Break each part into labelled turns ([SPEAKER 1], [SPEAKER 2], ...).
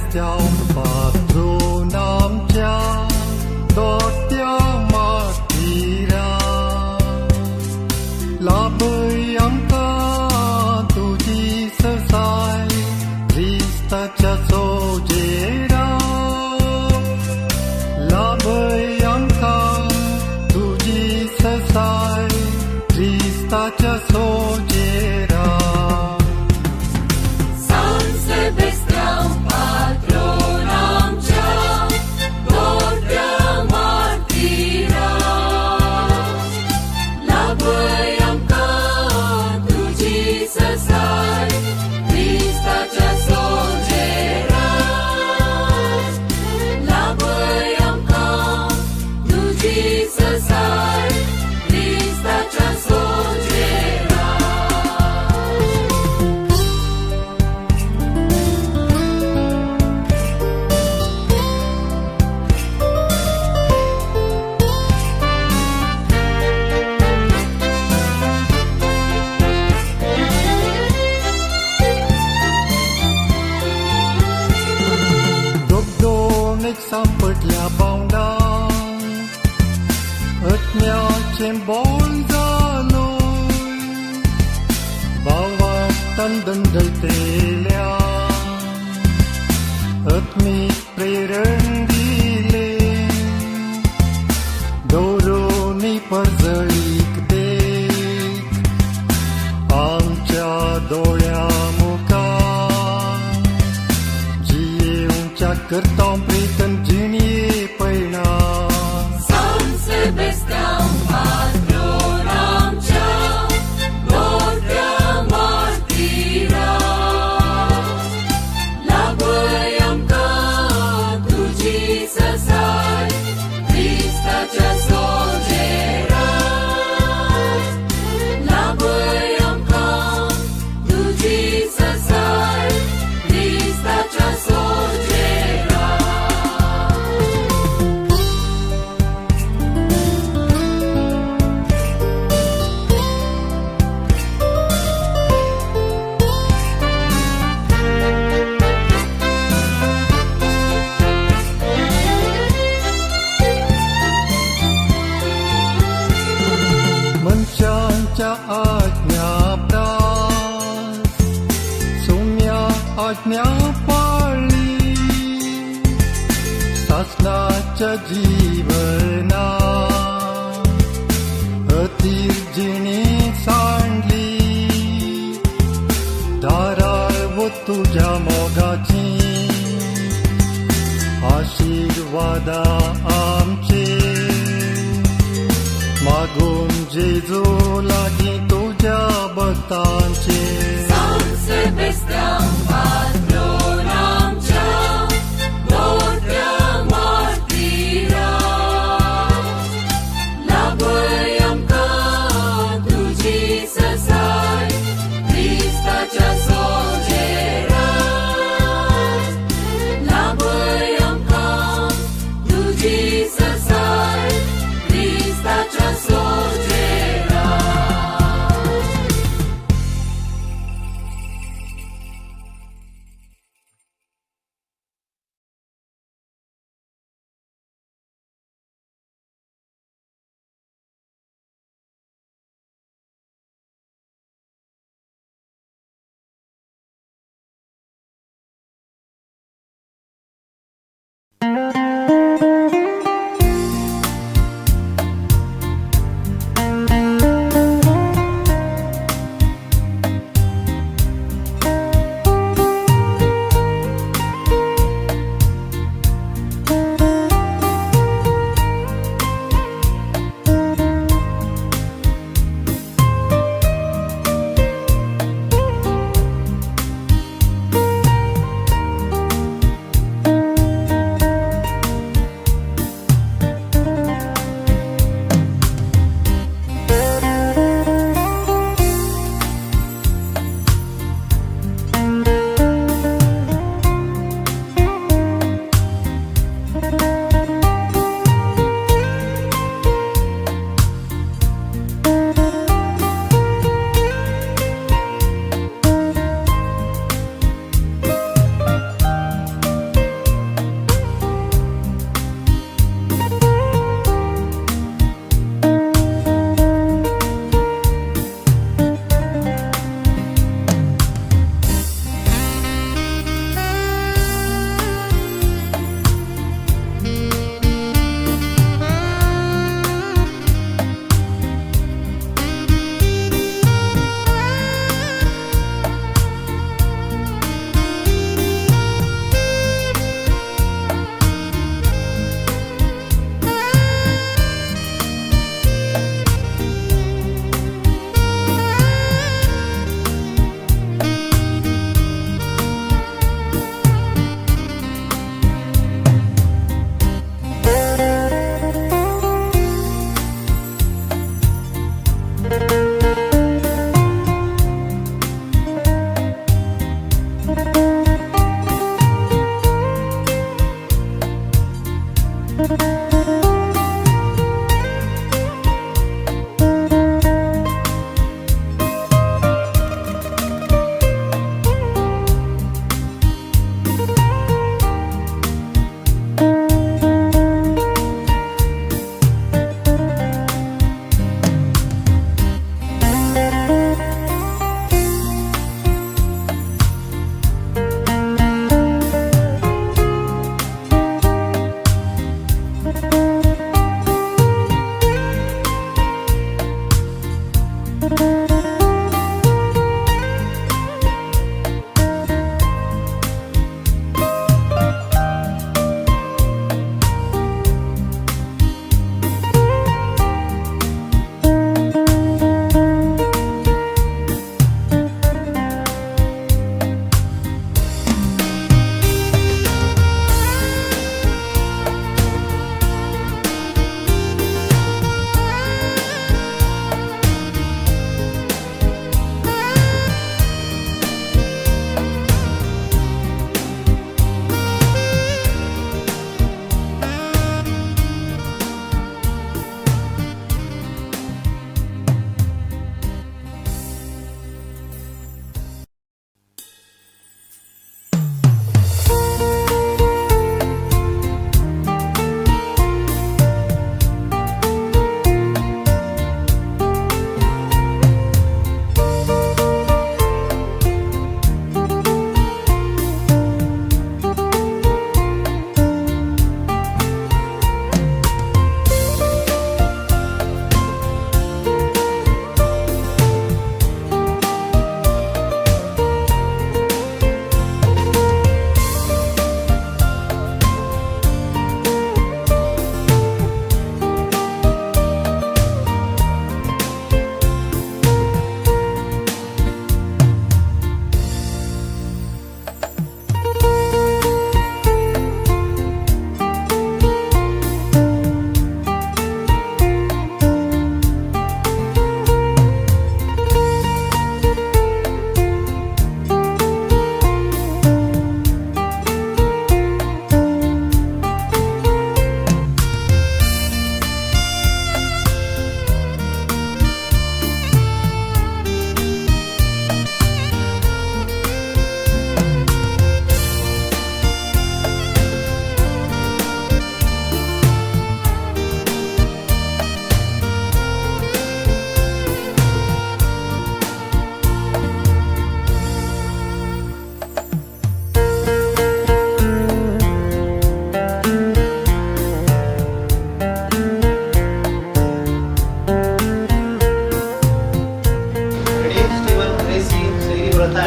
[SPEAKER 1] Sebastião पात्रून आमच्या दोट्या मातीरा लाभय आमकां तुजी सरसाय क्रिस्ताच्या सोजेरा लाभय आमकां तुजी सरसाय क्रिस्ताच्या सोजेरा.
[SPEAKER 2] San Sebastian patron आमच्या दोट्या मातीरा लाभय आमकां तुजी सरसाय क्रिस्ताच्या सोजेरा लाभय आमकां तुजी सरसाय क्रिस्ताच्या सोजेरा.
[SPEAKER 1] दोग एक सांपडल्या बावडां अत्म्याचें बोल जालो भावान दंडलतेल्या आत्मीक प्रेरण दिले दवरून परजळीक देख आमच्या दोळ्या मुखार जियेवच्या करता प्रीतन जिणये पयणा.
[SPEAKER 2] San Sebastian patron आमच्या दोट्या मातीरा लाभय आमकां तुजी सरसाय क्रिस्ताच्या सोजेरा लाभय आमकां तुजी सरसाय क्रिस्ताच्या सोजेरा.
[SPEAKER 1] मनशांच्या आज्ञा प्रास सोम्या आज्ञा पाळली सासनाच्या जीवना अतीर जिणी सांडली दाराळ वो तुज्या मोगाची आशिर्वादा आमचे मागून जेजू लागीं तुज्या भक्तांचे.
[SPEAKER 2] San Sebastian patron आमच्या दोट्या मातीरा लाभय आमकां तुजी सरसाय क्रिस्ताच्या सोजेरा लाभय आमकां तुजी सरसाय क्रिस्ताच्या सोजेरा.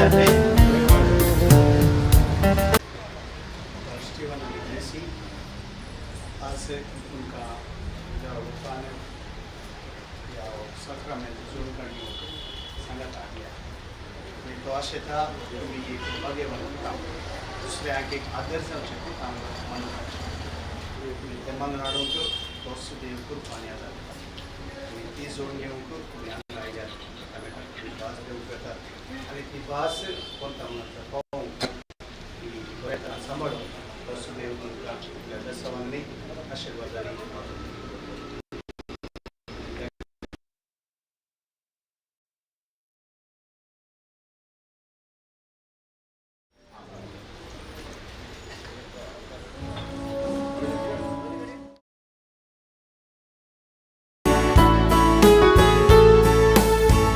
[SPEAKER 1] स्टीवन आनी ग्रेसी आज तुमकां देवा उपान ह्या साक्रामेंत जोडून घेवंक सांगात हाडल्या. आनी तो आशेता तुमी एक भाग्यवान काम, दुसऱ्याक एक आदर जावचें काम मानून, तुमी तें मानून हाडूंक तोच देव कृपा आनी आदार दिता. आनी ती जोडून घेवंक तुमी हांगा आयल्यात, एकामेकांक तुमी भास दिवंक येतात आनी ती भास कोणता म्हणटा पावोवंक, ती बऱ्या तरान सांबाळूंक तोच देव तुमकां आपल्या बेसावांनी आशिर्वादांनी.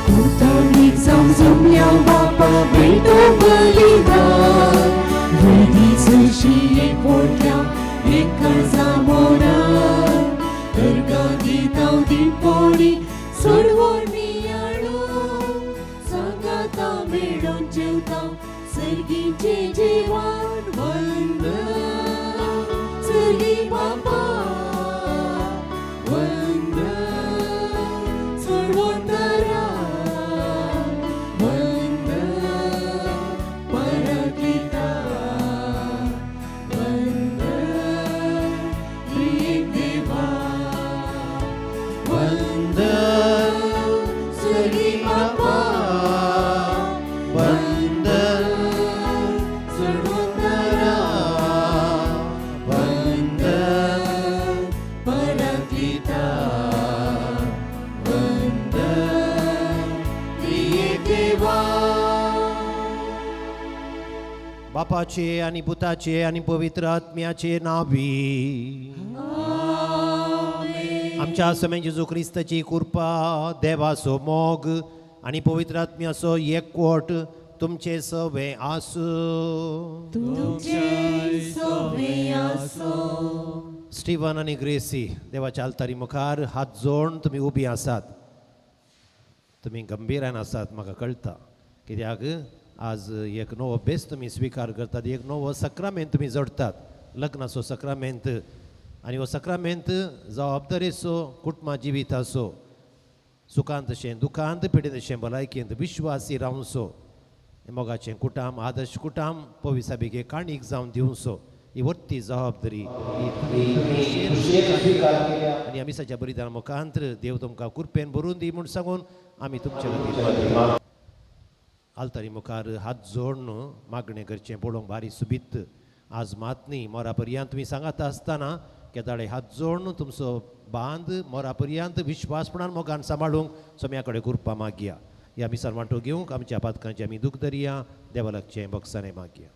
[SPEAKER 2] कुर्तानीक जावं बापा बेटो बलिदान वेदी जशी पोटल्या एका जामोरान दर्गा दिताव दिपोणी सोडवणी आळो सांगाता मेळोन जेवता सर्गीचे जेवण. वंदन सर्गी बापा, वंदन सर्वोत्तरा, वंदन पराक्लिता, वंदन त्रिएक देवा, वंदन सर्गी बापा, वंदन सर्वोत्तरा, वंदन पराक्लिता, वंदन त्रिएक देवा.
[SPEAKER 3] बापाचे आणि पुताचे आणि पवित्र आत्म्याचे नावी. आमच्या समेन जेजू क्रिस्ताची कृपा, देवाचो मोग आणि पवित्र आत्म्याचो एकवट तुमचे सवे आसूं.
[SPEAKER 2] तुमचे सोवे आसो.
[SPEAKER 3] स्टीवन आनी ग्रेसी, देवाच्या आल्तारी मुखार हात जोडून तुमी उबी आसात. तुमी गंभीरान आसात, म्हाका कळटा, कित्याक आज एक नवो बेस तुमी स्विकार करतात, एक नवो सक्रामेंत तुमी जोडटात, लग्नाचो सक्रामेंत. आनी हो सक्रामेंत जबाबदारेचो, कुटुंबा जिविताचो, सुखांत तशें दुखांत, पिडेंत तशें भलायकेंत विश्वासी रावचो, मोगाचें कुटाम, आदर्श कुटाम पविसाबिगे काणीक जावन दिवचो, ही व्हडटी जबाबदारी ही तुमी आनी आमी बलिदान मुखांत देव तुमकां कृपेन भरून दी म्हूण सांगून आमी तुमचे खातीर आल्तारी मुखार हात जोडून मागणें करचें पळोवंक भारी सुबीत. आज मात न्ही, मोरा पर्यंत तुमी सांगाता आसतना केदाळे हात जोडून तुमचो बांद मोरा पर्यंत विश्वासपणान मोगान सांबाळूंक सोम्या कडेन कृपा मागया. ह्या मिसार वांटो घेवंक आमच्या पातकांचे आमी दूख धरया, देवा लागचें बक्षाणें मागया.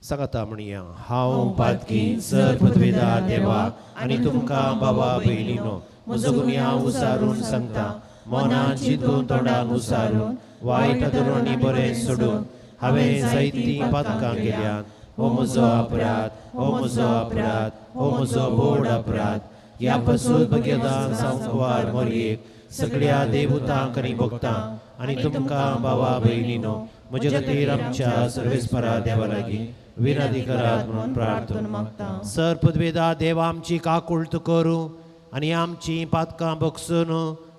[SPEAKER 3] सांगाता म्हणया, हांव पातकी सर पृथ्वीदार देवा आनी तुमकां बाबा भयणीनो म्हजो गुन्यांव उसारून सांगता. मनान चिंतून, तोंडान उसारून, वायट धरून आनी बरें सोडून हांवें जायतीं पातकां केल्यात. हो म्हजो अपराध, हो म्हजो अपराध, हो म्हजो बोड अपराध. ह्या पसून भगेदान संकवार मोरयेक, सगळ्या देवतांक आनी भक्तांक आनी तुमकां बाबा भयणीनो म्हजे खातीर आमच्या सर्वेस्परा देवा लागीं विनंती करात म्हणून प्रार्थना
[SPEAKER 2] मागता.
[SPEAKER 3] सर पदवेदा देव आमची काकुळट करूं आनी आमची पातकां बगसून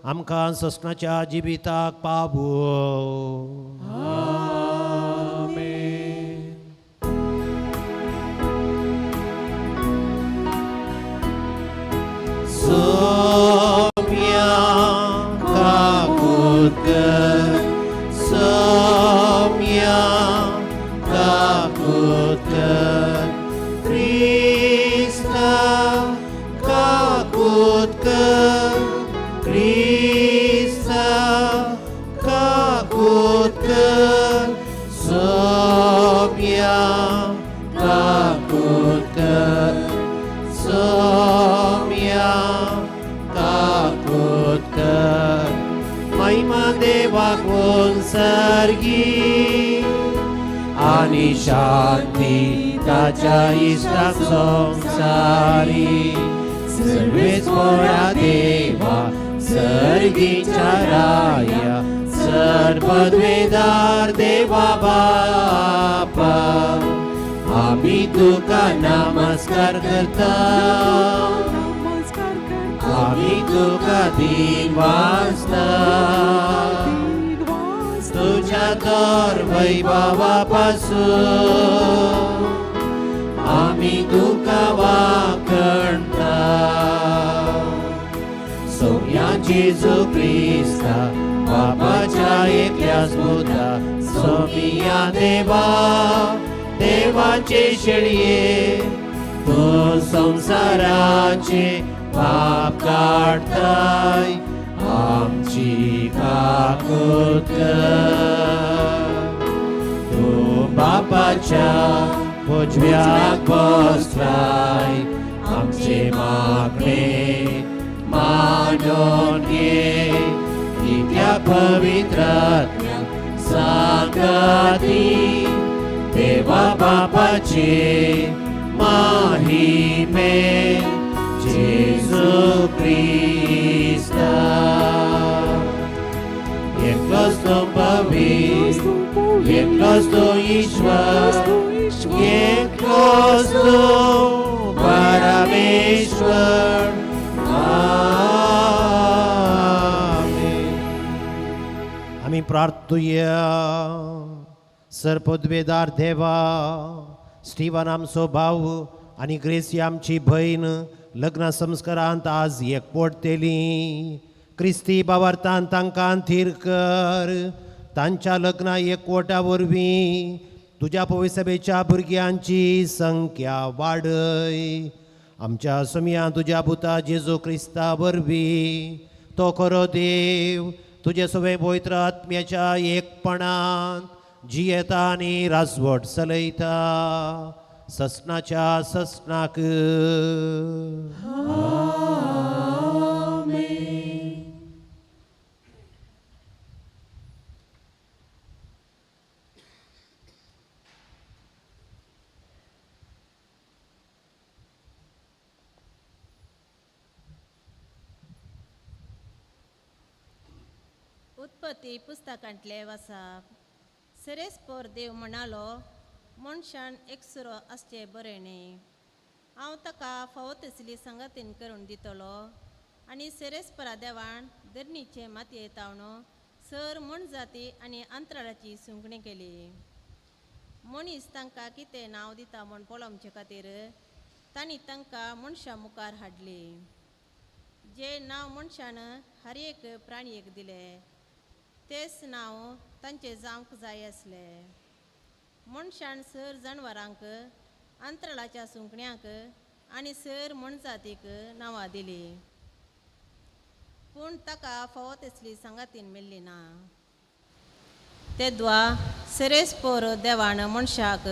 [SPEAKER 3] आमकां ससनाच्या जिविताक पावो. सोम्या काकूत कर, सोम्या काकूत कर, क्रिस्ता काकूत कर, क्रिस्ता काकूत कर, सोम्या काकूत कर, सोम्या काकूत कर. महिमा देवाक सर्गी आनी शांती ताच्या इश्टाक संवसारी. सर्वेस्परा देवा. सर्गीच्या राया सर पदवेदार देवा बापा आमी तुका नमस्कार करता आमी तुका दिन वाजता तुझ्या तर वैभवा पासून आमी तुका वाखणता सोम्या जेजू क्रिस्ता बापाच्या एकल्याच पुता सोमिया देवा देवाचे शेळये तूं संवसाराचे पाप काडताय आमची काकूत कर. तूं बापाच्या उजव्याक बसलाय आमचे मागणे मानून घे कित्या पवित्र सांगाती देवा बापाचे माहिमे जेजू क्रिस्ता एकलोच तो पवित्र एकलोच तो ईश्वर एकलोच तो परमेश्वर. आमेन. आमी प्रार्थुया. सरपदवेदार देवा, स्टीवन आमचो भाव आनी ग्रेसी आमची भयण लग्न संस्कारांत आज एकवट तेली. क्रिस्ती बावार्थान तांकां थीर कर. तांच्या लग्ना एकवटा वरवीं तुज्या पविसभेच्या भुरग्यांची संख्या वाडय. आमच्या सोमया तुज्या पुता जेजू क्रिस्ता वरवीं तो खरो देव तुजे सगळे पवित्र आत्म्याच्या एकपणान जियेता आनी राजवट चलयता ससनाच्या ससनाक.
[SPEAKER 4] उत्पत्ती पुस्तकांतले वाचप. सेरेसपोर देव म्हणालो, मनशान एकसुरो आसचें बरें न्ही, हांव ताका फावो तसली संगातीन करून दितलो. आनी सेरेसपरा देवान धरणीचे मातये तावन सर मनजाती आनी अंतराळाची सुंकणी केली. मनीस तांकां कितें नांव दिता म्हूण पळोवचे खातीर तांणी तांकां मनशां मुखार हाडली. जे नांव मनशान हर एक प्राणयेक दिलें तेच नांव तांचें जावंक जाय आसलें. मनशान सर जनवरांक, अंतराळाच्या सुंकण्यांक आनी सर मनजातीक नांवां दिलीं, पूण ताका फावो तसली सांगातीन मेळ्ळी ना. तेद्वा सेरेसपोर देवान मनशाक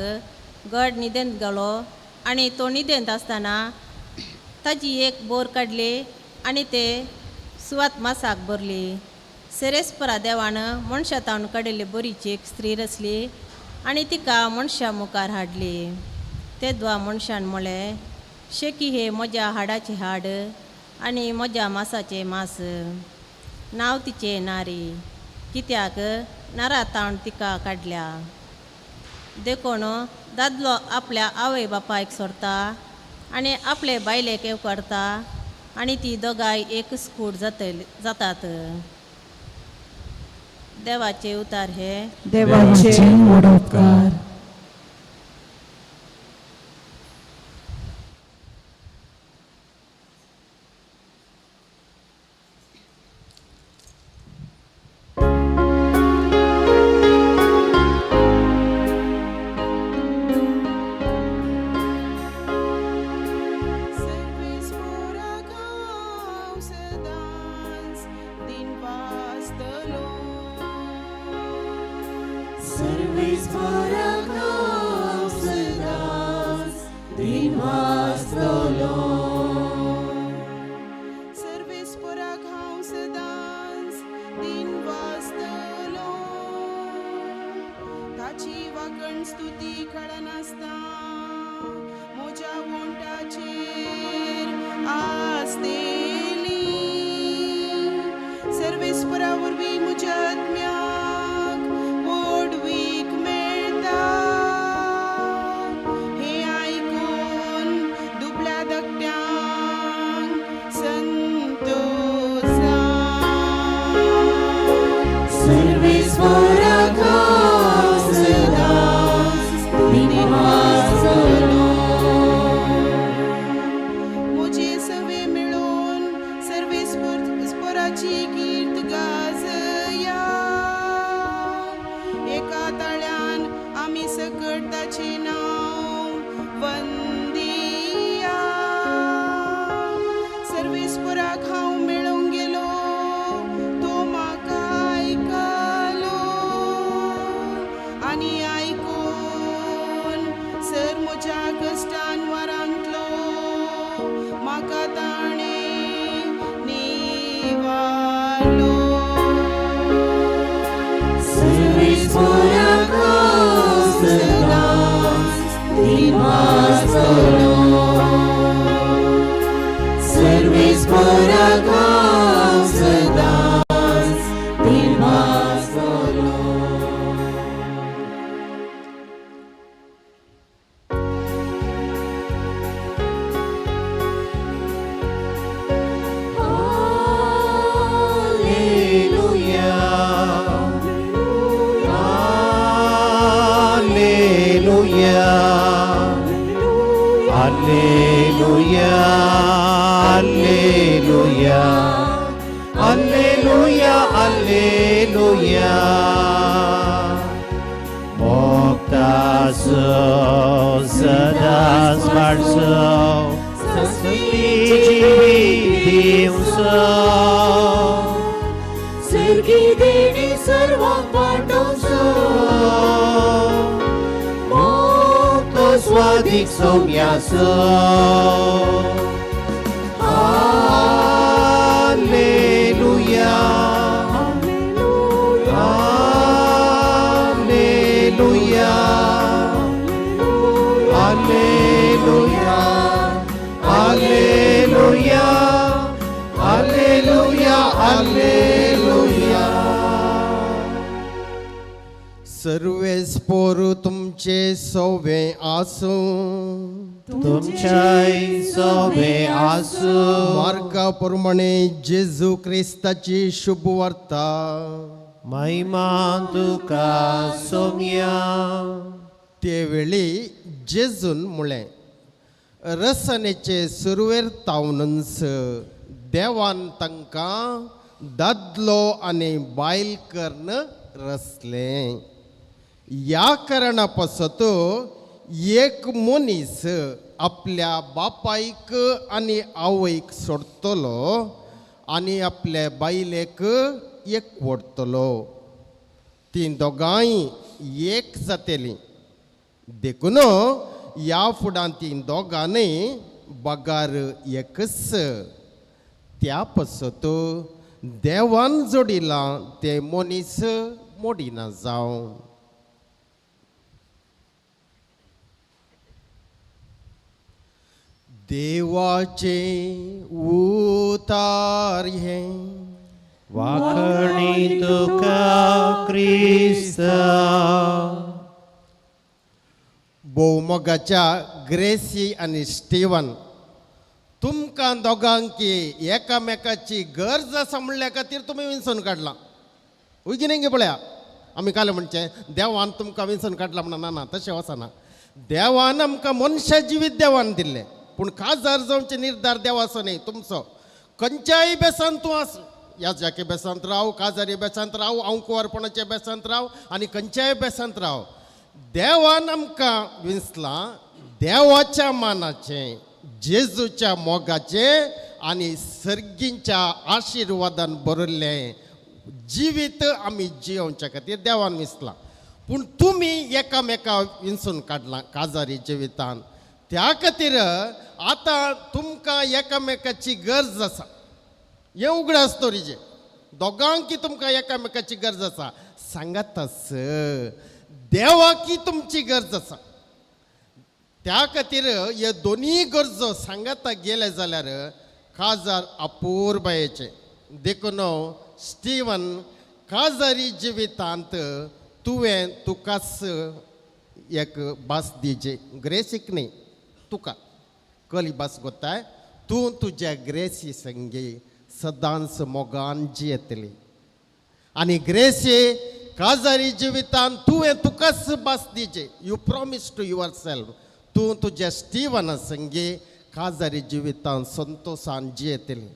[SPEAKER 4] गड न्हिदेंत घालो आनी तो न्हिदेंत आसतना ताजी एक बोर काडली आनी ते सुवात मासाक भरली. सेरेसपरा देवान मनशा तावन काडिल्ली बोरीची एक स्त्री रचली आनी तिका मनशा मुखार हाडली. तेद्वा मनशान म्हळें, शेकी हे म्हज्या हाडाचें हाड आनी म्हज्या मासाचें मास, नांव तिचें नारी, कित्याक नारा तावन तिका काडल्या. देखून दादलो आपल्या आवय बापायक सोडता आनी आपले बायलेक येवकारता आनी ती दोगांय एकच कूड जातात. देवाचे उतार हे.
[SPEAKER 2] देवाचे व्हड उपकार.
[SPEAKER 5] सर्वेस्पोराक हांव सदांच दिन वाजतलो.
[SPEAKER 2] सर्वेस्पोराक हांव सदांच दिन वाजतलो.
[SPEAKER 5] सर्वेस्पोराक हांव सदांच दिन वाजतलो. ताची वागण स्तुती कळनासता म्हज्या वोंटाचेर आसतली. सर्वेस्परा वरवीं म्हज्या आत्म्याक व्हडवीक मेळटा. हें आयकून दुबळ्या धाकट्यांक संतोश जावं.
[SPEAKER 2] सर्वेस्पराक हांव सदांच दिनवासतलो.
[SPEAKER 5] म्हजे सवे मेळून सर्वेस्पराची कीर्त गाजया. एका ताळ्यान आमी सकट ताचें नांव वंदिया. सर्वेस्पराक हांव मेळूंक गेलो, तो म्हाका आयकलो आनी आयकून सर म्हज्या कश्टान वारांतलो म्हाका ताणें निवारलो.
[SPEAKER 2] सर्वेस्पराक हांव सदांच दिनवासतलो. सर्वेस्पराक हांव सदांच दिनवासतलो.
[SPEAKER 3] Alleluia. Alleluia. Alleluia. Alleluia. Alleluia. Alleluia. मोक्तासो सदांच वाडचो, जिवीत दिवचो.
[SPEAKER 2] सर्गी देणी सर्वांक वाटोवचो.
[SPEAKER 3] मोक्तो स्वादीक सौम्यासो. Alleluia. Alleluia. Alleluia. Alleluia. Alleluia. Alleluia.
[SPEAKER 6] सर्वेस्पोर तुमचे सवे आसूं.
[SPEAKER 3] तुमच्याय सोबे आसूं.
[SPEAKER 6] मार्का प्रमाणे जेजू क्रिस्ताची शुभवार्ता.
[SPEAKER 3] महिमा तुका सोम्या.
[SPEAKER 6] ते वेळी जेजून म्हळें, रसनेचे सुरवेर तावनच देवान तांकां दादलो आनी बायल कर्ण रचलें. ह्या कारणा पासत एक मनीस आपल्या बापायक आनी आवयक सोडटलो आनी आपल्या बायलेक एक वडटलो, तीं दोगांय एक जातलीं. देखून ह्या फुडां तीं दोगांनी बगार एकच. त्या पासत देवान जोडिलां तें मनीस मोडिना जावं. देवाचे उतार हें.
[SPEAKER 3] वाखणी तुका क्रिस्ता.
[SPEAKER 6] भोवमोगाच्या ग्रेसी आनी स्टीवन, तुमकां दोगांकी एकामेकाची गरज आसा म्हणल्या खातीर तुमी विंचून काडलां. उगीन पळया, आमी काल म्हणचें देवान तुमकां विंचून काडलां म्हणून. ना ना, तशें वचना. देवान आमकां मनशा जिवीत देवान दिल्लें, पूण काजार जावचे निर्धार देवाचो न्ही, तुमचो. खंयच्याय बेसांत तूं आस, ह्या जाके बेसांत राव, काजारी बेसांत राव, हांव कुंवरपणाच्या बेसांत राव आनी खंयच्याय बेसांत राव, देवान आमकां विंचलां देवाच्या मानाचें, जेजूच्या मोगाचें आनी सर्गींच्या आशिर्वादान भरिल्लें जिवीत आमी जियोवच्या खातीर देवान विंचलां. पूण तुमी एकामेका विंचून काडलां काजारी जिवितान. त्या खातीर आतां तुमकां एकामेकाची गरज आसा. हें उगडास दवरिजे, दोगांकी तुमकां एकामेकाची गरज आसा. सांगात देवाकी तुमची गरज आसा. त्या खातीर हे दोनूय गरजो सांगाता गेले जाल्यार काजार अपुरबायेचें. देखून स्टिवन, काजारी जिवितांत तुवें तुकाच एक भास दिजे, ग्रेसीक न्ही तुका कली भास गोताय, तूं तुज्या ग्रेसी संगी सदांच मोगान जियेतली. आनी ग्रेसी काजारी जिवितान तुवें तुकाच भास दिजे, you promise to yourself, तूं तुज्या स्टिवना संगी काजारी जिवितान संतोशान जियेतली.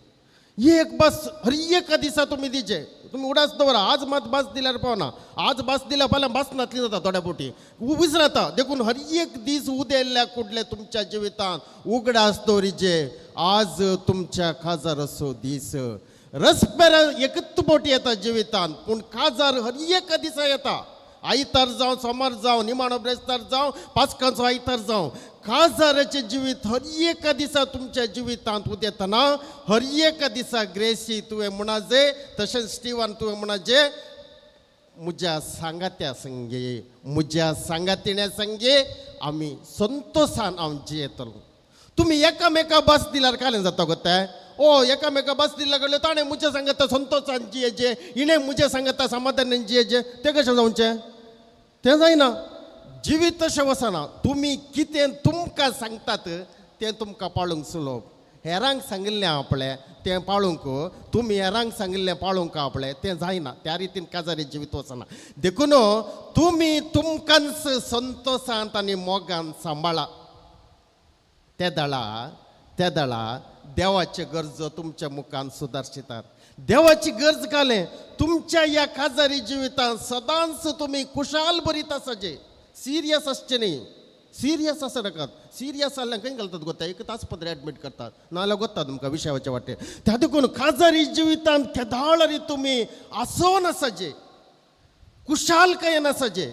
[SPEAKER 6] एक बस हर एका दिसा तुमी दिजे, तुमी उडास दवरा. आज मात भास दिल्यार पावना, आज भास दिल्यार फाल्यां भास नातली जाता, थोड्या बोटी विसरता. देखून हर एक दीस उदेल्ल्या कुडले तुमच्या जिवितांत उगडास दवरिजे, आज तुमच्या काजार असो दीस. रसपेर एकच बोटी येता जिवितांत, पूण काजार हर एका दिसा येता. आयतार जावं, सोमार जावं, निमाणो ब्रेस्तार जावं, पास्कांचो आयतार जावं, काजाराचें जिवीत हर एका दिसा तुमच्या जिवितांत उदेतना हर एका दिसा ग्रेसी तुवें म्हणाजे, तशेंच स्टिवन तुवें म्हणाजे, म्हज्या सांगात्या संगे, म्हज्या सांगातिण्या संगे आमी संतोशान हांव जियेतलो. तुमी एकामेका बस दिल्यार कालें जाता गो तें? ओ एकामेका बस दिल्या कडले ताणें म्हज्या सांगाता संतोशान जियेचे, हिणें म्हज्या सांगाता समाधानान जियेचे, तें कशें जावचें? तें जायना. जिवीत तशें वचना. तुमी कितें तुमकां सांगतात तें तुमकां पाळूंक सुलभ. हेरांक सांगिल्लें आपलें तें पाळूंक, तुमी हेरांक सांगिल्लें पाळूंक आपलें तें जायना. त्या रितीन काजारी जिवीत वचना. देखून तुमी तुमकांच संतोशांत आनी मोगान सांबाळा. ते दळा ते दळा देवाचे गरजो तुमच्या मुखान सुदारशितात. देवाची गरज घालें तुमच्या ह्या काजारी जिवितांत सदांच तुमी खुशाल बरीत आसाचे, सिरियस आसचें न्ही. सिरियस आसा नाकात. सिरियस जाल्यार खंय घालतात गोता, एक आस्पत्रे एडमीट करतात, नाजाल्यार गोता तुमकां विशयाच्या वाटेर. त्या देखून काजारी जिवितांत केदाळरी तुमी आसोन आसाचे, कुशालकायेन आसाचे.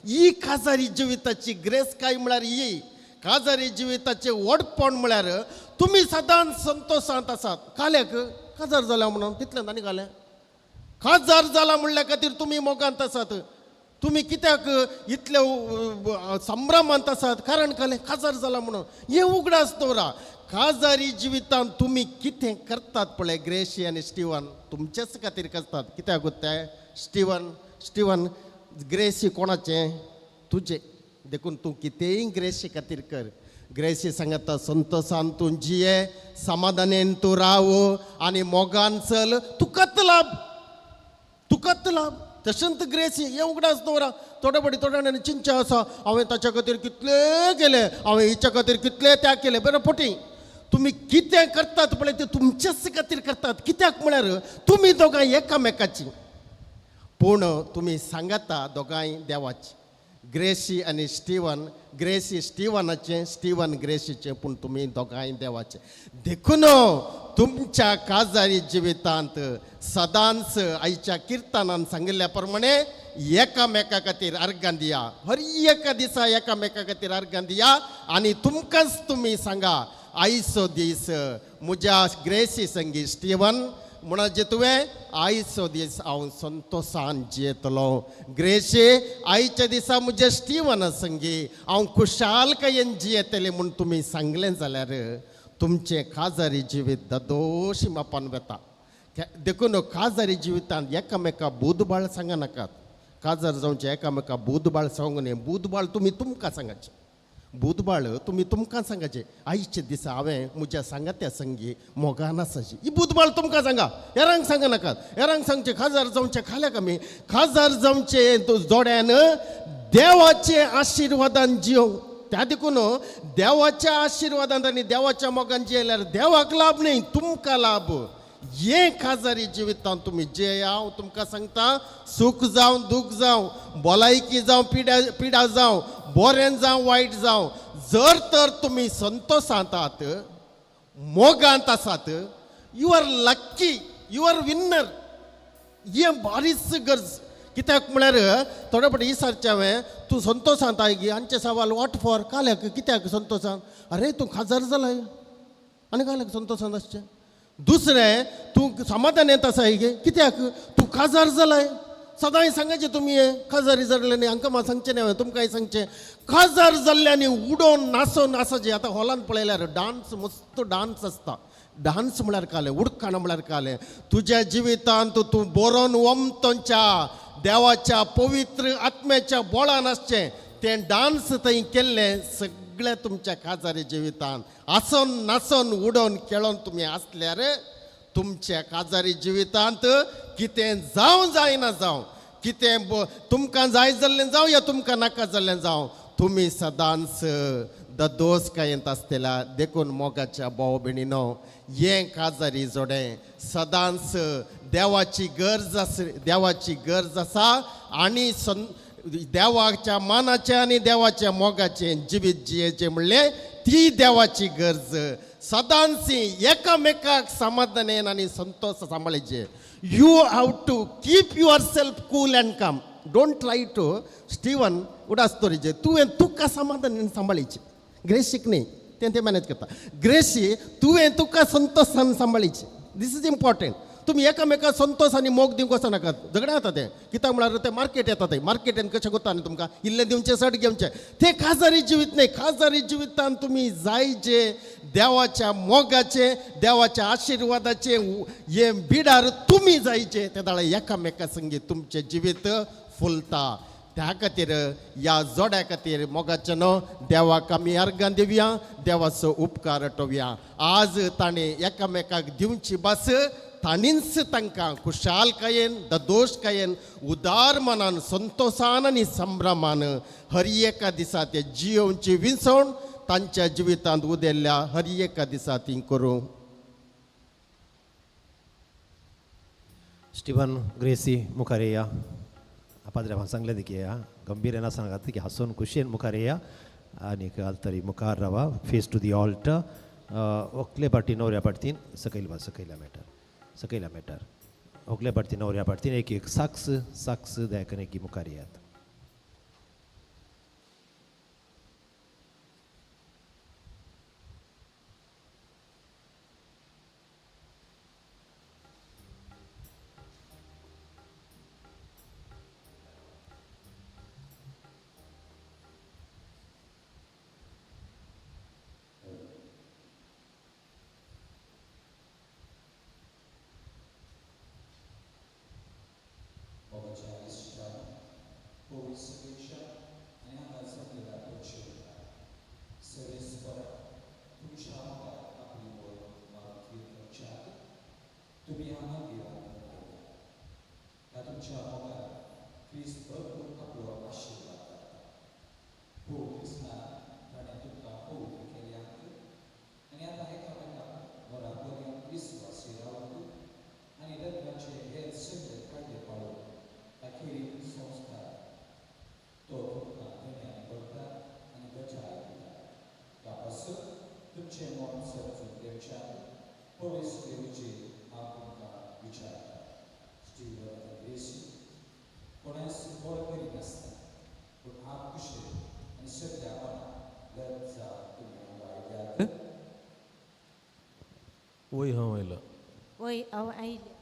[SPEAKER 6] ही काजारी जिविताची ग्रेस काय म्हळ्यार, ही काजारी जिविताचें व्हडपण म्हळ्यार तुमी सदांच संतोशांत आसात. काल्याक काजार जाला म्हणून तितलें आनी घालें, काजार जाला म्हणल्या खातीर तुमी मोगांत आसात. तुमी कित्याक इतले संभ्रमांत आसात? कारण कालें काजार जाला म्हणून. हें उगडास दवरा. काजारी जिवितांत तुमी कितें करतात पळय ग्रेशी आनी स्टिवन, तुमचेच खातीर करतात. कित्याक तें स्टिवन, स्टिवन ग्रेसी कोणाचें? तुजें. देखून तूं कितेंय ग्रेसी खातीर कर. ग्रेसी सांगता संतोशान तूं जिये, समाधानेन तूं राव आनी मोगान चल, तुकाच लाभ, तुकाच लाभ. तशेंच ग्रेसी हें उगडास दवरा. थोडे फावटी थोड्या जाणांनी चिंतचें आसा, हांवें ताच्या खातीर कितलें केलें, हांवें हिच्या खातीर कितलें त्याग केलें. बरें पोटी तुमी कितें करतात पळय तें तुमचेच खातीर करतात. कित्याक म्हळ्यार तुमी दोगांय एकामेकाची, पूण तुमी सांगाता दोगांय देवाची. ग्रेसी आनी स्टिवन, ग्रेसी स्टिवनाचें, स्टिवन ग्रेसीचें, पूण तुमी दोगांय देवाचें. देखून तुमच्या काजारी जिवितांत सदांच आयच्या किर्तनान सांगिल्ल्या प्रमाणे एकामेका खातीर अर्गां दिया, हर एका दिसा एकामेका खातीर अर्गां दिया. आनी तुमकांच तुमी सांगा, आयचो दीस म्हज्या ग्रेसी संगी स्टिवन म्हणचे तुवें आयचो दीस हांव संतोशान जियेतलो. ग्रेसी आयच्या दिसा म्हज्या स्टिवना संगी हांव खुशालकायेन जियेतलें म्हूण तुमी सांगलें जाल्यार तुमचें काजारी जिवीत ददोशी मापान वता. देखून काजारी जिवितांत एकामेका बुदबाळ सांगनाकात. काजार जावचें एकामेका बुदबाळ सांगू न्हय. बुदबाळ तुमी तुमकां सांगाचें, बुधबाळ तुमी तुमकां सांगाचें, आयच्या दिसा हांवें म्हज्या सांगात्या संगी मोगान आसाची. ही बुधबाळ तुमकां सांगा, हेरांक सांगा नाकात. हेरांक सांगचें खाजार जावचें खाल्याक आमी खाजार जावचें जोड्यान देवाचे आशिर्वादान जियोंक. त्या देखून देवाच्या आशिर्वादान आनी देवाच्या मोगान जियेल्यार देवाक लाभ न्ही, तुमकां लाभ. हें खाजारी जिवितांत तुमी जे हांव तुमकां सांगता, सूख जावं दूख जावं, भलायकी जावं पिडा पिडा जावं, बरें जावं वायट जावं, जर तर तुमी संतोशांत आहात, मोगांत आसात, you are lucky, you are winner. हें बारीच गरज. कित्याक म्हळ्यार थोडे फावटी विचारचें हांवें, तूं संतोशांत आहाय गी? आमचें सवाल what for, काल्याक कित्याक संतोशांत? अरे तूं खाजार जालाय आनी काल्याक संतोशांत आसचें? दुसरें, तूं समाधान येत आसा गे? कित्याक? तूं काजार जालाय. सदांय सांगाचें तुमी हें काजारी जाल्ले न्ही, हांकां म्हाका सांगचें न्ही हांवें, तुमकांय सांगचें. काजार जाल्ल्यांनी उडोवन नाचोवन आसाचें. आतां हॉलान पळयल्यार डांस, मस्त डांस आसता. डान्स म्हळ्यार कालें, उडकाण म्हळ्यार कालें. तुज्या जिवितांत तूं बरोवन वमतोंच्या देवाच्या पवित्र आत्म्याच्या बोळान आसचें तें डान्स थंय केल्लें सगळें तुमच्या काजारी जिवितांत आसोन नाचोन उडोवन खेळोन तुमी आसल्यार तुमच्या काजारी जिवितांत कितें जावं जायना जावं, कितें तुमकां जाय जाल्लें जावं या तुमकां नाका जाल्लें जावं, तुमी सदांच ददोस कायेंत आसतल्या. देखून मोगाच्या भाव भयणीनो, हें काजारी जोडें सदांच देवाची गरज आस, देवाची गरज आसा आनी देवाच्या मानाचें आनी देवाच्या मोगाचें जिवीत जियेचें म्हणलें ती देवाची गरज. सदांच एकामेकाक समाधानेन आनी Santosh सांबाळचे. You have to keep yourself cool and calm. Don't try to Steven उडास दवरिचे. तुवें तुका समाधानेन सांबाळचे, ग्रेसीक न्ही, तें तें मॅनेज करता. ग्रेसी तुवें तुका संतोशान सांबाळचे. This is important. तुमी एकामेका संतोश आनी मोग दिवंक वचनाकात. झगडें जाता तें कित्याक म्हळ्यार तें मार्केट येता, तें मार्केटान कशें करता न्ही, तुमकां इल्लें दिवचें चड घेवचें. तें काजारी जिवीत न्ही. काजारी जिवितान तुमी जायचे देवाच्या मोगाचें, देवाच्या आशिर्वादाचें हें बिडार तुमी जायचे, ते दाळे एकामेका संगी तुमचें जिवीत फुलता. त्या खातीर ह्या जोड्या खातीर मोगाचें न्हू देवाक आमी अर्गां दिवया, देवाचो उपकार आठोवया. आज ताणें एकामेकाक दिवची भास ताणींच तांकां खुशालकायेन, ददोशकायेन, उदार मनान, संतोशान आनी संभ्रमान हर एका दिसा ते जियोवची विंचवण तांच्या जिवितांत उदेल्ल्या हर एका दिसा ती करूं.
[SPEAKER 3] स्टिवन ग्रेसी मुखार येया. पाद्र्यावान सांगलें की येया, गंभीर येना सांगात की हांसून खुशयेन मुखार येया आनीक आल्तरी मुखार रावा. Face to the alter. व्हंकले पार्टी न्हवऱ्या पार्टीन सकयल वा सकयल्या मेटर, सकयल्या मेटर. व्हंकले पार्टी न्हवऱ्या पार्टीन एक एक साक्स साक्स दयाकन एक मुखार येयात.
[SPEAKER 7] वय हांव आयला.
[SPEAKER 4] वय हांव आयलें.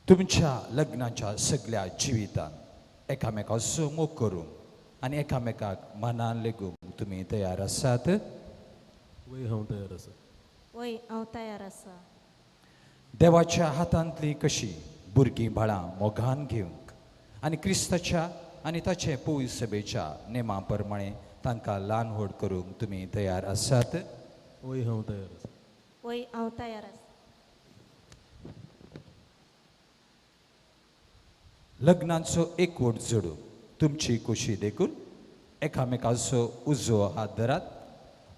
[SPEAKER 8] तुमच्या लग्नाच्या सगळ्या जिवितान एकामेकाचो मोग करूंक आनी एकामेकाक मनान लेगूंक तुमी तयार आसात?
[SPEAKER 7] वय हांव तयार आसा.
[SPEAKER 4] वय हांव तयार आसा.
[SPEAKER 8] देवाच्या हातांतली कशी भुरगीं बाळां मोगान घेवंक आनी क्रिस्ताच्या आनी ताचे पवित्र सभेच्या नेमा प्रमाणे तांकां ल्हान व्हड करूंक तुमी तयार आसात?
[SPEAKER 7] वय हांव तयार आसा.
[SPEAKER 4] वय हांव तयार आसा.
[SPEAKER 8] लग्नाचो एकवट जोडूंक तुमची खोशी देखून एकामेकाचो उजवो हात धरात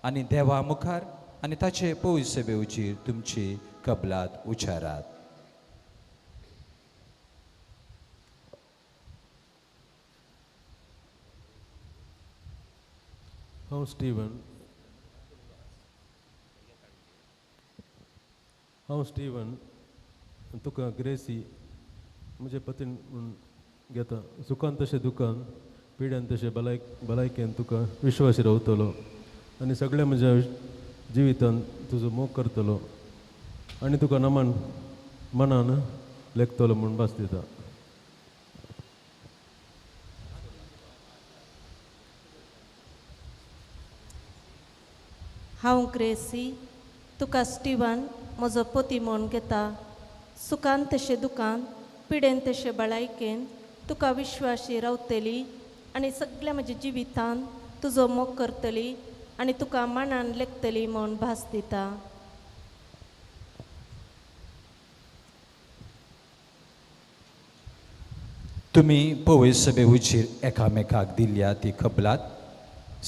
[SPEAKER 8] आनी देवा मुखार आनी ताचे पवित्र सभेवचेर तुमची कबलात उच्चारात.
[SPEAKER 7] हांव स्टीवन, हांव स्टीवन तुका ग्रेसी म्हजे पतीन म्हूण घेता. सुखान तशें दुखान, पिड्यान तशें भलायकेन तुका विश्वासी रावतलो आनी सगळ्या म्हज्या जिवितान तुजो मोग करतलो आनी तुका नमन मनान लेखतलो म्हूण भास दिता.
[SPEAKER 4] हांव ग्रेसी तुका स्टिवन म्हजो पती म्हूण घेता. सुखान तशें दुखान, पिडेन तशें बळायकेन तुका विश्वाशी रावतली आनी सगल्या म्हज्या जिवितान तुजो मोग करतली आनी तुका मानान लेखतली म्हूण भास दिता.
[SPEAKER 8] तुमी पवय सभे हुजीर एकामेकाक दिल्या ती कबलात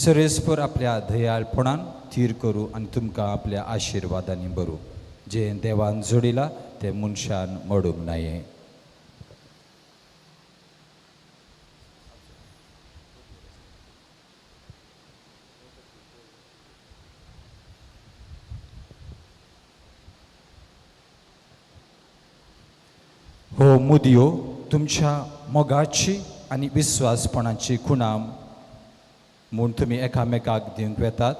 [SPEAKER 8] सरेस्पर आपल्या दयाळपणान थीर करूं आनी तुमकां आपल्या आशिर्वादांनी भरूं. जें देवान जोडिलां तें मनशान मोडूंक नाये. हो मुदयो तुमच्या मोगाची आनी विस्वासपणाची खुणां म्हूण तुमी एकामेकाक दिवंक वेतात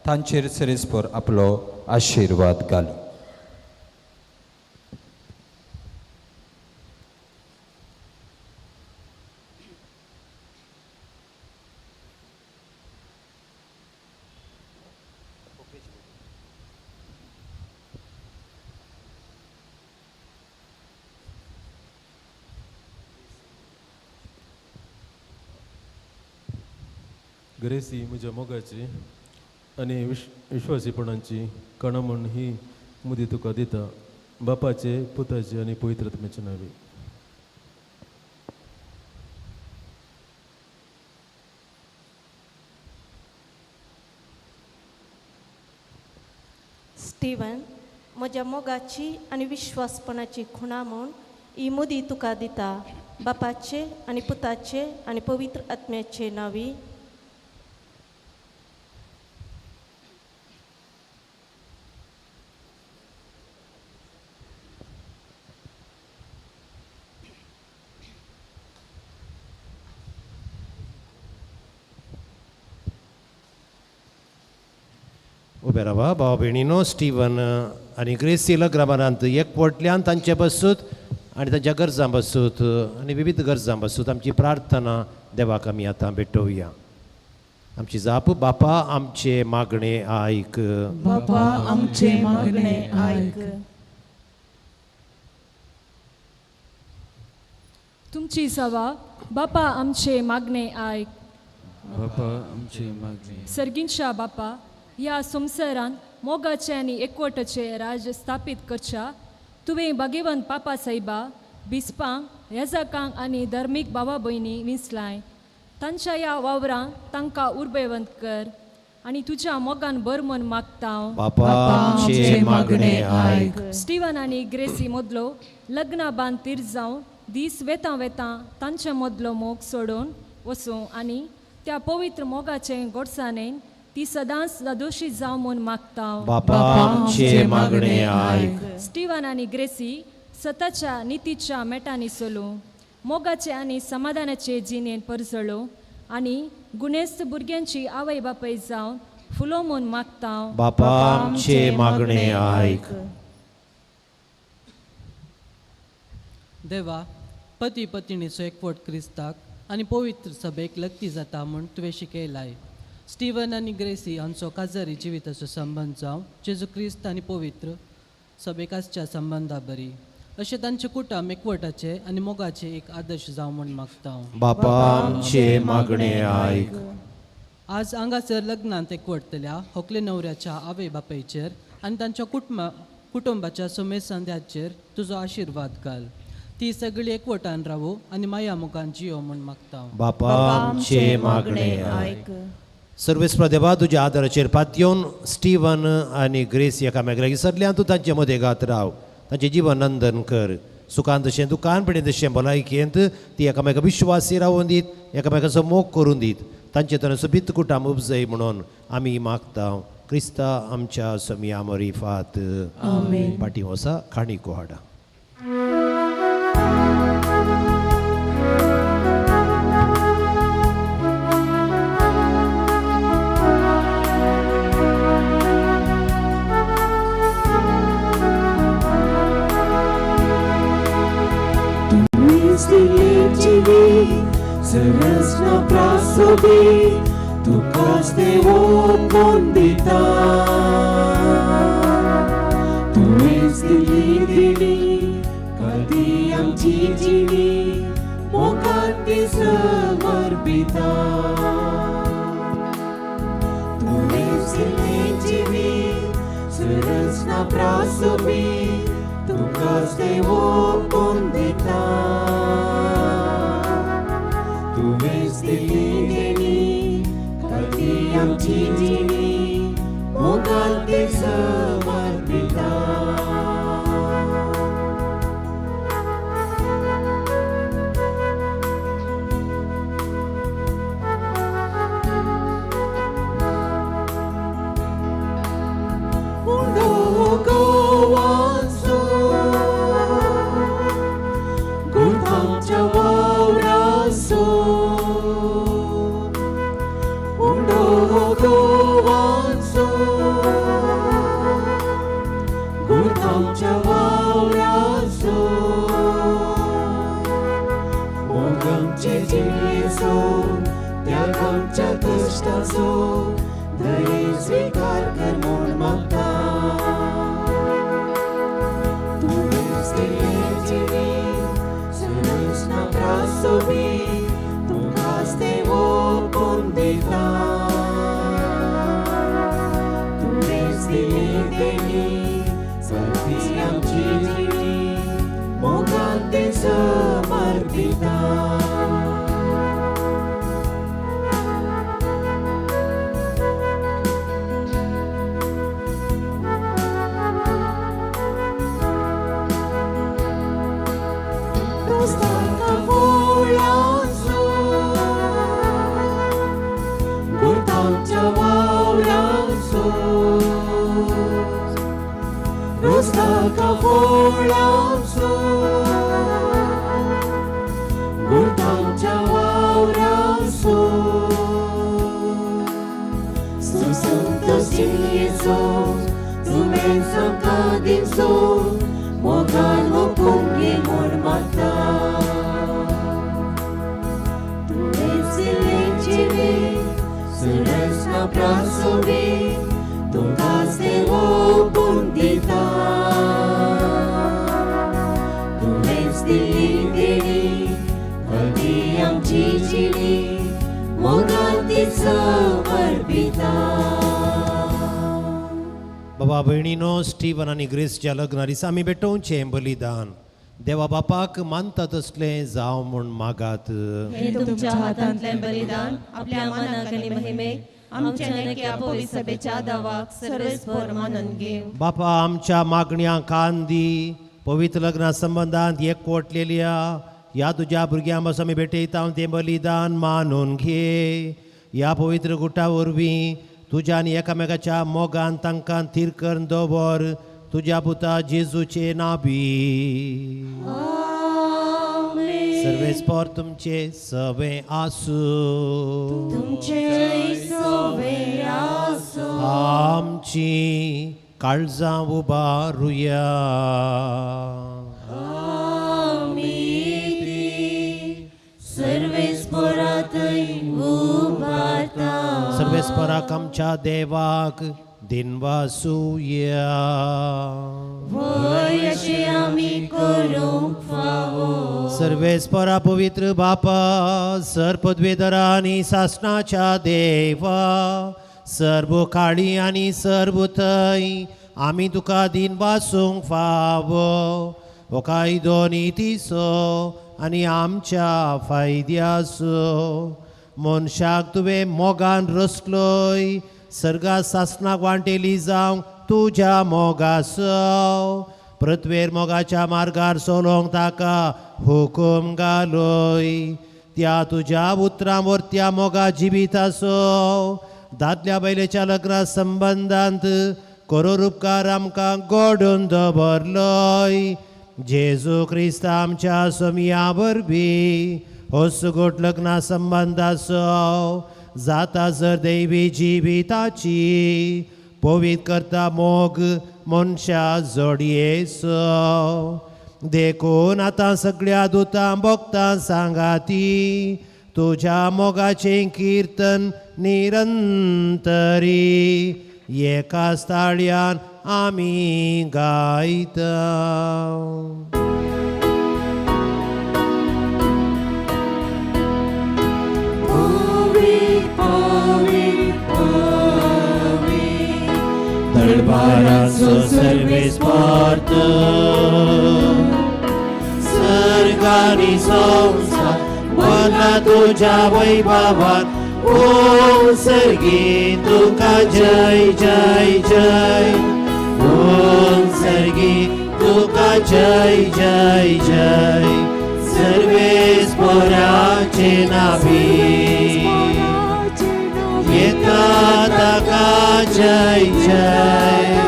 [SPEAKER 8] तांचेर सरेस्पर आपलो आशिर्वाद घालूं.
[SPEAKER 7] ग्रेसी म्हज्या मोगाची आनी विश्वासीपणाची कणा म्हूण ही मुदी तुका दिता, बापाचे पुताचे आनी पवित्र आत्म्याचे नांवे.
[SPEAKER 4] स्टीवन म्हज्या मोगाची आनी विश्वासपणाची खुणा म्हूण ही मुदी तुका दिता, बापाचे आनी पुताचे आनी पवित्र आत्म्याचे नांवी.
[SPEAKER 3] उबे रावा भाव भयणीनो, स्टीवन आनी ग्रेसी लग्नाबारांत एकवटल्यान तांचे बसूत आनी तांच्या गरजां बसूत आनी विविध गरजां बसूत आमची प्रार्थना देवाक आमी आतां भेटोवया. आमची जाप, बापा आमचे मागणे आयक.
[SPEAKER 2] बापा आमचे मागणे आयक.
[SPEAKER 9] तुमची सवा, बापा आमचे मागणे आयक.
[SPEAKER 10] बापा आमचे मागणे.
[SPEAKER 9] सर्गींच्या बापा, ह्या संवसारान मोगाचें आनी एकवटाचें राज्य स्थापीत करच्या तुवें भाग्यवंत पापा साहेबा बिस्पांक येजाकांक आनी धर्मीक भावा भयणी विंचलाय. तांच्या ह्या वावरांक तांकां उर्बेवंत कर आनी तुज्या मोगान भर म्हूण मागता.
[SPEAKER 3] बापा आमचे मागणे आयक.
[SPEAKER 9] स्टीवन आनी ग्रेसी मदलो लग्ना बांद तीर जावन दीस वेतां वेतां तांचे मदलो मोग सोडून वचूं आनी त्या पवित्र मोगाचे गोडसाणेन ती सदांच जादोशी जावं म्हूण मागता.
[SPEAKER 3] बापा आमचे मागणे आयक.
[SPEAKER 9] स्टीवन आनी ग्रेसी सताच्या नितीच्या मेटांनी चलूं, मोगाचे आनी समाधानाचे जिणेन परजळो आनी गुणेस्त भुरग्यांची आवय बापाय जावन फुलो म्हूण मागता.
[SPEAKER 3] बापा आमचे मागणे आयक.
[SPEAKER 11] देवा, पती पत्नीचो एकवट क्रिस्ताक आनी पवित्र सभेक लग्ती जाता म्हूण तुवें शिकयलाय. स्टीवन आनी ग्रेसी हांचो काजारी जिविताचो संबंद जावं जेजू क्रिस्त आनी पवित्र सभेक आसच्या संबंदा बरी अशें तांचे कुटुंब एकवटाचे आनी मोगाचे एक आदर्श जावं म्हूण मागता.
[SPEAKER 3] बापा आमचे मागणे आयक.
[SPEAKER 11] आज हांगासर लग्नांत एकवटतल्या होकले न्हवऱ्याच्या आवय बापायचेर आनी तांच्या कुटुंबाच्या समेसांद्याचेर तुजो आशिर्वाद घाल. ती सगळी एकवटान रावू आनी माया मोगान जियो म्हूण मागता.
[SPEAKER 3] बापा आमचे मागणे आयक. सर्वेस्पर देवा, तुज्या आदाराचेर पातयेवन स्टीवन आनी ग्रेस एकामेकां लागीं सरल्यान तूं तांचे मदें गात राव, तांचें जिवन नंदन कर. सुखान तशें दुखान, पिडेन तशें भलायकेंत ती एकामेका विश्वासी रावून दीत, एकामेकाचो मोग करून दीत, तांचे तरेन सोबीत कुटाम उपजय म्हणून आमी मागता. क्रिस्ता आमच्या समिया मरिफात.
[SPEAKER 2] आमेन.
[SPEAKER 3] पाटी वसा खाणी कुहाडा.
[SPEAKER 2] सरसना प्रासोबी तुकाच देवो पोंदिता. तुवेंच दिली दिली कदी आमची जिणी मोगान ती समर्पिता. तुवेंच दिल्लें जिवीत सुरसना प्रासोबी तुकाच देव ओंपून दिता. तुवेंच दिली देणी कदी आमची जिणी मोगान ती समर्पिता. स्वीकार कर म्हूण मागता. तुवेंच दिल्लें जिवीत सुरसना प्रासोबी तुकाच देव ओंपून दिता. तुवेंच दिली देणी सगळी आमची जिणी मोगान ती समर्पिता.
[SPEAKER 3] बाबा भयणीनो, स्टीवन आनी ग्रेसच्या लग्ना दिसा आमी भेटोवचें बलिदान देवा बापाक मानता तसलें जावं म्हूण मागात.
[SPEAKER 4] हे तुमच्या हातांतलें बलिदान आपल्या मनाक आनी महिमेक आमच्या नक्या पवित्र सभेच्या दावाक सर्वेस्पर मानून घेवं.
[SPEAKER 3] बापा आमच्या मागण्या कान दी. पवित्र लग्ना संबंदांत एकवटलेल्या ह्या तुज्या भुरग्यां पासून आमी भेटयता तें बलिदान मानून घे. ह्या पवित्र गुटा वरवीं तुज्या आनी एकामेकाच्या मोगान तांकां थीर करून दवर. तुज्या पुता जेजूचे नाबी. सर्वेस्पर तुमचे सवे आसूं. आमची काळजां उबारुया. सर्वेस्पराक आमच्या देवाक दिनवासुया. सर्वेस्परा पवित्र बापा, सर पदवेधरा आनी सासणाच्या देवा, सर्व काळी आनी सर्व थंय आमी तुका दिनवासूंक फावो. हो कायदो नितीचो आनी आमच्या फायद्याचो. मनशाक तुवें मोगान रचलोय, सर्गा सासणाक वांटेली जावंक तुज्या मोगाचो. पृथ्वेर मोगाच्या मार्गार चलोवंक ताका हुकूम घालोय. त्या तुज्या उतरां वरत्या मोगा जिविताचो दादल्या बायलेच्या लग्ना संबंदांत करोर उपकार आमकां घडोवन दवरलोय. जेजू क्रिस्त आमच्या सोमया वरवीं हो सुगोट लग्ना संबंदाचो जाता जर दैवी जिविताची पवित्र करता मोग मनशा जोडयेचो. देखून आतां सगळ्या दुतां भोगतां सांगाती तुज्या मोगाचें किर्तन निरंतरी एकाच ताळयान आमी गायता. दरबाराचो सर्वेस पार्थ सर्गानी संसार भरला तुज्या वैभवान. ओम सर्गी तुका जय जय जय, ओम सर्गी तुका जय जय जय. सर्वेस पोराचे नाभी येता ताका जय जय.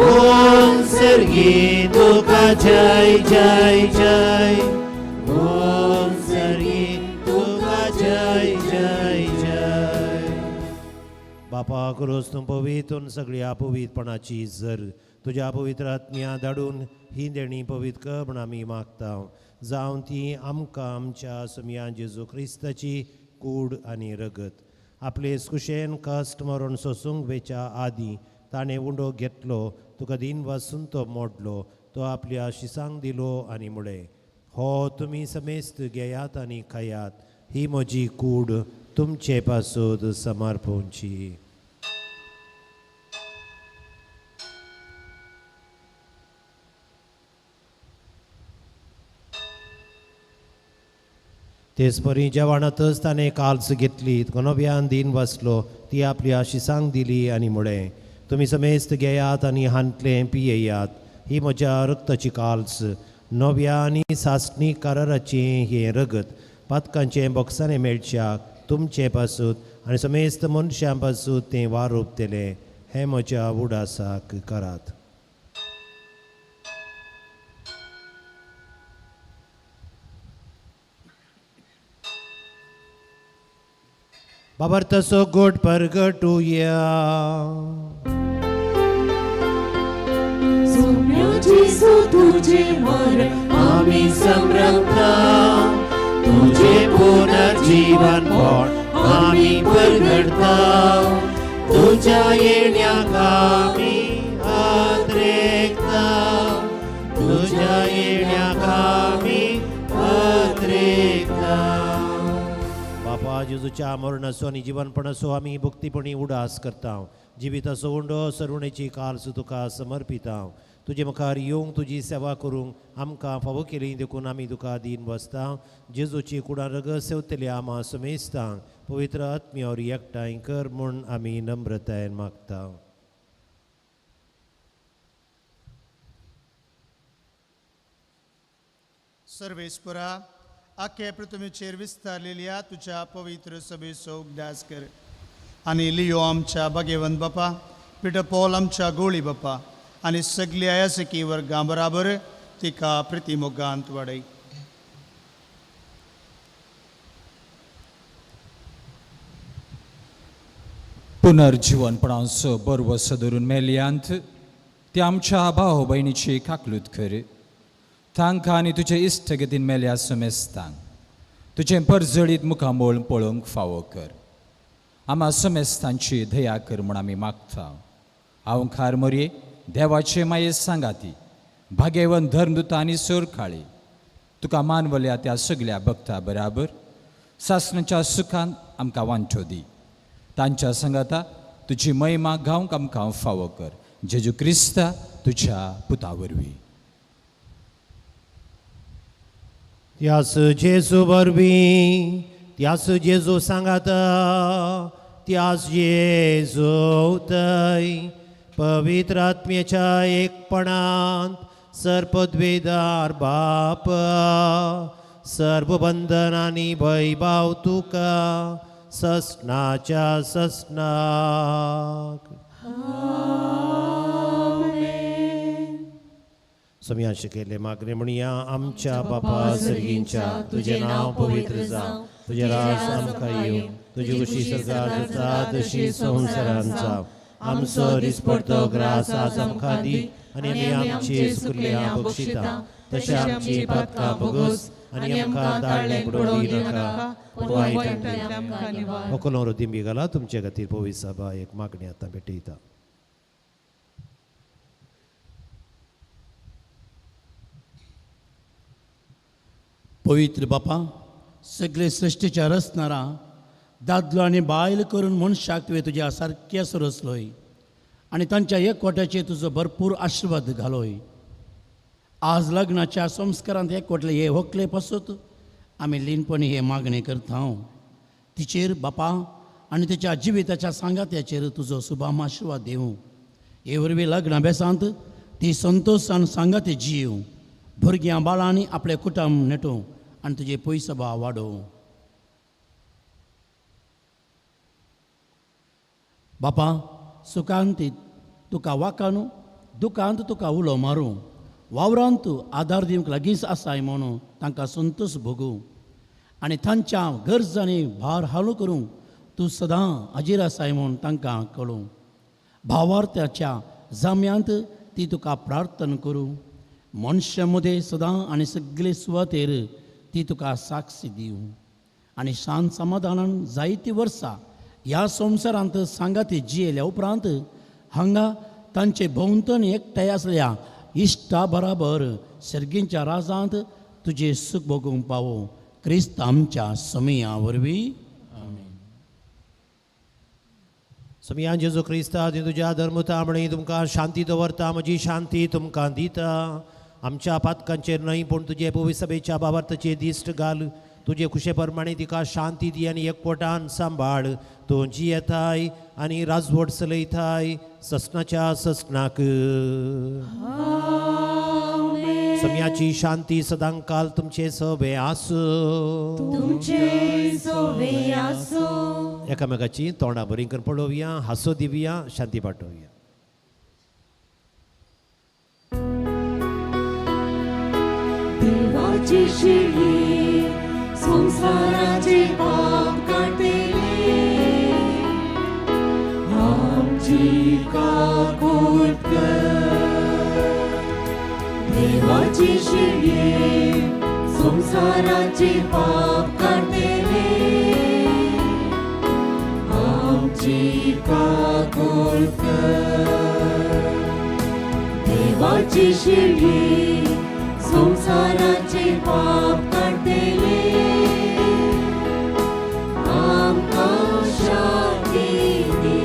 [SPEAKER 3] ओम सर्गी तुका जय जय जय, ओम सर्गी तुका जय जय जय. बापा क्रोस तूं पवित्र सगळ्या पवित्रपणाची जर तुज्या पवित्र आत्म्या धाडून ही देणी पवित्र कर म्हण आमी मागता. जावन ती आमकां आमच्या सुमया जेजू क्रिस्ताची कूड आनी रगत आपले कुशेन कश्ट मरण सोसूंक वेच्या आदीं ताणें उंडो घेतलो, तुका दिन वासून तो मोडलो, तो आपल्या शिसांक दिलो आनी म्हळें, हो तुमी समेस्त घेयात आनी खायात, ही म्हजी कूड तुमचे पासून समर्पणची. तेच परी जेवणातच ताणें काल्स घेतली, नव्यान दिन वाचलो, ती आपल्या शिसांक दिली आनी म्हळें, तुमी समेस्त घेयात आनी हांतलें पियेयात, ही म्हज्या रक्ताची काल्स, नव्या आनी सासणी कराराचें हें रगत पातकांचें बोक्सांनी मेळच्याक तुमचे पासून आनी समेस्त मनशां पासून तें वारोपतलें. हें म्हज्या उडासाक करात. बाबर तसो गोड परगटुया.
[SPEAKER 2] जेजू तुझे मरण आमी संभ्रमता,
[SPEAKER 3] तुझे पुनर्जीवन पण आमी परगटता, तुझ्या येण्याक आमी आत्रेकता, तुझ्या येण्याक आमी आत्रेकता. बापा जेजूच्या मरणाचो आनी जिवनपणाचो आमी भक्तीपणी उडास करता. जिविताचो उंडो सरुणेची काल्स तुका समर्पिता. तुजे मुखार येवंक तुजी सेवा करूंक आमकां फावो केली देखून आमी तुका दीन बसता. जेजूची कुडां रगत सेवतली आमा समेस्तांक पवित्र आत्म्यावर एकठांय कर म्हूण आमी नम्रतायेन मागता.
[SPEAKER 12] सर्वेस्परा आख्या पृथ्वीचेर विस्तारलेल्या तुज्या पवित्र सभेचो उगडास कर आनी लियो आमच्या भाग्यवंत बापा, पिटर पॉल आमच्या गोळी बापा आनी सगल्या यासकी वर्गां बराबर तिका प्रितीमोगांत वाडय.
[SPEAKER 8] पुनर्जीवनपणाचो बरवस धरून मेल्यांत ते आमच्या भाव भयणीची काकलूत कर. तांकां आनी तुजे इश्टगतीन मेल्या समेस्तांक तुजें परजळीत मुखामोळ पळोवंक फावो कर. आमा समेस्तांची दया कर म्हूण आमी मागता. हांव खार मोरये देवाचे माये सांगाती भाग्यवंत धर्मदूत आनी सोरखाळी तुका मानवल्या त्या सगल्या भक्ता बराबर सासणाच्या सुखान आमकां वांटो दी. तांच्या सांगाता तुजी महिमा गावंक आमकां फावो कर. जेजू क्रिस्ता तुज्या पुता वरवीं.
[SPEAKER 3] त्यास जेजू वरवीं, त्यास जेजू सांगाता, त्यास जेजू तय पवित्र आत्म्याच्या एकपणांत सर्पद्वेदार बाप सर्व बंधन आनी भयभाव तुका ससनाच्या ससनाक. सम्या शिकयल्ले मागणे म्हणया. आमच्या बापा सर्गींच्या, तुजें नांव पवित्र जावं, तुजें राज आमकां येवं, तुजी खुशी सरकार जाता तशी संवसारांत जावं. आमचो दिसपडतो ग्रास आज आमकां दी आनी आमी आमची चुकल्या बक्षिता तशें आमची पातकां भोगोस आनी आमकां दाळणें पडोवंक दिनाका, पूण वायटांतल्यान. होकलो दिंबी घाला तुमचे खातीर पवित्र सभा एक मागणी आतां भेटयता.
[SPEAKER 13] पवित्र बापा, सगळे सृश्टीच्या रचणारा, दादलो आनी बायल करून मनशाक तुवें तुज्या सारकें रचलोय आनी तांच्या एकवटाचेर तुजो भरपूर आशिर्वाद घालोय. आज लग्नाच्या संस्कारांत एकवटले हे व्हंकले पासत आमी लीनपणी हे मागणी करता. तिचेर बापा आनी तिच्या जिविताच्या सांगात्याचेर तुजो सुभाम आशिर्वाद दिवं. हे वरवीं लग्ना बेसांत ती संतोशान सांगाती जीव, भुरग्यां बाळांनी आपलें कुटुंब नेटूं आनी तुजे पयसो भाव वाडोवं. बापा, सुखांत तुका वाकानू, दुखांत तुका उलो मारूं, वावरांत तूं आदार दिवंक लागींच आसाय म्हणून तांकां संतोश भोगूं आनी तांच्या गरजांनी भार हालू करूंक तूं सदां हाजीर आसाय म्हूण तांकां कळूं. भावार्थ्याच्या जाम्यांत ती तुका प्रार्थना करूं. मनशां मदें सदां आनी सगळे सुवातेर ती तुका साक्षी दिवं आनी शांत समाधानान जायतीं वर्सां ह्या संवसारांत सांगाती जियेल्या उपरांत हांगा तांचे भोंवतणी एकठांय आसल्या इश्टा बराबर सर्गींच्या राजांत तुजें सूख भोगूंक पावो. क्रिस्त आमच्या समया वरवीं.
[SPEAKER 3] समियान जेजू क्रिस्ता तुज्या धर्मता म्हणी तुमकां शांती दवरता, म्हजी शांती तुमकां दिता. आमच्या पातकांचेर न्हय पूण तुजे पवित्र सभेच्या बाबार्थाचेर दिश्ट घाल. तुजे खुशे प्रमाणे तिका शांती दी आनी एकवटान सांबाळ. तूं जियेताय आनी राजवट चलयताय ससनाच्या ससनाक. सम्याची शांती सदांकाल तुमचे सवे आसूं.
[SPEAKER 2] तुमचे सोवे आसूं.
[SPEAKER 3] एकामेकाची तोंडां बरीं करून पळोवया, हांसो दिवया, शांती पाठोवया.
[SPEAKER 2] देवाची शिडी संवसाराचे पाप काडटली, आमची काकूट कर. देवाची शिडी संवसाराचे पाप काडटली, आमची काकूट कर. देवाची शिडी संवसाराचे पाप काडटली, आमकां शांती दी.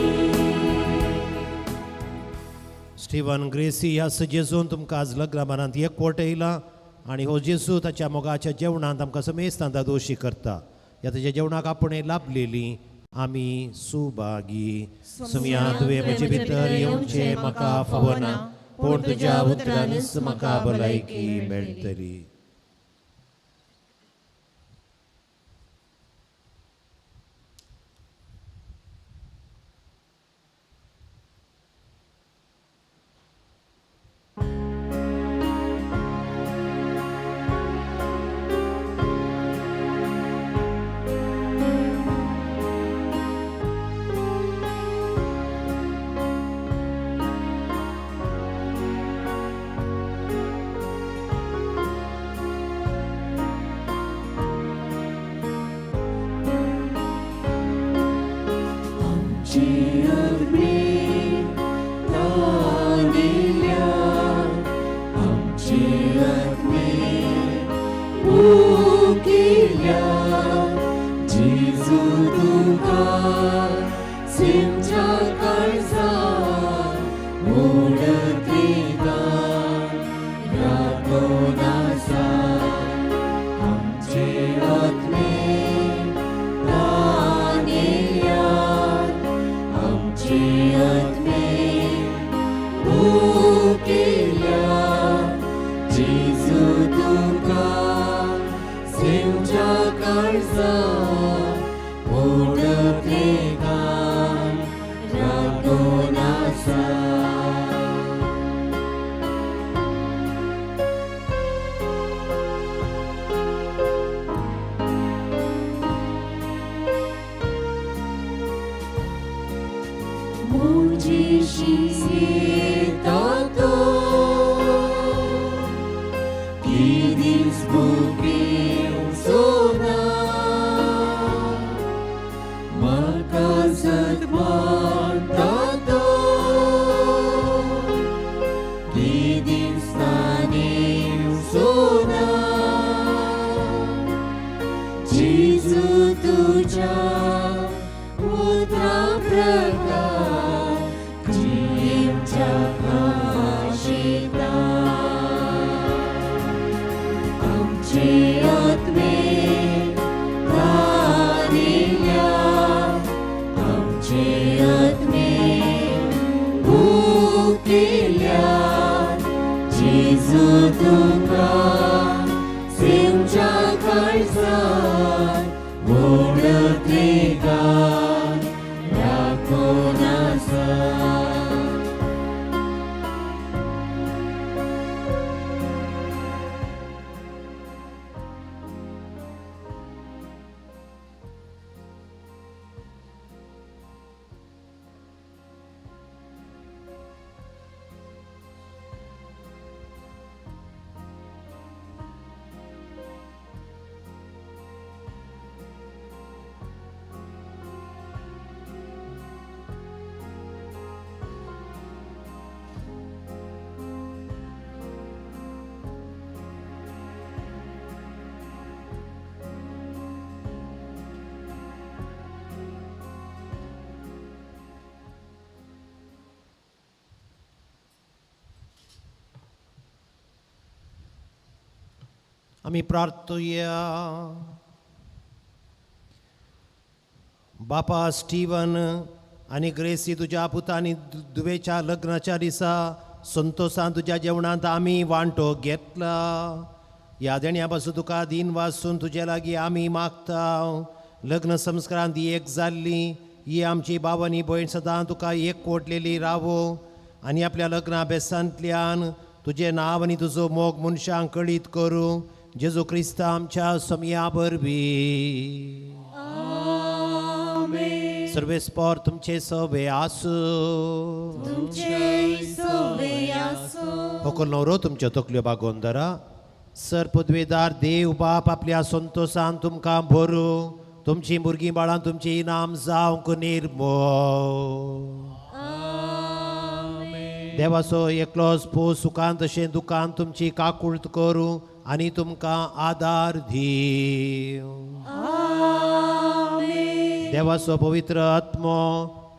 [SPEAKER 3] स्टीवन ग्रेसी ह्या जेजून तुमकां आज लग्नाबारांत एकवट येयला आनी हो जेजू ताच्या मोगाच्या जेवणांत आमकां समेस्तांत दोशी करता. ह्या ताच्या जेवणाक आपण लाभलेली आमी सुभागी. सुमया तुवें म्हजे भितर येवचें म्हाका फावना, पूण तुज्या उतरानच म्हाका भलायकी मेळटली.
[SPEAKER 2] तुझ्या उतरा प्रकार जियेवच्या आशिता आमचे आत्मे तारिल्या आमचे आत्मे भुकेल्या जेजू तुका सेवच्या काळजात व्हडत्रेगार राखून आसा.
[SPEAKER 3] आमी प्रार्थुया. बापा स्टीवन आनी ग्रेसी तुज्या पुतानी दुवेच्या लग्नाच्या दिसा संतोसान तुज्या जेवणांत आमी वांटो घेतला. ह्या देण्या पासून तुका दीन वासून तुजे लागीं आमी मागता. लग्न संस्कारांत एक जाल्ली ही आमची बाव आनी भयण सदां तुका एक कोटलेली रावो आनी आपल्या लग्ना बेसांतल्यान तुजें नांव आनी तुजो मोग मनशांक कळीत करूं. जेजू क्रिस्ता आमच्या समया वरवीं. सर्वेस्पोर तुमचे सवे आसूं. होकल न्हवरो तुमच्यो तकल्यो बागोवन धरा. सर पदवेदार देव बाप आपल्या संतोसान तुमकां भरूं. तुमचीं भुरगीं बाळां तुमचीं इनाम जावंक निर्मोळ. देवाचो एकलोच पूत सुखान तशें दुखान तुमची काकूळट करूं आनी तुमकां आदार दिवं. देवाचो पवित्र आत्मो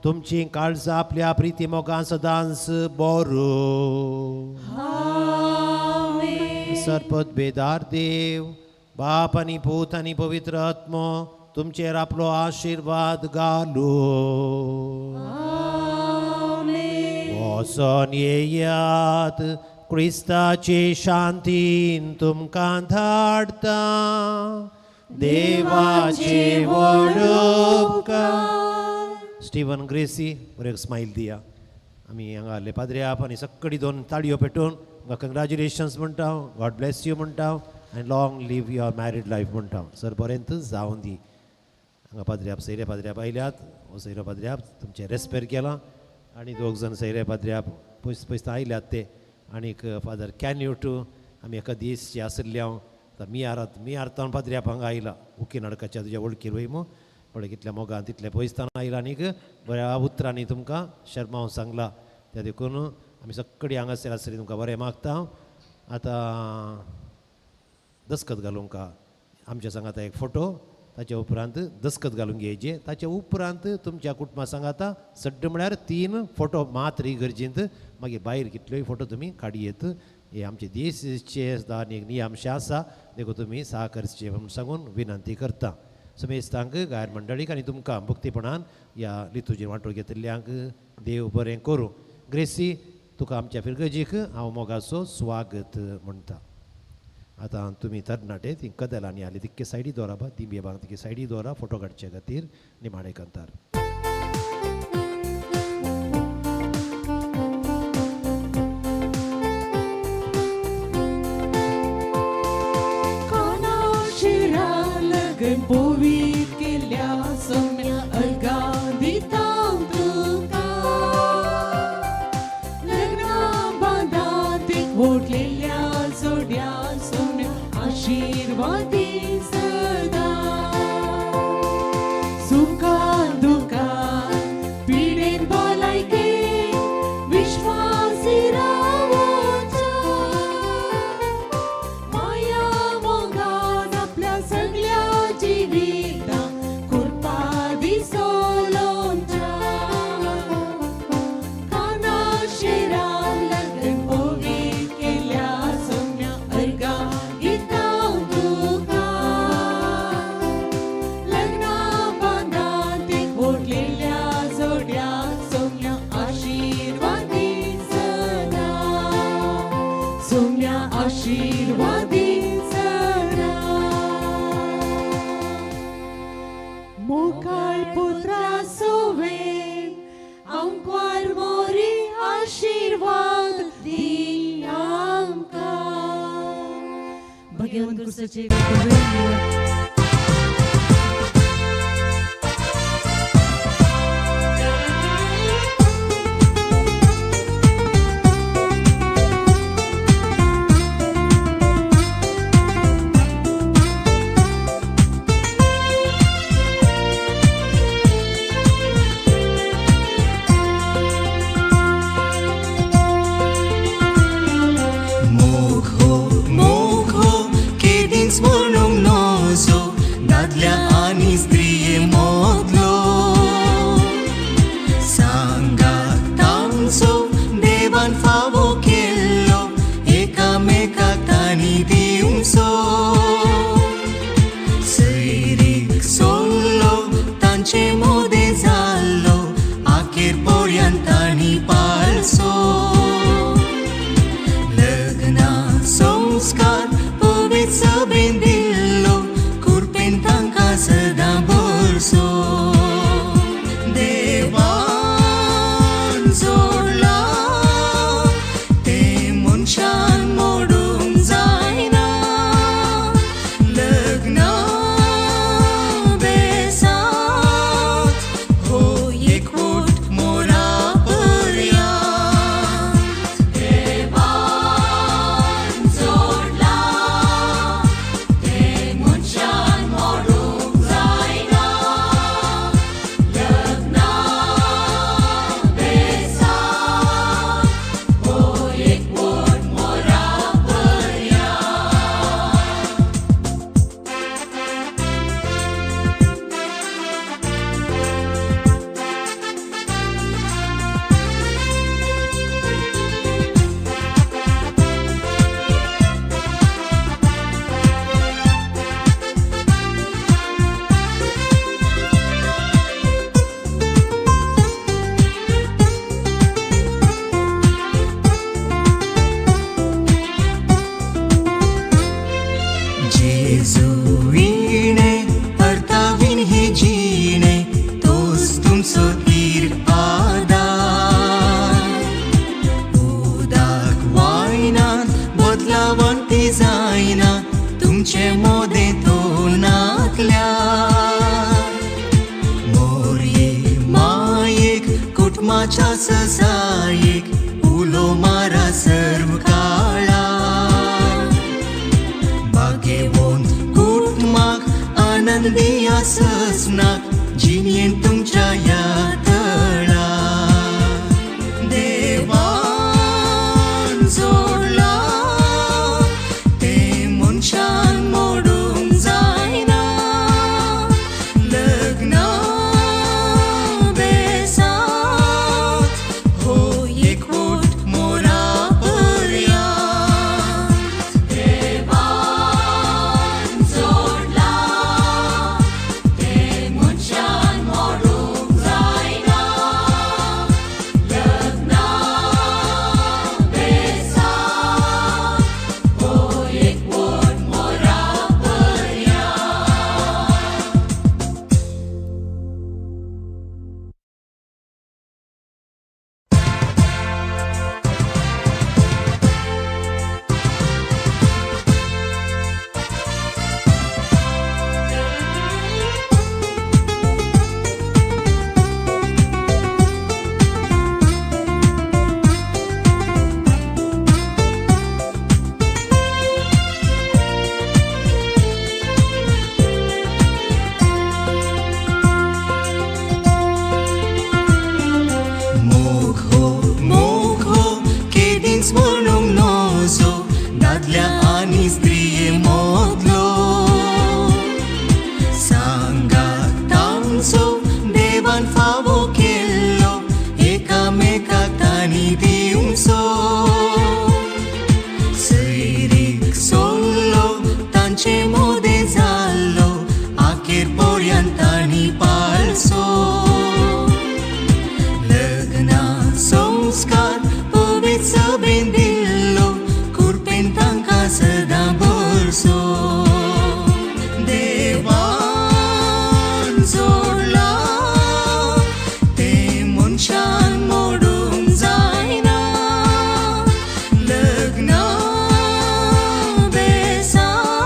[SPEAKER 3] तुमची काळजां आपल्या प्रिती मोगान सदांच बरो. सरपत बेदार देव बाप आनी पूत आनी पवित्र आत्मो तुमचेर आपलो आशिर्वाद घालूं. वचोन येयात क्रिस्ताचे शांतीन तुमकां धाडटा. देवाचे व्हड उपकार. स्टीवन ग्रेसी बरें एक स्मायल दिया. आमी हांगा आसले पाद्र्याप आनी सगळी दोन ताळयो पेटोवन तुमकां कंग्रेच्युलेशन्स म्हणटा, गॉड ब्लेस you म्हणटा आनी long live your married life म्हणटा. सर बरेंच जावन दी. हांगा पाद्र्याप सैरे पाद्र्याप आयल्यात. हो सैरो पाद्र्याप तुमचें रेस्पेर केलां आनी दोग जाण सैरे पाद्र्याप पयस पयस आयल्यात ते. आनीक फादर कॅन्यूट आमी एका दीस जे आशिल्ले हांव तर मियारात मियारतावन पाद्र्याप हांगा आयला. उकी नाडकाच्या तुज्या वळखीर वय मू पळय कितल्या मोगान तितले पयसतान आयला आनीक बऱ्या उतरांनी तुमकां शर्माव सांगला. त्या देखून आमी सगळीं हांगासर आसतली तुमकां बरें मागता. आतां दस्खत घालूंक आमच्या सांगाता एक फोटो, ताच्या उपरांत दस्खत घालूंक घेवचे. ताच्या उपरांत तुमच्या कुटुंबा सांगाता सड्ड म्हळ्यार 3 फोटो मात्र इगर्जींत. मागीर भायर कितल्योय फोटो तुमी काडयेत. हे आमचे देशाचे एक नियमशे आसा देखून तुमी सहकरचे म्हूण सांगून विनंती करता. समेस्तांक गायर मंडळीक आनी तुमकां भक्तीपणान ह्या लितूचेर वांटो घेतिल्ल्यांक देव बरें करूं. ग्रेसी तुका आमच्या फिरगजीक हांव मोगाचो स्वागत म्हणटा. आतां तुमी तरणाटे ती कदेलांनी आली तितके सायडी दवरा बा दिंबे बांग तितके सायडी दवरा फोटो काडचे खातीर निमाणे कांतार.
[SPEAKER 2] पवित केल्या सम्या अर्गां दिता तुका. लग्ना बांदात एकवटलेल्या जोड्या सम्या आशिर्वादी सदा. सुखान दुखान पिडेन भलायकेन विश्वासी रावच्या. माया मोगान आपल्या सगळ्या जिविता भगेवन क्रिस्ताचे तुवें
[SPEAKER 14] लग्न बेसात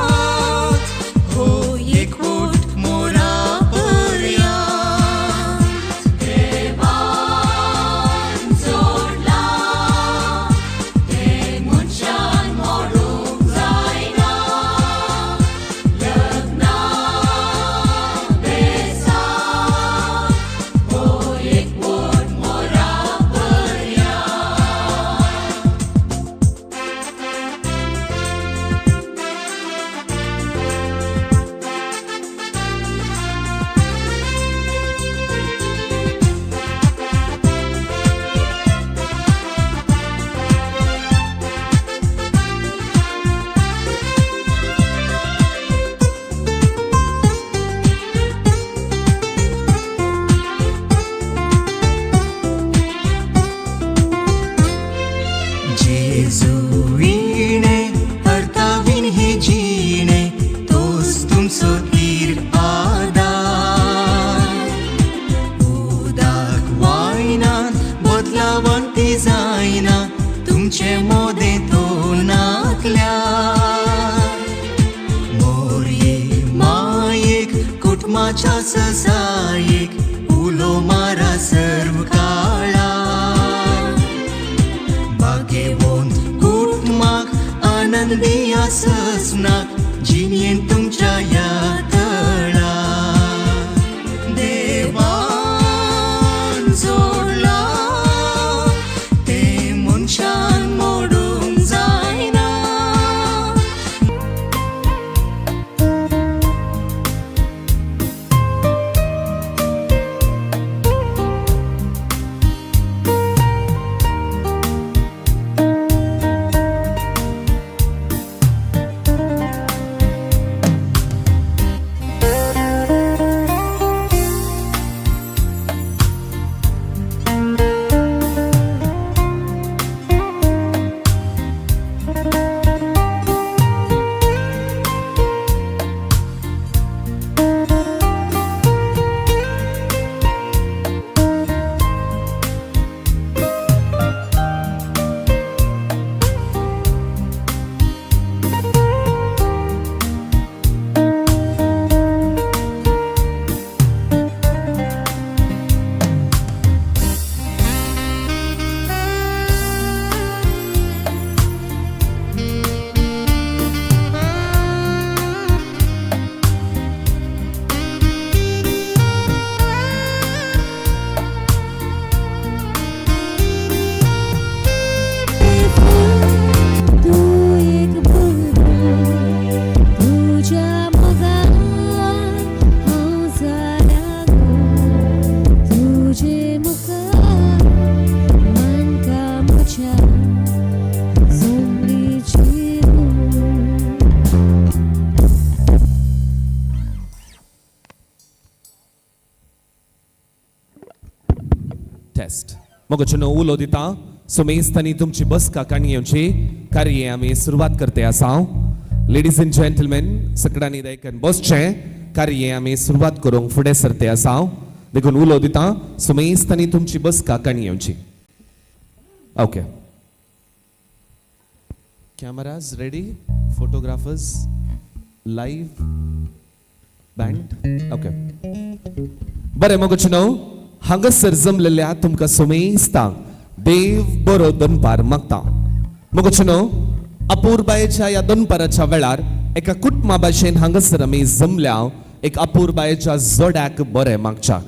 [SPEAKER 14] देवाच्या ससायेक उलो मारा सर्व काळार बागेवोन कुटुंबाक आनंदी आसनाक जिणेन तुमच्या ह्या तळार देवान जोडला ते मनशान मोडूंक जायना.
[SPEAKER 15] टेस्ट मोगचनो उलो दिता सुमेस्तांनी तुमची बसका काणी येवची कार्य आमी सुरवात करते आसा. लेडीज अँड जेंटलमेन सगळ्यांनी देखून बसचें कार्य आमी सुरवात करूंक फुडें सरते आसा. देखून उलो दिता सुमेस्तांनी तुमची बसका काणी येवची. Okay, cameras ready, photographers, live band. Okay बरें मोगचनो हांगासर जमलेल्या तुमकां सुमेस्तांक देव बरो दनपार मागता. मोगचनो अपूर्बायेच्या ह्या दनपाराच्या वेळार एका कुटुंबा भाशेन हांगासर आमी जमल्या एक अपूर्बायेच्या जोड्याक बरें मागच्याक.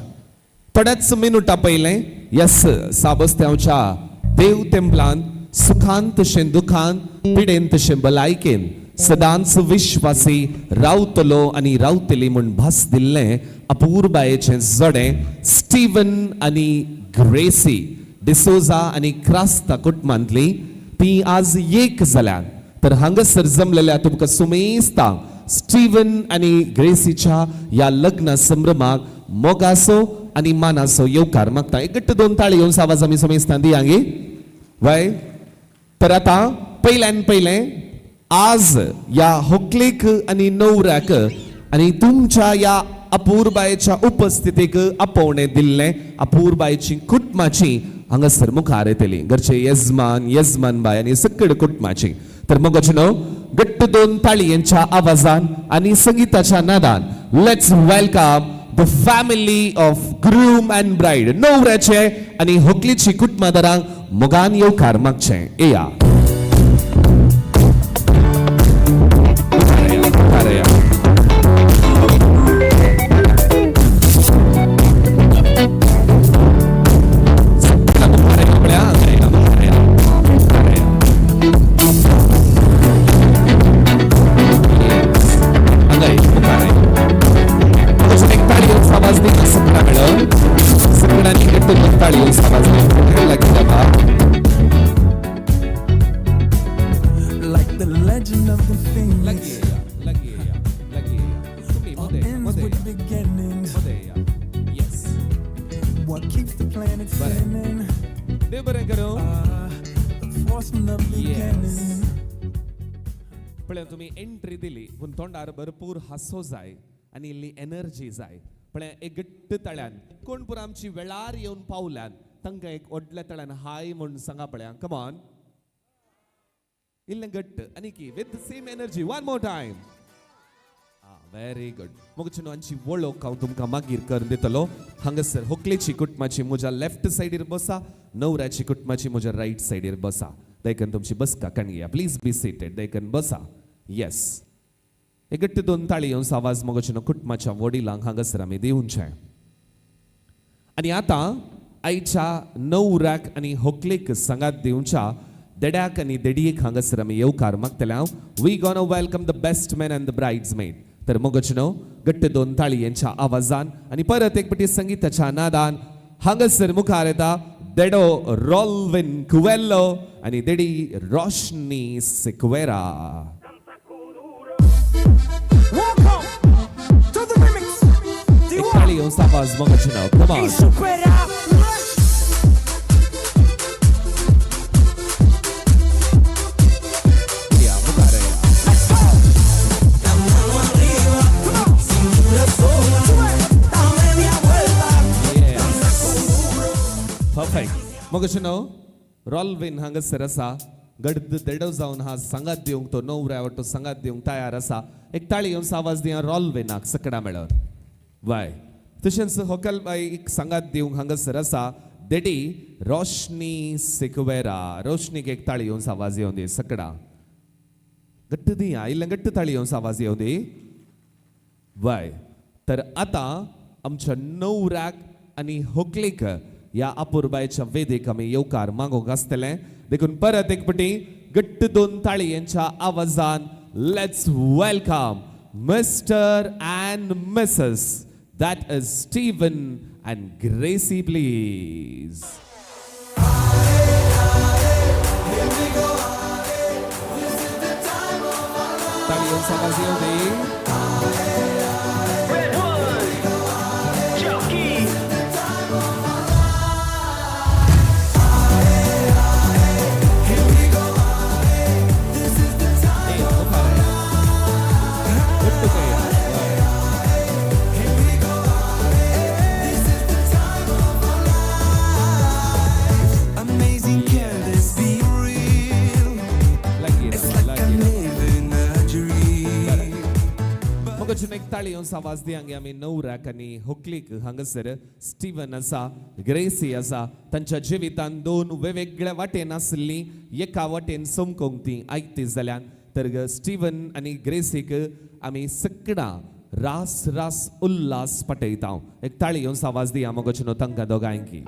[SPEAKER 15] थोड्याच मिनुटां पयलें यस साबस्त्यांवच्या देव तेंपलान सुखान तशें दुखान पिडेन तशें भलायकेन सदांच विश्वासी रावतलो आनी रावतली म्हूण भास दिल्लें अपूर्बायेचें जोडें स्टीवन आनी ग्रेसी डिसोजा आनी क्रास्ता कुटुंबांतली ती आज एक जाल्यान. तर हांगासर जमलेल्या तुमकां सुमेस्तांक स्टीवन आनी ग्रेसीच्या ह्या लग्न संभ्रमाक मोगासो आनी मानासो येवकार मागता. एक गट्ट दोन ताळी येवन आवाज आमी सुमेस्तां दिया गे वय. तर आतां पयल्यान पयलें आज ह्या होकलेक आनी नवऱ्याक आनी तुमच्या ह्या अपूर्बायेच्या उपस्थितीक आपोवणें दिल्लें अपूर्बायेची कुटुंबाची हांगासर मुखार येतली घरचे येजमान येजमान बाय आनी सगळे कुटुंबाची. तर मोगाचेनो गट्ट दोन ताळयांच्या आवाजान आनी संगीताच्या नादान let's welcome the family of groom and bride. नवऱ्याचे आनी होकलीची कुटुंबादारांक मोगान येवकार मागचें. येया एंट्री दिली पूण तोंडार भरपूर हांसो जाय आनी इल्ली एनर्जी जाय. पळय एक घट्ट तळ्यान कोण पुरो आमची वेळार येवन पावल्यान तांकां एक व्हडल्या तळ्यान हाय म्हूण सांगा पळया. कमॉन इल्लें घट्ट आनी की with same energy one more time. Very good. मोगचेनो हांची वळख हांव तुमकां मागीर करून दितलो. हांगासर होकलेची कुटुंबाची म्हज्या लेफ्ट सायडीर बसा, नवऱ्याची कुटुंबाची म्हज्या रायट सायडीर बसा. देखून तुमची बसका कणया. Please be seated. देखून बसा. येस, एक गट्ट दोन ताळी येवन आवाज मोगचेनो कुटुंबाच्या वडिलांक हांगासर आमी दिवचे. आनी आतां आयच्या नवऱ्याक आनी होकलेक सांगात दिवच्या देड्याक आनी देडयेक हांगासर आमी येवकार मागतले हांव. We gonna welcome the best man and the bridesmaid. तर मोगचनो गट्ट दोन ताळी यांच्या आवाजान आनी परत एक पटी संगीताच्या नादान हांगासर मुखार येता देडो रॉल्विन कुवेल्लो आनी देडी रोशनी सिक्वेरा. एक ताळी येवन आवाज मोगचनो. Come on. या मुखार या. परफेक्ट. मोगचनो रॉल्विन हांगासर आसा. गड्द देडो जावन हा सांगात दिवंक तो नवऱ्या वाटो सांगात दिवंक तयार आसा. एक ताळी येवन आवाज दिया रॉल्विनाक सकडा मेळोन. वाय. तशेंच होकल बाईक सांगात दिवंक हांगासर आसा देडी रोशनी सिक्वेरा. रोशनीक एक ताळी येवन आवाज येवन दी सकडा. गट्ट दिया इल्लें गट्ट ताळी येवन आवाज येवन दी. वाय. तर आतां आमच्या नवऱ्याक आनी होकलेक ह्या अपुरबायच्या वेदीक आमी येवकार मागूंक आसतलें. देखून परत एक पटी गट्ट दोन ताळयांच्या आवाजान let's welcome Mr and Mrs, that is Steven and Gracy, please. ताळयांचा आवाज येऊ दे.
[SPEAKER 14] Amazing, can this be real? It's like I'm living a dream.
[SPEAKER 15] मग एक ताळी येवन आवाज दियांगे आमी नवऱ्याक आनी होकलीक. हांगासर स्टीवन आसा, ग्रेसी आसा. तांच्या जिवितान दोन वेगवेगळ्या वाटेन आसली, एका वाटेन समकोंक ती आयकती जाल्यान. तर स्टीवन आनी ग्रेसीक आमी सकडां रास रास उल्लास पटयता. एक ताळी येवन आवाज दिया मगो तांकां दोगांयकी.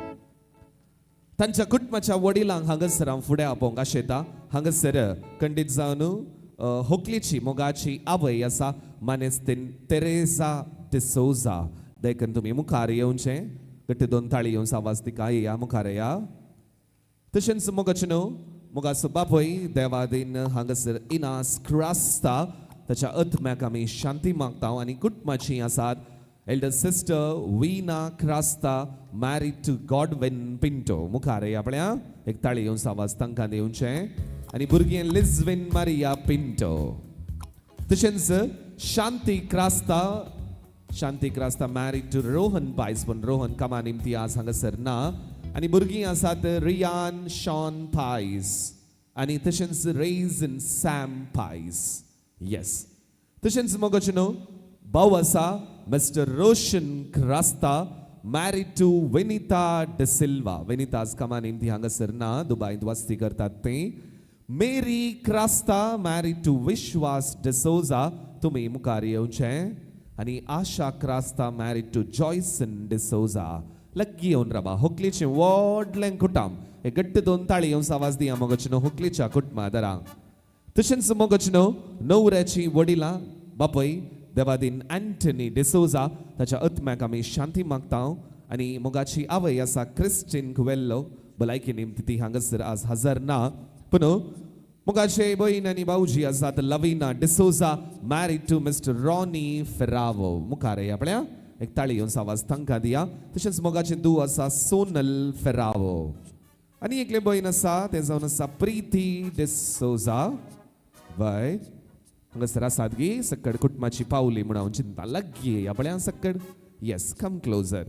[SPEAKER 15] तांच्या कुटुंबाच्या वडिलांक हांगासर हांव फुडें आपोवंक आशेता. हांगासर खंडीत जावन होकलीची मोगाची आवय आसा मानेस्तीन तेरेजा डिसोजा. देखून तुमी मुखार येवचें. गट्टे दोन ताळी येवन आवाज तिका. येया, मुखार येया. तशेंच मोगाचे न्हू मोगाचो बापूय देवादीन हांगासर इनास क्रास्ता, ताच्या आत्म्याक आमी शांती मागता. आनी कुटुंबाची आसात elder sister Veena Crasta, married to Godwin Pinto. मुखार येया आपल्या. एक ताळी येवन आवाज तांकां दिवचें. आनी भुरगीं लिजविन मारिया पिंटो. तशेंच शांती क्रास्ता, शांती क्रास्ता मॅरीड टू रोहन पायस, पूण रोहन कामा निमती आज हांगासर ना. आनी भुरगीं आसात रियान शॉन पायस आनी तशेंच रेझन सॅम पायस. येस. तशेंच मोगाचे न्हू भाव आसा mister Roshan Crasta, married to Vinita D'Silva. Vinita आज कामा निमती हांगासर ना, दुबायंत वस्ती करतात ते. Mary Crasta married to Vishwas D'Souza, तुमी मुखार येवचें. आनी आशा क्रास्ता मॅरीड टू जॉयसन डिसोजा. लग्गी येवन रावा. होकलेचें व्हडलें कुटाम. एक गट्ट दोन ताळी येवन आवाज दिया मोगोचे न्हू होकलेच्या कुटुंबा दरांक. तशेंच मोगोचे न्हू नवऱ्याची वडिलां बापय देवादीन अँटनी डिसोजा, ताच्या आत्म्याक आमी शांती मागता. आनी मोगाची आवय आसा क्रिस्टीन कुवेल्लो, भलायकी निमती ती हांगासर आज हजर ना. पूण मोगाचे भयण आनी भाऊजी आसात Lavina D'Souza married to mister Ronnie Ferrao. मुखार येया आपल्या. एक ताळी येवन आवाज तांकां दिया. तशेंच मोगाचे दू आसा सोनल फेरावो आनी एकले भयण आसा तें जावन आसा प्रिती डिसोजा. वय, हांगासर आसात गी सक्कड कुटुंबाची पावली म्हूण हांव चिंता. लागीं येया पळया सक्कड. येस, कम क्लोजर.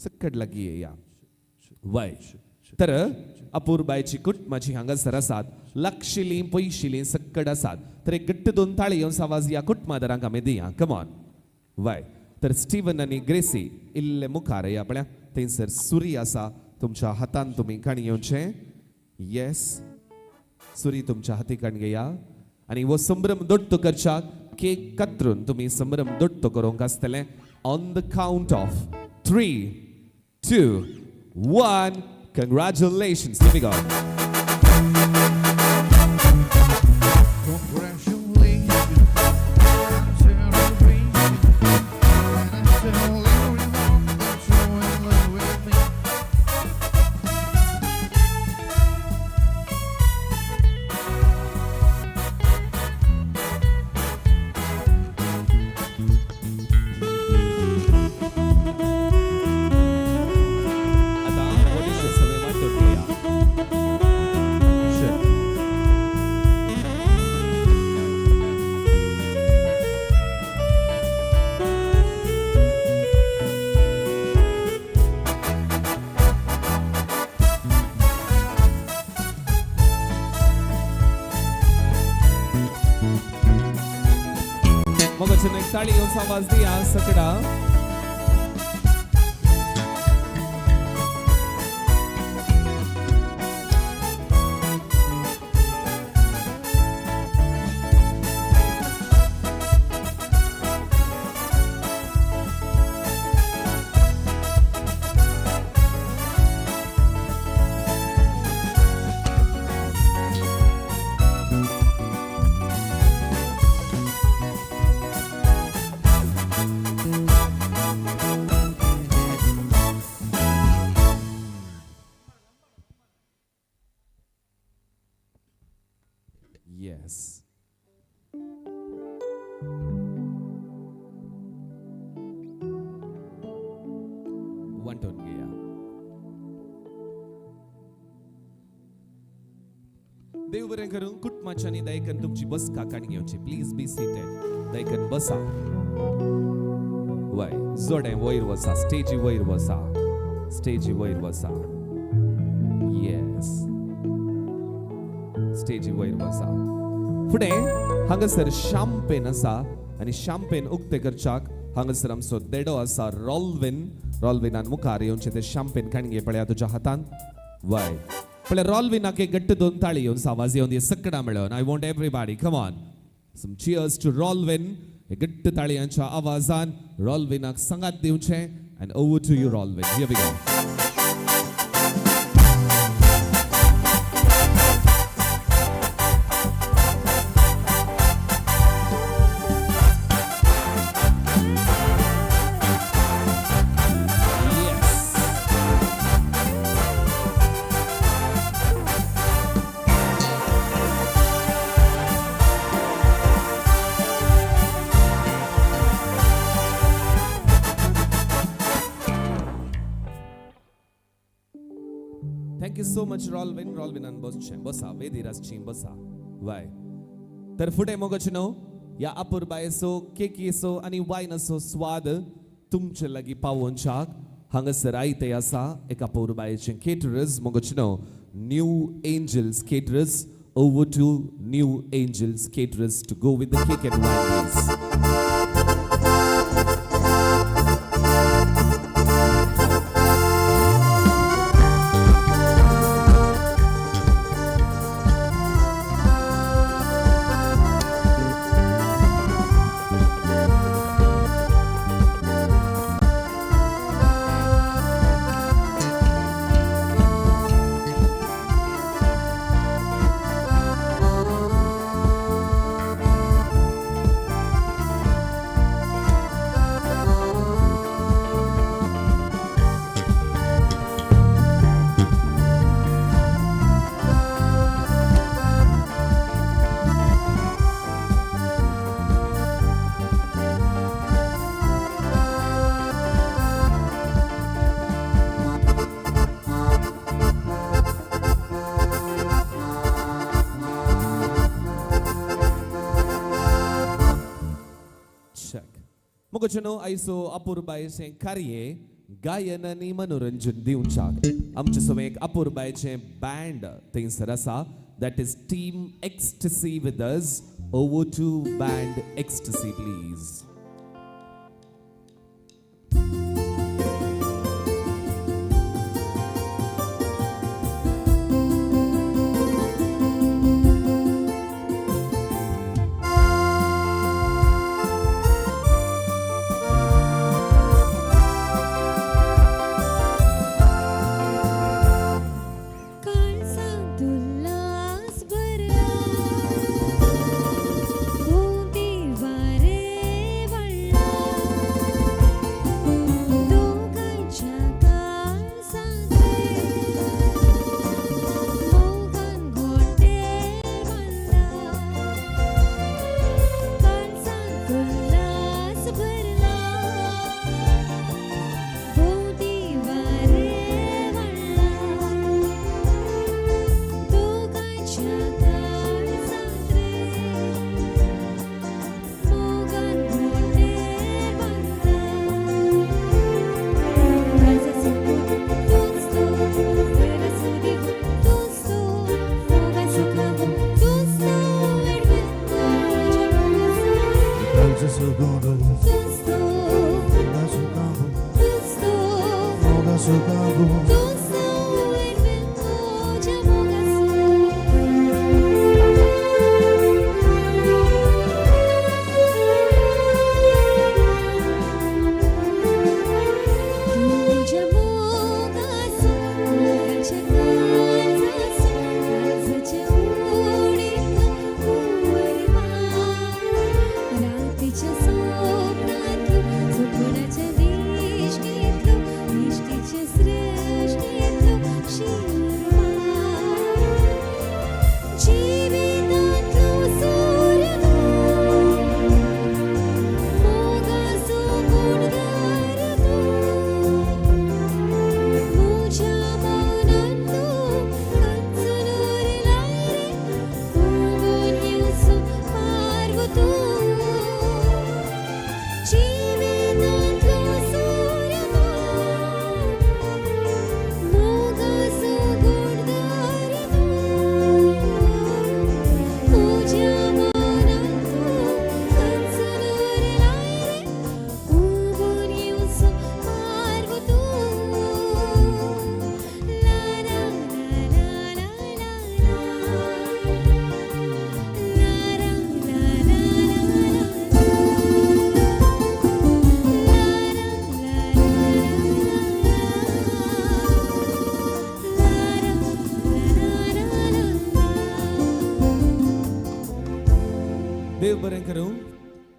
[SPEAKER 15] सक्कड लागीं येया. वय. तर अपुरबायची कुटुंबाची हांगासर आसात, लागशिलीं पयशिलीं सक्कड आसात. तर एक गट्ट दोन ताळी येवन आवाज ह्या कुटुंबादारांक आमी दिया. Come on. वय तर स्टीवन आनी ग्रेसी इल्ले मुखार या पळया थंयसर सुरी आसा तुमच्या हातान तुमी काणी घेवचें. येस, सुरी तुमच्या हाती काण घेया आनी हो संभ्रम दोट्टो करच्याक केक कातरून तुमी संभ्रम दोट्टो करूंक आसतलें. On the count of 3, 2, 1. Congratulations. Here we go. आतां व्हडलेशे सगळे वांटून घेया. Sure. मगाच्यान एक ताळी घेवन आवाज दिया सकडा. Yes. वांटून घेया. देव बरें करूं. कुटुंबाच्यांनी दयकन तुमची बसका काणी घेवची. Please be seated. दयकन बसा. वय जोडें वयर वसा, स्टेजी वयर वसा, स्टेजी वयर वसा. येस, स्टेजी वयर वसा. फुडें हांगासर शांपेन आसा आनी शांपेन उक्तें करच्याक हांगासर आमचो देडो आसा रॉल्विन. रॉल्विनान मुखार येवचें तें शांपेन काणगे पळया तुज्या हातान. वय पळय रॉल्विनाक एक घट्ट दोन ताळी येवन आवाज येवन सकडां मेळोवन. I want everybody, come on, some cheers to Rolwyn. घट्ट ताळयांच्या आवाजान रॉल्विनाक सांगात दिवचें. And over to you Rolwyn. Here we go. Yes. Thank you so much Rolwyn. रॉल्विनान बसचें, बसा वेदीर आसची बसा. वय तर फुडें मोगच न्हू ह्या अपुरबायेचो केकीचो आनी वायनाचो स्वाद तुमचे लागीं पावोवच्याक हांगासर आयते आसा एका अपुरबायेचें केटरर्स. मोगच न्हू New Angels Caterers. Over to New Angels Caterers to go with the cake and wine please. Check. मुगचनो आयसो अपुरबायेचें कार्य गायन आनी मनोरंजन दिवच्याक आमचे समें एक अपुरबायेचें बँड थंयसर आसा. That is Team Ecstasy with us. Over to Band Ecstasy please.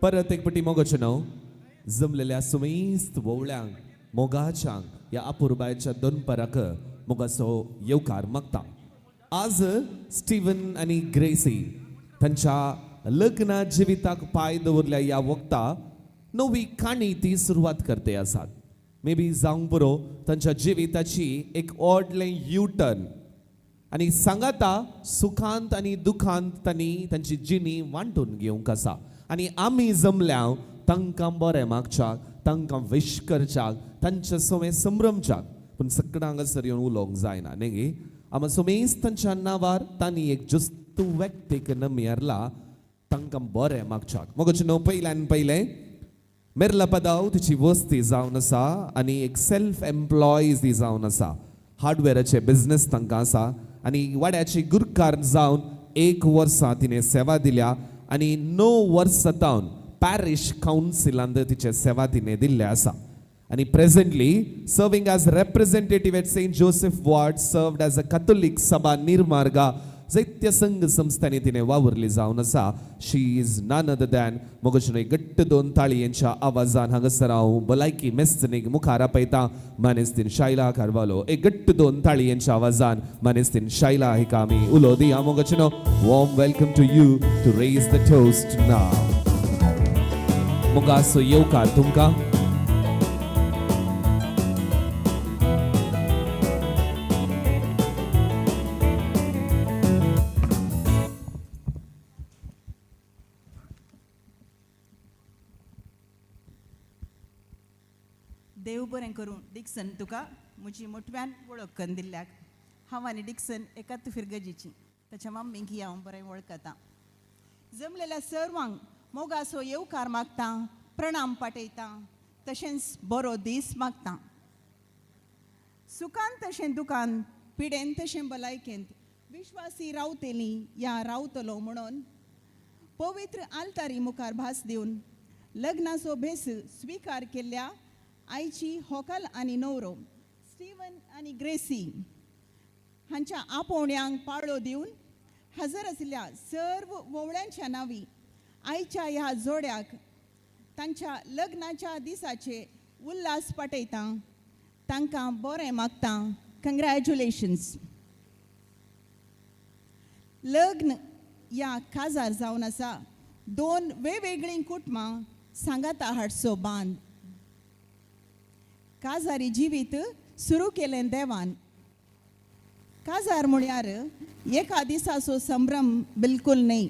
[SPEAKER 15] परत एक पटी मोगाचें नांव जमलेल्या सुमेस्त वोवळ्यांक मोगाच्यांक ह्या अपुरबायच्या दोनपराक मोगाचो येवकार मागता. आज स्टीवन आनी ग्रेसी तांच्या लग्न जिविताक पांय दवरल्या ह्या वखता नवी काणी ती सुरवात करते आसात. मे बी जावंक पुरो तांच्या जिविताची एक व्हडलें यू टर्न आनी सांगाता सुखांत आनी दुखांत तांणी तांची जिणी वांटून घेवंक आसा. आनी आमी जमल्या तांकां बरें मागच्याक, तांकां विश करच्याक, तांचे सवें संभ्रमच्याक. पूण सगळ्यांक हांगासर येवन उलोवंक जायना न्ही गे. आमा समेस्त तांच्या नांवार तांणी एक जस्तू व्यक्तीक नमी हारला तांकां बरें मागच्याक. मोगाचें न्हू पयल्यान पयलें मेरला पदाव तिची वस्ती जावन आसा आनी एक सेल्फ एम्प्लॉय ती जावन आसा. हार्डवेराचे बिजनेस तांकां आसा आनी वाड्याची गुरकार जावन एक वर्सां तिणें सेवा दिल्या आनी 9 वर्सां तावन पॅरिश कावन्सिलांत तिचे सेवा तिणें दिल्ले आसा. आनी presently serving as representative at Saint Joseph ward, served as a Catholic Sabha निर्मार्गा जैत्य संघ संस्थांनी तिणें वावुरली जावन आसा. She is none other than मोगचें न्हय घट्ट दोन ताळयेंच्या आवाजान हांगासर हांव भलायकी मेस्तनीक मुखार आपयता मानेस्तीन शायला कार्वालो. एक घट्ट दोन ताळयेंच्या आवाजान मानेस्तीन शायला हिका आमी उलो दिया. मोगचें न्हय warm welcome to you to raise the toast now. मोगाचो येवकार तुमकां.
[SPEAKER 5] देव बरें करूं डिक्सन, तुका म्हजी मोटव्यान वळख करून दिल्ल्याक. हांव आनी डिक्सन एकाच फिरगजीची, ताच्या मम्मीक ही हांव बरें वळखतां. जमलेल्या सर्वांक मोगाचो येवकार मागता, प्रणाम पाठयता, तशेंच बरो दीस मागता. सुखान तशें दुखान, पिडेन तशें भलायकेंत विश्वासी रावतली या रावतलो म्हणून पवित्र आल्तारी मुखार भास दिवन लग्नाचो भेस स्विकार केल्ल्या आयची होकाल आनी नवरो स्टीवन आनी ग्रेसी हांच्या आपोवण्यांक पाळो दिवन हजर आशिल्ल्या सर्व वोवळ्यांच्या नांवी आयच्या ह्या जोड्याक तांच्या लग्नाच्या दिसाचे उल्हास पाठयता, तांकां बरें मागता. कंग्रॅच्युलेशन्स. लग्न या काजार जावन आसा दोन वेगवेगळीं कुटुंबां सांगाता हाडचो बांद. काजारी जिवीत सुरू केलें देवान. काजार म्हळ्यार एका दिसाचो संभ्रम बिलकुल न्हय,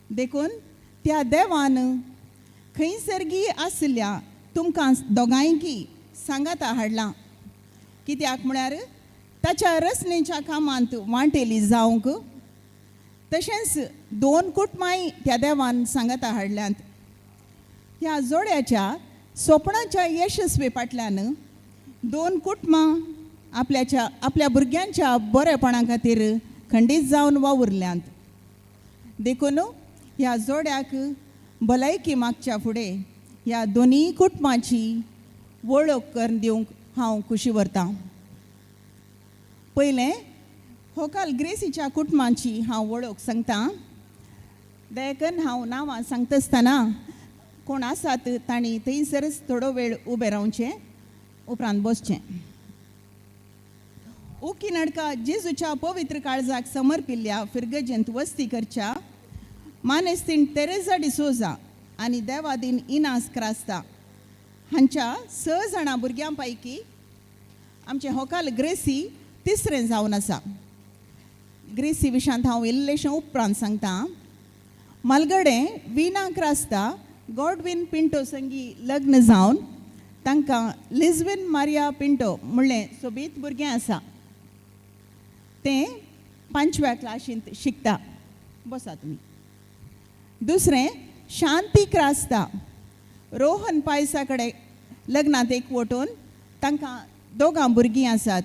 [SPEAKER 5] देखून त्या देवान खंयसरगी आशिल्ल्या तुमकां दोगांयकी सांगाता हाडलां. कित्याक म्हळ्यार ताच्या रचनेच्या कामांत वांटेली जावंक, तशेंच दोन कुटुंबांय त्या देवान सांगाता हाडल्यांत. ह्या जोड्याच्या सोपणाच्या यशस्वी फाटल्यान दोन कुटुंबां आपल्याच्या आपल्या भुरग्यांच्या बरेपणा खातीर खंडीत जावन वावुरल्यांत. देखून ह्या जोड्याक भलायकी मागच्या फुडें ह्या दोनूय कुटुंबाची वळख करून दिवंक हांव खुशी व्हरतां. पयलें होकाल ग्रेसीच्या कुटुंबाची हांव वळख सांगता. देखून हांव नांवां सांगता आसतना कोण आसात तांणी थंयसरच थोडो वेळ उबें रावचें, उपरांत बसचें. उकिनाडका जेजूच्या पवित्र काळजाक समर्पिल्ल्या फिरगजेंत वस्ती करच्या मानेस्तीन तेरेजा डिसोजा आनी देवादीन इनास क्रास्ता हांच्या 6 जाणां भुरग्यां पैकी आमचें होकाल ग्रेसी तिसरें जावन आसा. ग्रेसी विशांत हांव इल्लेशें उपरांत सांगता. मालगडें विना क्रास्ता गॉडविन पिंटो संगी लग्न जावन तांकां लिजविन मारिया पिंटो म्हणलें सोबीत भुरगें आसा. तें 5व्या क्लासींत शिकता. बसा तुमी. दुसरें शांती क्रास्ता रोहन पायसा कडेन लग्नांत एकवटून तांकां दोगां भुरगीं आसात.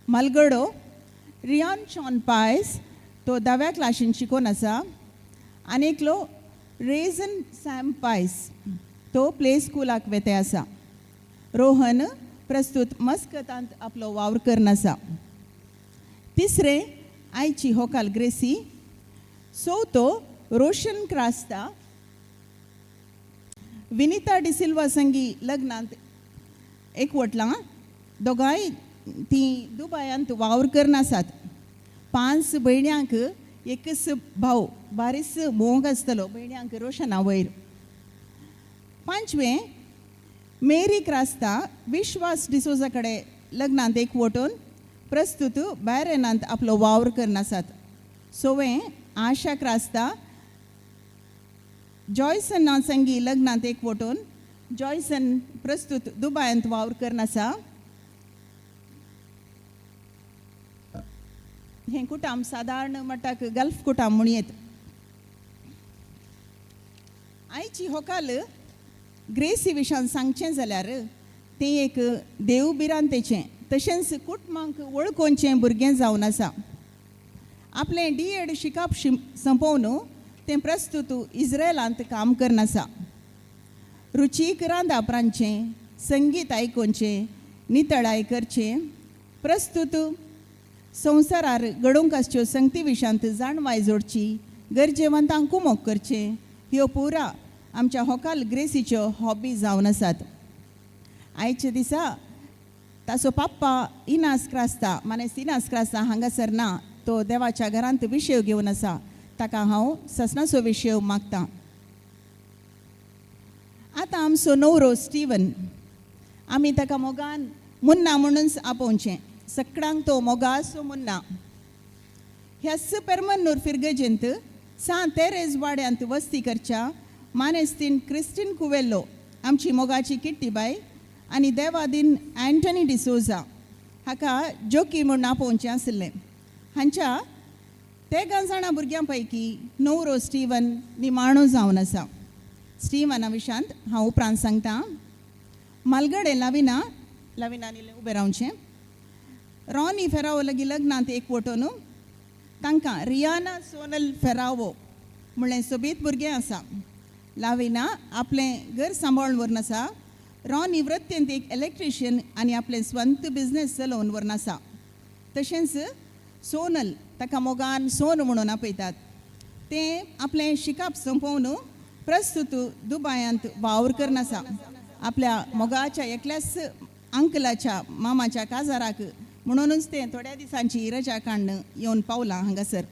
[SPEAKER 5] मालगडो रियान शॉन पायस तो 10व्या क्लासीन शिकोन आसा आनी एकलो रेजन सॅम पायस तो प्ले स्कुलाक वेते आसा. रोहन प्रस्तूत मस्कतांत आपलो वावर करून आसा. तिसरें आयची होकाल ग्रेसी. चवथो रोशन क्रास्ता विनिता डिसिल्वा संगी लग्नांत एकवटलां. दोगांय ती दुबायांत वावर करून आसात. 5 भयण्यांक एकच भाव, बारीस मोग आसतलो भयण्यांक रोशना वयर. पांचवें मेरी क्रास्ता विश्वास डिसोजा कडेन लग्नांत एकवटून प्रस्तुत बॅरेनांत आपलो वावर करून आसात. सवें आशा क्रास्ता जॉयसन संगी लग्नांत एकवटून जॉयसन प्रस्तुत दुबायांत वावर करून आसा. हें कुटाम सादारण म्हणटाक गल्फ कुटाम म्हणयेत. आयची होकाल ग्रेसी विशान सांगचें जाल्यार तें एक देव भिरांतेचें तशेंच कुटुंबांक वळखोवचें भुरगें जावन आसा. आपलें डी.एड शिकप सोंपोवन तें प्रस्तुत इस्रायलांत काम करून आसा. रुचीक रांदाप रांदचें, संगीत आयकोवचें, नितळाय करचें, प्रस्तुत संवसारार घडोवंक आसच्यो संगती विशांत जाणवाय जोडची, गरजेवंतांक कुमोक करचें, ह्यो पुरा आमच्या होकाल ग्रेसीच्यो हॉबी जावन आसात. आयच्या दिसा ताचो पप्पा इनास क्रास्ता मानेस्त इनास क्रास्ता हांगासर ना, तो देवाच्या घरांत विशय घेवन आसा. ताका हांव ससनाचो विशय मागतां. आतां आमचो नवरो स्टीवन, आमी ताका मोगान मुन्ना म्हणून आपोवचें. सगळ्यांक तो मोगासो मुन्ना. ह्याच पेरमन्नूर फिरगजेंत सां तेरेज वाड्यांत वस्ती करच्या मानेस्तीन क्रिस्टीन कुवेल्लो आमची मोगाची किट्टीबाय आनी देवादीन अँटनी डिसोजा हाका जोकी म्हूण आपोवचें आशिल्लें. हांच्या तेगां जाणां भुरग्यां पैकी नवरो स्टीवन निमाणो जावन आसा. स्टीवना विशांत हांव उपरांत सांगता. मालगडे लाविना लाविना उबें रावचें. रॉनी फेरावो लागीं लग्नांत एकवटून तांकां रियाना सोनल फेरावो म्हणलें सोबीत भुरगें आसा. लाविना आपलें घर सांबाळून व्हरून आसा. रॉनी वृत्तेंत एक इलेक्ट्रिशियन आनी आपलें स्वंत बिजनेस चलोवन व्हरून आसा. तशेंच सोनल ताका मोगान सोन म्हणून आपयतात. तें आपलें शिकप सोंपोवन प्रस्तुत दुबायांत वावर करून आसा. आपल्या मोगाच्या एकल्याच अंकलाच्या मामाच्या काजाराक म्हणूनच तें थोड्या दिसांची रजा काडून येवन पावलां हांगासर.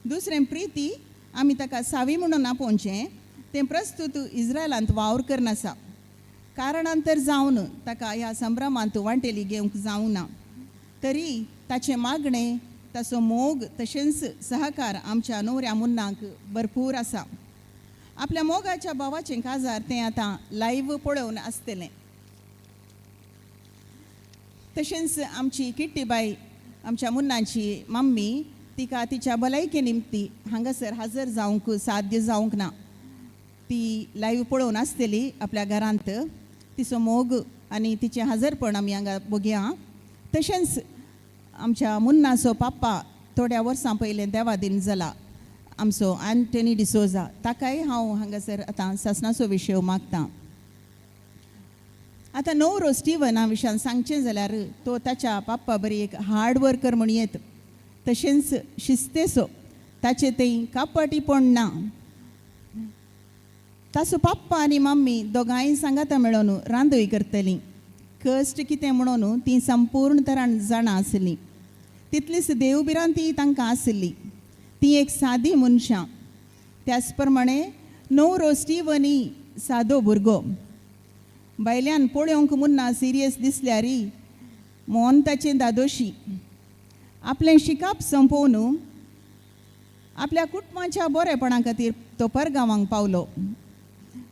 [SPEAKER 5] दुसरें प्रिती आमी ताका सावी म्हणून आपोवचें. तें प्रस्तुत इस्रायलांत वावर करून आसा. कारणान तर जावन ताका ह्या संभ्रमांत वांटेली घेवंक जावंक ना, तरी ताचें मागणें ताचो मोग तशेंच सहकार आमच्या न्हवऱ्या मुन्नाक भरपूर आसा. आपल्या मोगाच्या भावाचें काजार तें आतां लायव्ह पळोवन आसतलें. तशेंच आमची किट्टीबाय आमच्या मुन्नाची मम्मी तिका तिच्या भलायके निमती हांगासर हजर जावंक साध्य जावंक ना. ती लायव्ह पळोवन आसतली आपल्या घरांत. तिचो मोग आनी तिचें हजरपण आमी हांगा बघया. तशेंच आमच्या मुन्नाचो पाप्पा थोड्या वर्सां पयलें देवादीन जाला आमचो अँटनी डिसोजा, ताकाय हांव हांगासर आतां सासणाचो विशय मागतां. आतां नवरो स्टीवना विशयान सांगचें जाल्यार तो ताच्या पाप्पा बरी एक हार्ड वर्कर म्हण येत, तशेंच शिस्तेचो, ताचें थंय कापाटीपण ना. ताचो पप्पा आनी मम्मी दोगांय सांगाता मेळोन रांदूय करतलीं. कश्ट कितें म्हणून ती संपूर्ण तरान जाणां आसलीं. तितलीच देवभिरांती तांकां आसली. ती एक सादी मनशां. त्याच प्रमाणे नवरो स्टीवनी सादो भुरगो. भायल्यान पळोवंक मुन्ना सिरियस दिसल्यारी मोन ताचें दादोशी. आपलें शिकप सोंपोवन आपल्या कुटुंबाच्या बरेपणा खातीर तो परगांवांक पावलो.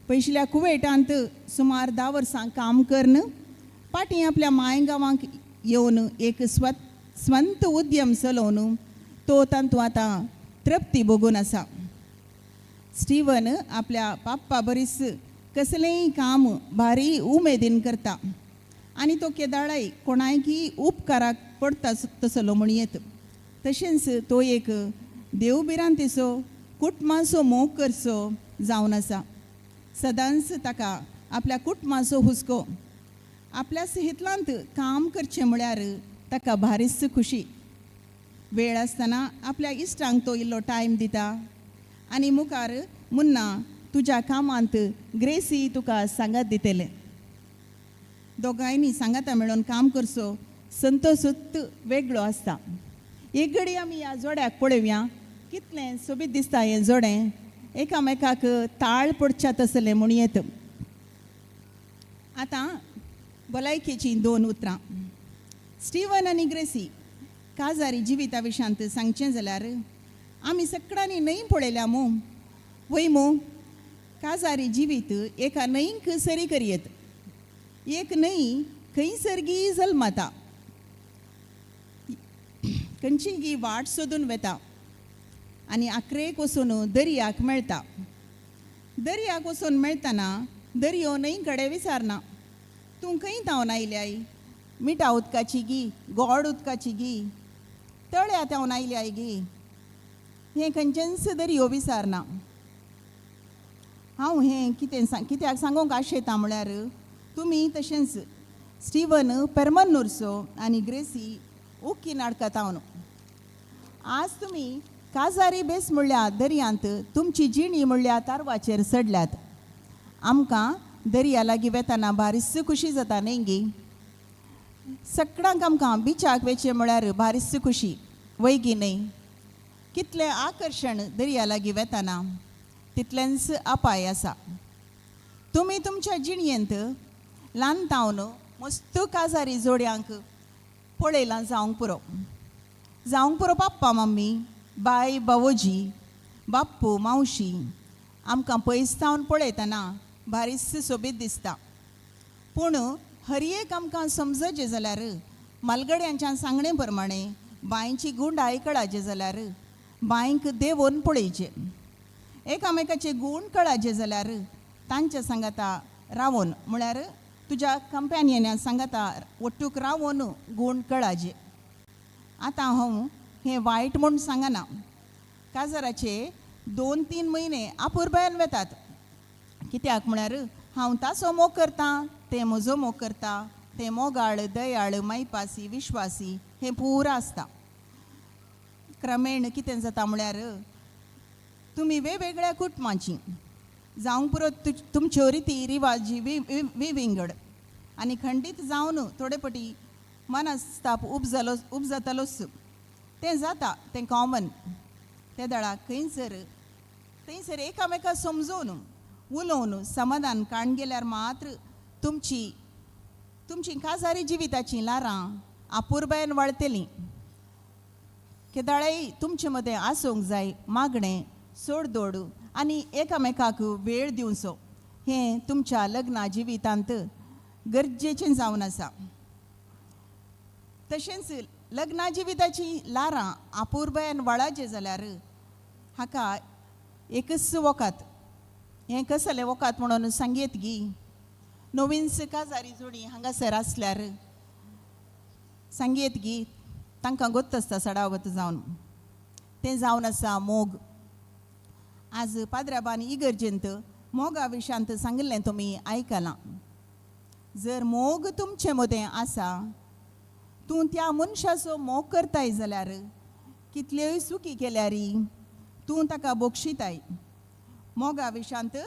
[SPEAKER 5] पयशिल्या कुवेटांत सुमार 10 वर्सां काम करून पाटी आपल्या माय गांवांक येवन एक स्वंत उद्यम चलोवन तो तातूंत आतां तृप्ती भोगून आसा. स्टीवन आपल्या पाप्पा बरीच कसलेंय काम भारी उमेदीन करता आनी तो केदाळाय कोणायकी उपकाराक पडटा तसलो म्हणयेत. तशेंच तो एक देवभिरांतेचो कुटुंबाचो मोग करचो जावन आसा. सदांच ताका आपल्या कुटुंबाचो हुस्को, आपल्या हितलांत काम करचें म्हळ्यार ताका भारीच खुशी. वेळ आसतना आपल्या इश्टांक तो इल्लो टायम दिता आनी मुखार मुन्ना तुज्या कामांत ग्रेसी तुका सांगात दितलें. दोगांयनी सांगाता मेळोन काम करचो संतोशूच वेगळो आसता. एक घडी आमी ह्या जोड्याक पळोवया, कितलें सोबीत दिसता हें जोडें, एकामेकाक ताळ पडच्या तसलें म्हूण येत. आतां भलायकेचीं दोन उतरां. स्टिवन आनी ग्रेसी काजारी जिविता विशांत सांगचें जाल्यार आमी सगळ्यांनी न्हंय पळयल्या मू, वय मू? काजारी जिवीत एका न्हंयक सरी करयेत. एक न्हंय खंयसर गी जल्मता, खंयची गी वाट सोदून वेता आनी आखरेक वचून दर्याक मेळटा. दर्याक वचून मेळटना दर्यो न्हंय कडेन विचारना, तूं खंय धांवन आयल्याय? मिठा उदकाची गी, गोड उदकाची गी, तळ्या धांवन आयल्याय गी? हें खंयचेंच दर्यो विचारना. हांव हें कितें सांग कित्याक सांगूंक आशेता म्हळ्यार तुमी तशेंच स्टिवन पेरमन्नूरचो आनी ग्रेसी उक्की नाडकातावन आज तुमी काजारी बेस म्हणल्यार दर्यांत तुमची जिणी म्हणल्यार तारवाचेर चडल्यात. आमकां दर्या लागीं वेतना बारीस खुशी जाता न्ही गी? सगळ्यांक आमकां बिचाक वेचें म्हळ्यार बारीस खुशी वय गी न्हय? कितलें आकर्शण दर्या लागीं वेतना तितलेंच अपाय आसा. तुमी तुमच्या जिणयेंत ल्हान तावन मस्त काजारी जोड्यांक पळयलां जावंक पुरो, जावंक पुरो पप्पा मम्मी, बाय भावोजी, बाप्पू मावशी आमकां पयस सावन पळयतना बारीस सोबीत दिसता. पूण हर एक आमकां समजचें जाल्यार मालगड्यांच्या सांगणे प्रमाणे बांयची गुंडाय कळाचे जाल्यार बांयक देंवोवन पळयचें, एकामेकाचे गूण कळाचे जाल्यार तांच्या सांगाता रावोन म्हळ्यार तुज्या कंपॅनियना सांगाता ಒಟ್ಟूक रावोन गूण कळाचे. आतां हांव हें वायट म्हूण सांगना. काजाराचे 2-3 म्हयने आपुरबायन वेतात, कित्याक म्हळ्यार हांव ताचो मोग करता, तें म्हजो मोग करता, तें मोगाळ, दयाळ, मायपासी, विश्वासी हें पुरा आसता. क्रमेण कितें जाता म्हळ्यार तुमी वेगवेगळ्या कुटुंबाचीं जावंक पुरो तुमच्यो रिती रिवाजी विविंगड आनी खंडीत जावन थोडे पटी मनस्ताप उपजालो उपजातालोच. तें जाता, तें कॉमन. ते दळाक खंयसर थंयसर एकामेका समजून उलोवन समाधान काण गेल्यार मात्र तुमची तुमची काजारी जिविताचीं ल्हारां आपुरबायन वाळतलीं. केदाळेय तुमचे मदें आसूंक जाय मागणें, सोडदोड आनी एकामेकाक वेळ दिवचो. हें तुमच्या लग्ना जिवितांत गरजेचें जावन आसा. तशेंच लग्ना जिविताचीं ल्हारां आपुरबायन वाळाचें जाल्यार हाका एकच वखद, हें कसलें वखद म्हणून सांगयेत गी? नवीन काजारी जोडी हांगासर आसल्यार सांगयेत गी? तांकां गोत्त आसता सडावत जावन. तें जावन आसा मोग. आज पाद्राबान इगर्जेंत मोगा विशांत सांगिल्लें तुमी आयकलां. जर मोग तुमचे मदें आसा, तूं त्या मनशाचो मोग करताय जाल्यार कितल्योय चुकी केल्यार तूं ताका बोक्षिताय. मोगा विशांत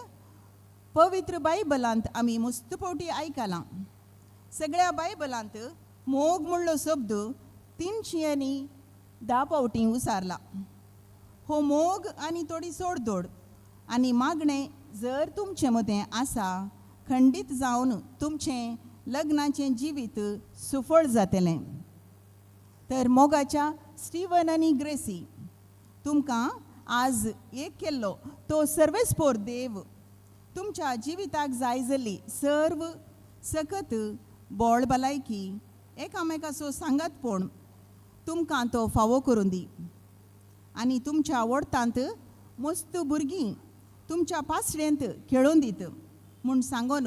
[SPEAKER 5] पवित्र बायबलांत आमी मस्त फावटी आयकलां. सगळ्या बायबलांत मोग म्हणलो शब्द 310 फावटी उसारला. हो मोग आनी थोडी सोडदोड आनी मागणें जर तुमचे मदें आसा, खंडीत जावन तुमचें लग्नाचें जिवीत सुफळ जातलें. तर मोगाच्या स्टिवन आनी ग्रेसी, तुमकां आज एक केल्लो तो सर्वेस्पोर देव तुमच्या जिविताक जाय जाल्ली सर्व सकत बोळ भलायकी एकामेकाचो सांगातपण तुमकां तो फावो करून दी आनी तुमच्या वोडतांत मस्त भुरगीं तुमच्या पासळेंत खेळोवन दीत म्हूण सांगून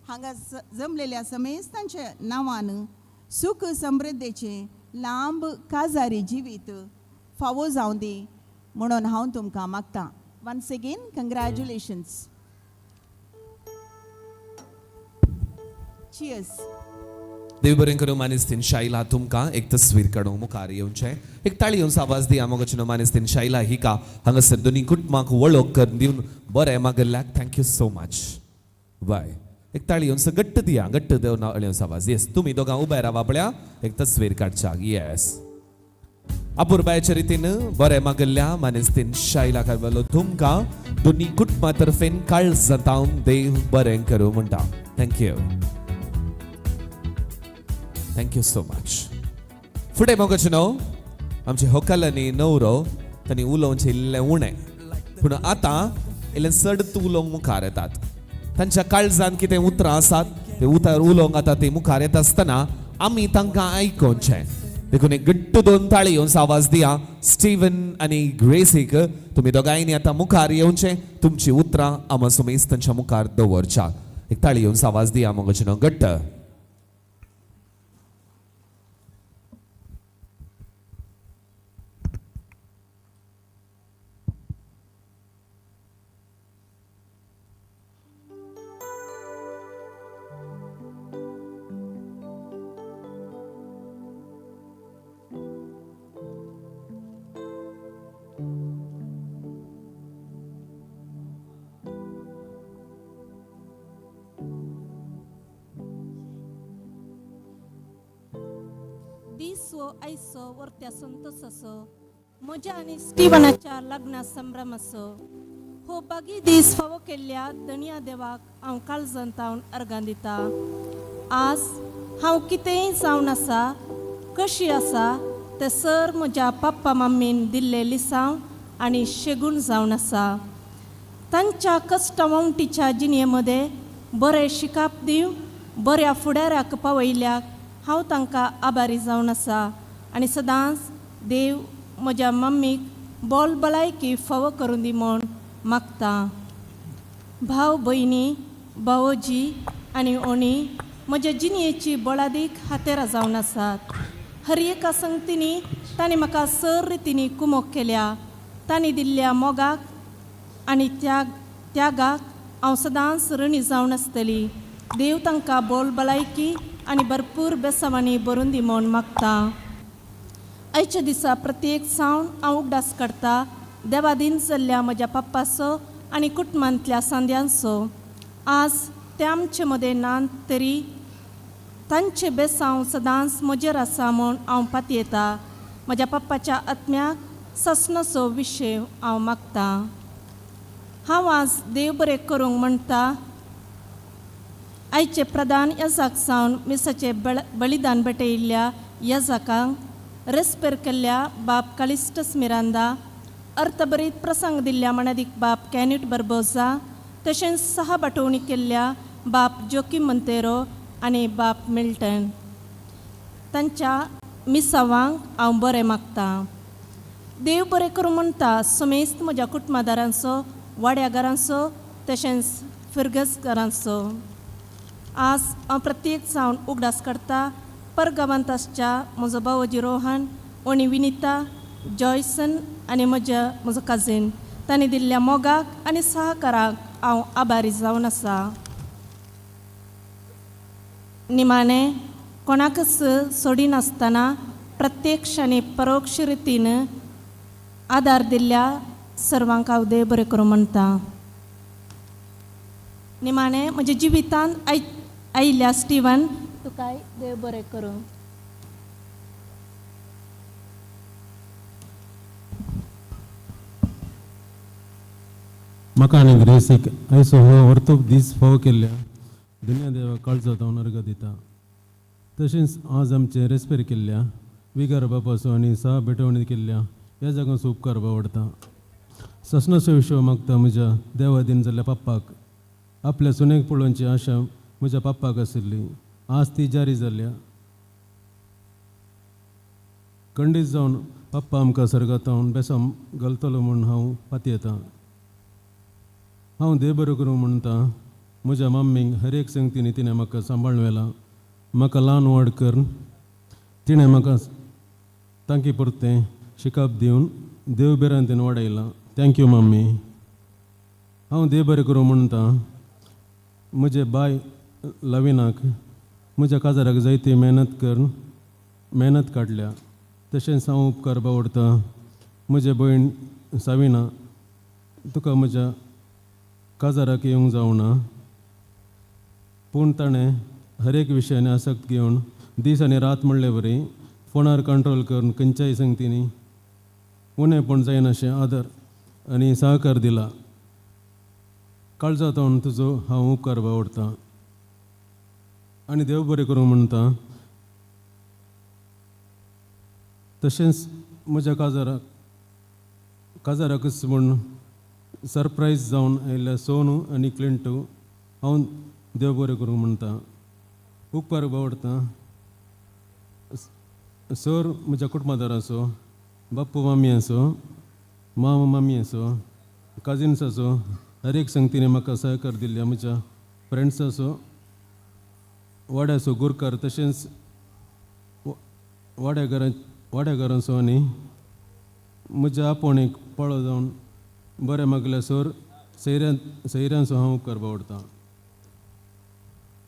[SPEAKER 5] हांगा जमलेल्या समेस्तांच्या नांवान सुख समृद्धेचें लांब काजारी जिवीत फावो जावं दी म्हणून हांव तुमकां मागतां. Once again congratulations. Cheers.
[SPEAKER 15] देव बरें करूं मानेस्तीन शायला, तुमकां एक तस्वीर काडूंक मुखार येवचें. एक ताळी येवन आवाज दिया मोगाचें मानेस्तीन शायला हिका हांगासर दोनी कुटुंबाक वळख कर दिवन बरें मागल्ल्याक thank you so much. बाय एक ताळी येवन घट्ट दिया, घट्ट देव येवन आवाज. येस, तुमी दोगां उबे रावा पळया, एक तस्वीर काडच्याक. येस, अपुरबायच्या रितीन बरें मागल्ल्या मानेस्तीन शायला कारवालो तुमकां दोनी कुटुंबा तर्फेन काळजांत देव बरें करूं म्हणटा. Thank you, thank you so much. फुडें मोगाचे न्हू आमचे होकल आनी नवरो तांणी उलोवचें इल्लें उणें, पूण आतां इल्लें चड उलोवंक मुखार येतात. तांच्या काळजान कितें उतरां आसात ते उतर उलोवंक आतां ते मुखार येता आसतना आमी तांकां आयकोवचें. देखून एक घट्ट दोन ताळी येवन आवाज दिया स्टीवन आनी ग्रेसीक. तुमी दोगांयनी आतां मुखार येवचें, तुमची उतरां आमा सुमेस तांच्या मुखार दवरच्या. एक ताळी येवन आवाज दिया मोगाचे न्हू घट्ट.
[SPEAKER 4] आयचो वर्त्या संतोसाचो म्हज्या आनी स्टीवनाच्या लग्ना संभ्रमाचो हो बागी दीस फावो केल्ल्या धनया देवाक हांव काळजांत हांव अर्गां दिता. आज हांव कितेंय जावन आसा, कशी आसा तें सर म्हज्या पप्पा मम्मीन दिल्लें लिसांव आनी शेगूण जावन आसा. तांच्या कश्टा वावटीच्या जिणये मदें बरें शिकाप दिवन बऱ्या फुडाराक पावयल्याक हांव तांकां आभारी जावन आसा आनी सदांच देव म्हज्या मम्मीक बोल भलायकी फावो करूं दी म्हूण मागता. भाव भयणी, भावोजी आनी ओणी म्हज्या जिणयेची बळादीक हातेरां जावन आसात. हर एका संगतींनी तांणी म्हाका सर रितींनी कुमोक केल्या. तांणी दिल्ल्या मोगाक आनी त्यागाक हांव सदांच ऋणी जावन आसतली. देव तांकां बोल भलायकी आनी भरपूर बेसावांनी भरून दी म्हूण मागता. आयच्या दिसा प्रत्येक सावन हांव उगडास काडटा देवादीन जाल्ल्या म्हज्या पप्पाचो आनी कुटुंबांतल्या सांद्यांचो. आज ते आमचे मदें ना तरी तांचे बेसांव सदांच म्हजेर आसा म्हूण हांव पातयेता. म्हज्या पप्पाच्या आत्म्याक ससनाचो विशय हांव मागता. हांव आज देव बरें करूंक म्हणटा. आयचे प्रधान यजाक सावन मिसाचे बलिदान भेटयिल्ल्या यजाकांक रेस्पेर केल्ल्या बाब कालिस्टस मिरांदा, अर्थभरीत प्रसंग दिल्ल्या मणादीक बाब कॅन्यूट बर्बोजा, तशेंच सहा बाटोवणी केल्ल्या बाब जोकीम मंतेरो आनी बाब मिल्टन तांच्या मिसावांक हांव बरें मागता. देव बरें करूं म्हणटा समेस्त म्हज्या कुटुंबादारांचो, वाड्याघरांचो तशेंच फिरगजघरांचो. आज हांव प्रत्येक जावन उगडास काडटा परगांवांत आसच्या म्हजो भावोजी रोहन, ओणी विनिता, जॉयसन आनी म्हजो कजीन तांणी दिल्ल्या मोगाक आनी सहकाराक हांव आभारी जावन आसा. निमाणें कोणाकच सोडिनासतना प्रत्यक्ष आनी परोक्ष रितीन आदार दिल्ल्या सर्वांक हांव देव बरें करूं म्हणटा. निमाणें म्हज्या जिवितांत आयिल्ल्या स्टीवन तुकाय देव बरें करूं.
[SPEAKER 7] म्हाका आनी ग्रेसीक आयचो हो वर्तूक दीस फावो केल्ल्या दुनिया देवा काळजांत हांव अर्गां दिता. तशेंच आज आमचें रेस्पेर केल्ल्या विगार बापाचो आनी सहा भेटवणी केल्ल्या ह्या जागांचो उपकार आवडटा. ससनाचो विशय मागता म्हज्या देवा दिन जाल्ल्या पप्पाक. आपल्या सुनेक पळोवची आशा म्हज्या पप्पाक आशिल्ली, आज ती जारी जाल्या. खंडीत जावन पप्पा आमकां सर्गांत बेसाम घालतलो म्हूण हांव पातयेतां. हांव देव बरो करूं म्हणटा म्हज्या मम्मीक हर एक संगतीन तिणें म्हाका सांबाळून व्हेलां. म्हाका ल्हान व्हड करून तिणें म्हाका तांकी परतें शिकप दिवन देव भिरांतेन वाडयलां. Thank you mummy. हांव देव बरें करूं म्हणटा म्हजे बाय लविनाक म्हज्या काजाराक जायती मेहनत करून मेहनत काडल्या. तशेंच हांव उपकार बावडटा म्हजे भयण साविना, तुका म्हज्या काजाराक येवंक जावना, पूण ताणें हर एक विशयान आसक्त घेवन दीस आनी रात म्हणले वरी फोनार कंट्रोल करून खंयच्याय संगतींनी उणेपण जायनाशें आदर आनी सहकार दिला. काळजांत तुजो हांव उपकार बावडटा आनी देव बरें करूं म्हणटा. तशेंच म्हज्या काजाराकच म्हूण सरप्रायज जावन आयिल्ल्या सोनू आनी क्लिंटू हांव देव बरें करूं म्हणटा. उपकार बावडटा सर म्हज्या कुटुंबादाराचो, बाप्पू मामी आसो, मामा मामी आसो, कजिन्स आसो, हर एक संगतीने म्हाका सहकार दिल्ल्या म्हज्या फ्रेंड्स आसो, वाड्याचो गुरकार, तशेंच वाड्याघरांचो आनी म्हज्या आपोणेक पाळो जावन बरें मागल्या सर सैऱ्यांचो हांव उपकार बावडटा.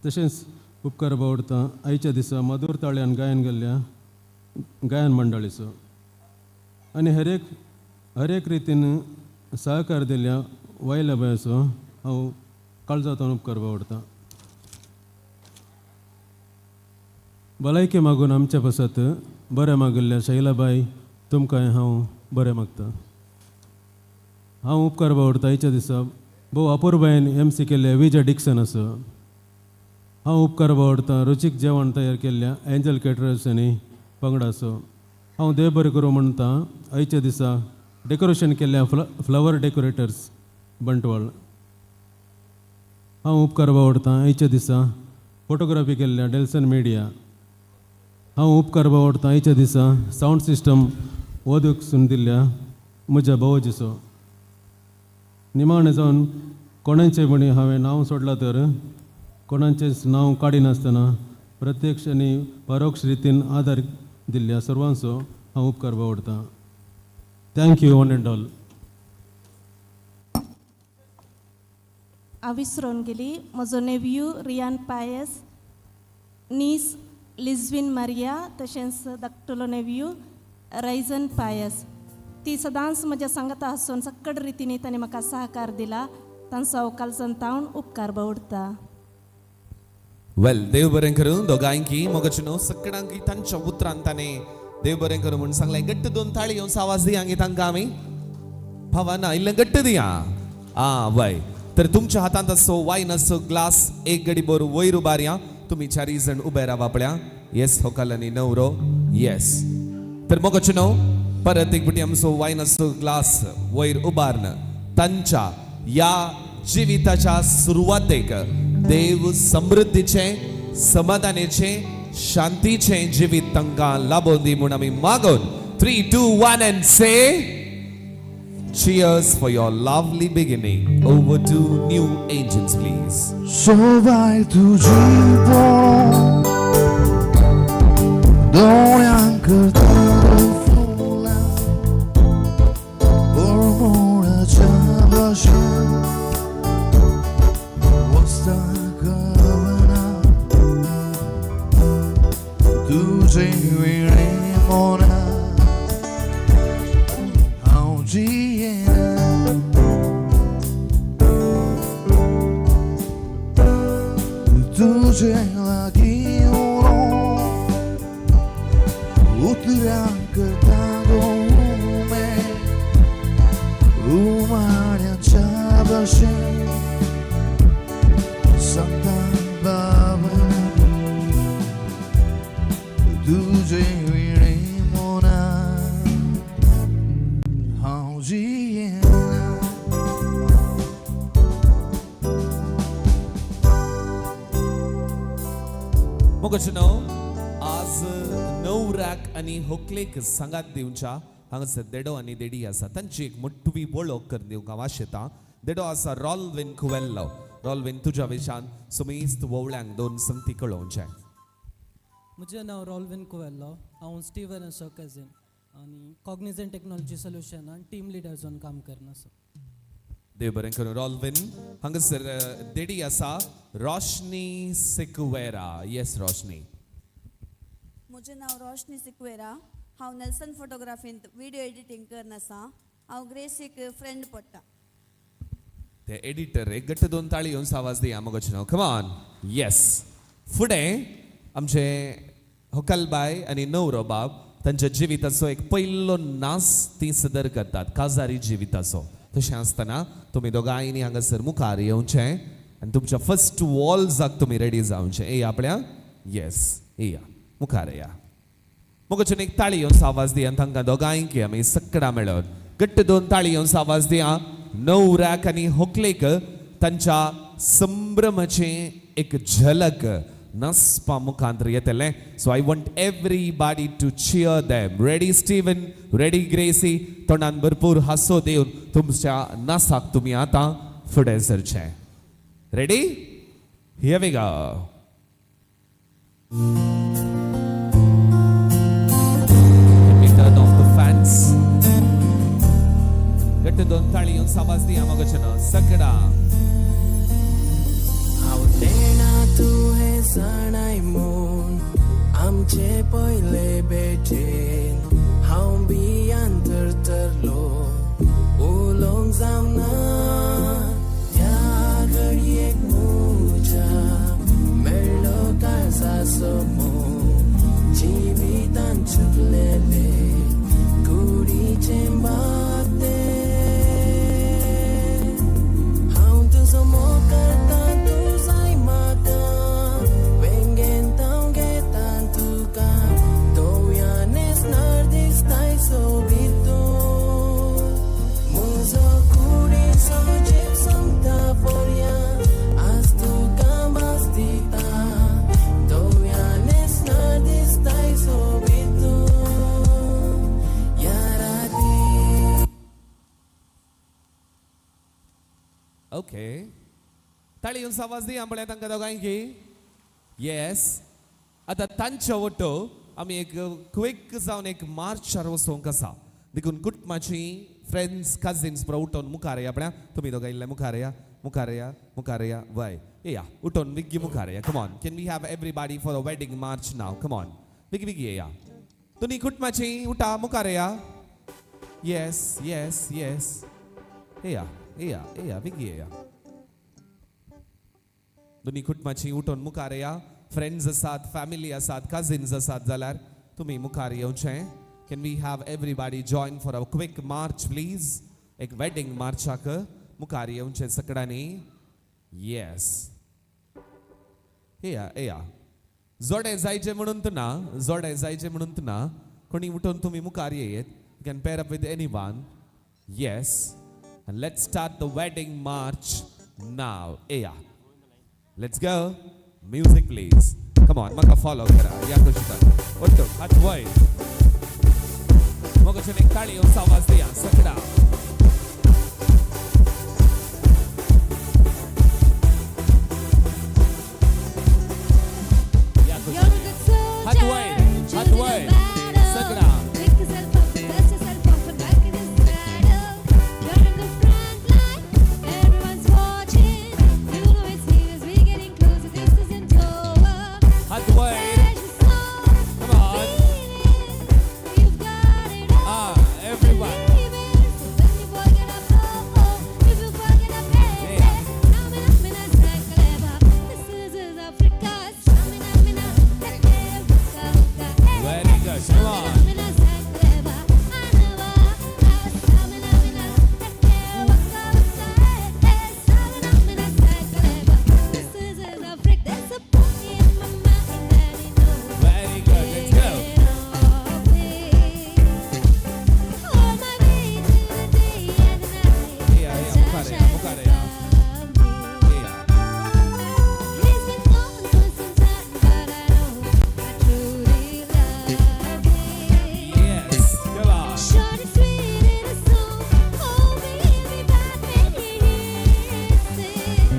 [SPEAKER 7] तशेंच उपकार बावडटा आयच्या दिसा मधूर ताळ्यान गायन गेल्ल्या गायन मंडळीचो आनी हर एक रितीन सहकार दिल्ल्या वयल्या बांयचो हांव काळजांतून उपकार बावडटा. भलायकी मागून आमच्या पासत बरें मागिल्ल्या शैलाबाई तुमकां हांव बरें मागता. हांव उपकार बावडटा आयच्या दिसा भोव अपुरबायेन एम सी केल्ल्या विजय डिक्सन आसा. हांव उपकार बावडटा रुचीक जेवण तयार केल्ल्या एंजल केटरर्स आनी पंगडाचो. हांव देव बरें करूं म्हणटा आयच्या दिसा डेकोरेशन केल्ल्या फ्लावर डेकोरेटर्स बंटवाळ. हांव उपकार बावडटा आयच्या दिसा फोटोग्राफी केल्ल्या डेल्सन मिडिया. हांव उपकार बावडटा आयच्या दिसा सावंड सिस्टम वदूक सून दिल्ल्या म्हज्या भावोजीचो. निमाणें जावन कोणाचें म्हणी हांवें नांव सोडलां तर कोणाचेंच नांव काडिनासतना प्रत्यक्ष आनी परोक्ष रितीन आदार दिल्ल्या सर्वांचो हांव उपकार बावडटा. Thank you one and all.
[SPEAKER 16] हांव विसरून गेली म्हजो नेव्यू रियान पायस, नीस लिजवीन मारिया, तशेंच धाकटुलो नेव्यू रायजन पायस. ती सदांच म्हज्या सांगाता आसून सक्कड रितीनी तांणी म्हाका सहकार दिला. तांचो हांव काळजान तावन उपकार बावडटा.
[SPEAKER 15] वेल, देव बरें करूं दोगांयकी. मोगाचे न्हू सगळ्यांकी तांच्या उतरान ताणें देव बरें करूं म्हूण सांगलें. घट्ट दोन ताळी येवन आवाज दिया तांकां आमी पावना इल्लें घट्ट दिया. आं वय, तर तुमच्या हातांत असो वायन असो ग्लास एक गडी बोर वयर उबारया. तुमी चारी जण उबे रावा पळया. येस, होकाल आनी नवरो. येस, तर मोगाचे न्हू परत एक पटी आमचो वायन असो ग्लास वयर उबारन तांच्या या जिविताच्या सुरवातेक देव समृद्धीचे, समाधानाचे, शांतीचे जिवीत तांकां लाभोवन दी म्हूण आमी मागून 3, 2, 1 and say cheers for your lovely beginning. Over to New Angels, please.
[SPEAKER 14] सोबाय तुजी पळोवन दोळ्यांक फुलां परमळाच्या भशेन वस्ता कवना तुजे विणे मोना हांव जियेना. तुजे लागीं उलोवं उतरां करता गो उमे उमाळ्याच्या भशेन सांगता बाबा तुजे विणे मोना हांव जियेना.
[SPEAKER 15] मोगाचे न्हू आज नवऱ्याक आनी होकलेक सांगात दिवच्या हांगासर देडो आनी देडी आसा. तांची एक मोटवी वळख करून दिवंक हांव आशेतां. देडो आसा रॉलविन कुवेल्लो. रॉलविन, तुज्या विशान सुमेस्त वोवळ्यांक दोन संगती कळोवचें.
[SPEAKER 11] म्हजें नांव रॉलविन कुवेल्लो. हांव स्टिवनाचो कजीन आनी कॉग्निजंट टेक्नॉलॉजी सोल्युशनान टीम लिडर जावन काम करना आसा.
[SPEAKER 15] देव बरें करूं रॉलविन. हांगासर देडी आसा रोशनी सिक्वेरा. येस रोशनी.
[SPEAKER 17] म्हजें नांव रोशनी सिक्वेरा. हांव नेल्सन फोटोग्राफींत विडियो एडिटींग करन आसा. हांव ग्रेसीक फ्रेंड पडटा.
[SPEAKER 15] ते एडिटर एक गट्ट दोन ताळी येवन आवाज दिया मगो न्हू, कमॉन. येस, फुडें आमचे होकलबाय आनी नवरो बाब तांच्या जिविताचो एक पयलो नाच ती सदर करतात, काजारी जिविताचो. तशें आसतना तुमी दोगांयनी हांगासर मुखार येवचें आनी तुमच्या फर्स्ट वॉल्साक तुमी रेडी जावचें. येया आपल्या, येस, येया मुखार येया. मोगोचेन एक ताळी येवन आवाज दिया तांकां दोगांयकी आमी सकडां मेळोन गट्ट दोन ताळी येवन आवाज दिया. नवऱ्याक आनी होकलेक तांच्या संभ्रमाचें एक झलक नाचपा मुखांत येतलें. So I want everybody to cheer them. Ready Steven, ready Gracy? तोंडान भरपूर हांसो दिवन तुमच्या नासाक तुमी आतां फुडें सरचें. Ready? Here we go. Can we turn off the fans? गट्ट दोन ताळी येवन आवाज दिया मगोचें न्हू सगळा.
[SPEAKER 18] हांव तेणा तूं हें जाणाय म्हूण आमचे पयले भेटेन हांव भियान थरथरलो, उलोवंक जावना त्या घडयेक म्हज्या मेळ्ळो काळजाचो मोग, जिवितान चुकलेले कुडीचें बागतें. हांव तुजो मोग करता, तूं जाय म्हाका, वेंगेंत हांव घेता तुका, दोव्या न्हेसणार दिसताय सोबीत तूं. म्हजो कुडीचो जीव सोंपता पोरया, आज तुका भास दिता, दोव्या न्हेसणार दिसताय सोबीत तूं ह्या राती.
[SPEAKER 15] ओके, ताळी येवन आवाज दिया पळया तांकां दोगांयकी. येस, आतां तांच्या वट्टो आमी एक क्विक जावन एक मार्चार वचोंक आसा, देखून कुटुंबाची फ्रेंड्स कजिन्स पुरो उठोन मुखार या पळया. तुमी दोगां इल्ले मुखार या, मुखार या, मुखार या, वय येया उठोन विग्गी मुखार या. Come on, can we have everybody for a wedding march now? Come on, विगी विगी येया तुमी कुटुंबाची, उठा मुखार या. येस येस येस, येया येया येया विगी येया. दोन्ही कुटुंबाची उठोन मुखार या. फ्रेंड्स आसात, फॅमिली आसात, कजिन्स आसात जाल्यार तुमी मुखार येवचें. Can we have everybody join for a quick march please? एक वेडिंग मार्चाक मुखार येवचें सगळ्यांनी. येस, येया येया. जोडे जायचे म्हणून तर ना, जोडे जायचे म्हणून तर ना, कोणी उठून तुमी मुखार येयत. You can pair up with anyone. Yes, and let's start the wedding march now. येया, let's go. Music please. Come on, म्हाका फॉलो करा. या कुशीतान ಒಟ್ಟು हात वयर. मगोचेन एक ताळी येवन आवाज दिया सगळा. या कुशीन. हात वयर, हात वयर सगळा.
[SPEAKER 2] Pick yourself up, dust yourself off and back in the saddle. You're in the front line, everyone's watching. You know it's here, we're getting closer, this isn't over.
[SPEAKER 15] हात वयर.
[SPEAKER 2] There's your soul,
[SPEAKER 15] Come on.
[SPEAKER 2] you've got it all.
[SPEAKER 15] Ah, everyone.
[SPEAKER 2] Believe it. So when you work it up, oh, oh, if you work it up, hey, hey. Namina, mina, sakaleba. This is Africa. Samina, mina, hey, hey, waka, waka, hey.
[SPEAKER 15] Very good. Come on.
[SPEAKER 2] Samina, sakaleba. Anawa, ah, samina, mina, hey, hey, waka, waka, hey, hey. Samina, mina, sakaleba. This is Africa. There's a party in my mind that I know.
[SPEAKER 15] Very good. Let's go.
[SPEAKER 2] All my way to the day and the night.
[SPEAKER 15] येया येया मुखार येया, मुखार येया. येया.
[SPEAKER 2] He's been gone for some time, but I know I truly love him.
[SPEAKER 15] Yes. Come on.
[SPEAKER 2] Short and sweet in a song. Oh, baby, but when he hits it,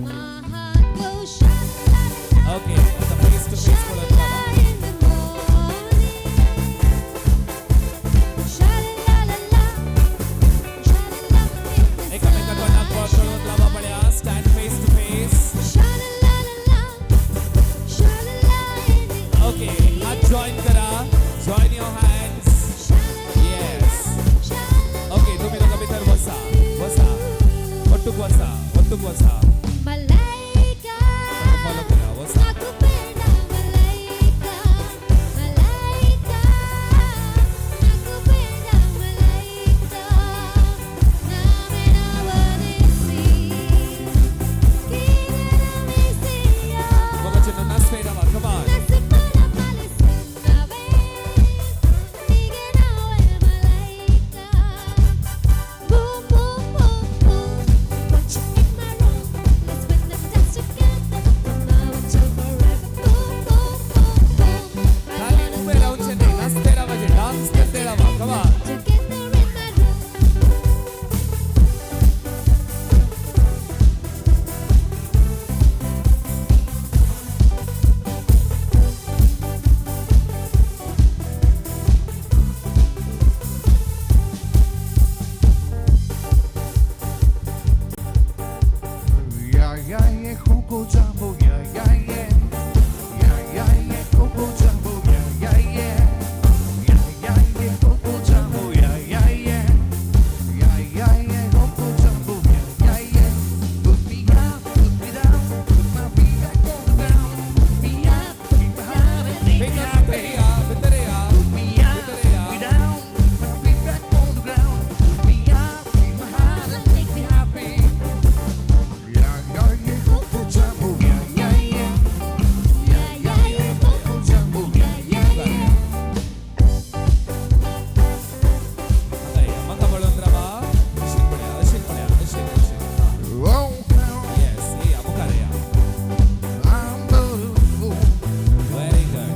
[SPEAKER 2] my heart goes sha-la-la-la.
[SPEAKER 15] Okay. आता face to face पळोवन बाबा.
[SPEAKER 2] In the morning. Sha-la-la-la-la. Sha-la-la in the
[SPEAKER 15] एकामेका तोंडाक बोट कळोवन लावा पळया. Stand face to face.
[SPEAKER 2] Sha-la-la-la-la. Sha-la-la in the
[SPEAKER 15] okay, हात join करा. Join your hands. Yes. Okay, तुम्ही दोघं भितर बसा, बसा, ಒಟ್ಟುಗ್ ಬಸ. परतून वचा.
[SPEAKER 2] Malaika,
[SPEAKER 15] follow करा वचा.
[SPEAKER 2] nakupenda malaika, malaika, nakupenda malaika, name nawanesi, kinanamesiya.
[SPEAKER 15] मोगाचे नाचते रावा. Come on.
[SPEAKER 2] Nasipana palisinawe, nigenawe malaika. Boom, boom, boom, boom. Won't you in my room? Let's spend the dance together. From now until forever. Boom, boom, boom, boom.
[SPEAKER 15] खाली उबे रावचे न्ही, नाचते रावाचे, dance करते रावा. Come on.
[SPEAKER 2] Together in my room.
[SPEAKER 14] Yeah, yeah, yeah, Coco Jumbo, yeah, yeah, yeah. Yeah, yeah, yeah, Coco Jumbo, yeah, yeah, yeah. Yeah, yeah, yeah, Coco Jumbo, yeah, yeah, yeah. Yeah, yeah, yeah, Coco Jumbo, yeah, yeah, yeah. Put me up, put me down, put my feet back on the ground. Put me up, put me behind and make me happy. Put me up, put me down, put my feet back on the ground. Put me up, put me behind and make me happy. Yeah, yeah, yeah, Coco Jumbo, yeah, yeah, yeah. Yeah, yeah, yeah, Coco Jumbo, yeah, yeah, yeah.
[SPEAKER 15] म्हाका पळोवन रावा. अशें पळया, अशें पळया, अशें, अशें. Yes, येया मुखार येया. Very good.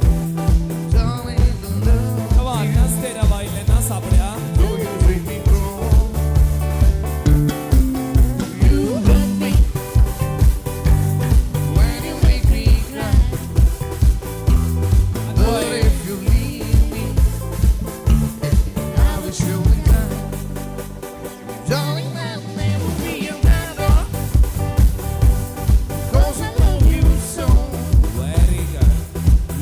[SPEAKER 15] Come on, नाचते रावा, इल्लें नाच आपल्या.
[SPEAKER 14] You hurt me when you make me cry. But if you leave me, I will surely die. Darling, I'll never be another. 'Cause I love you so.
[SPEAKER 15] Very good.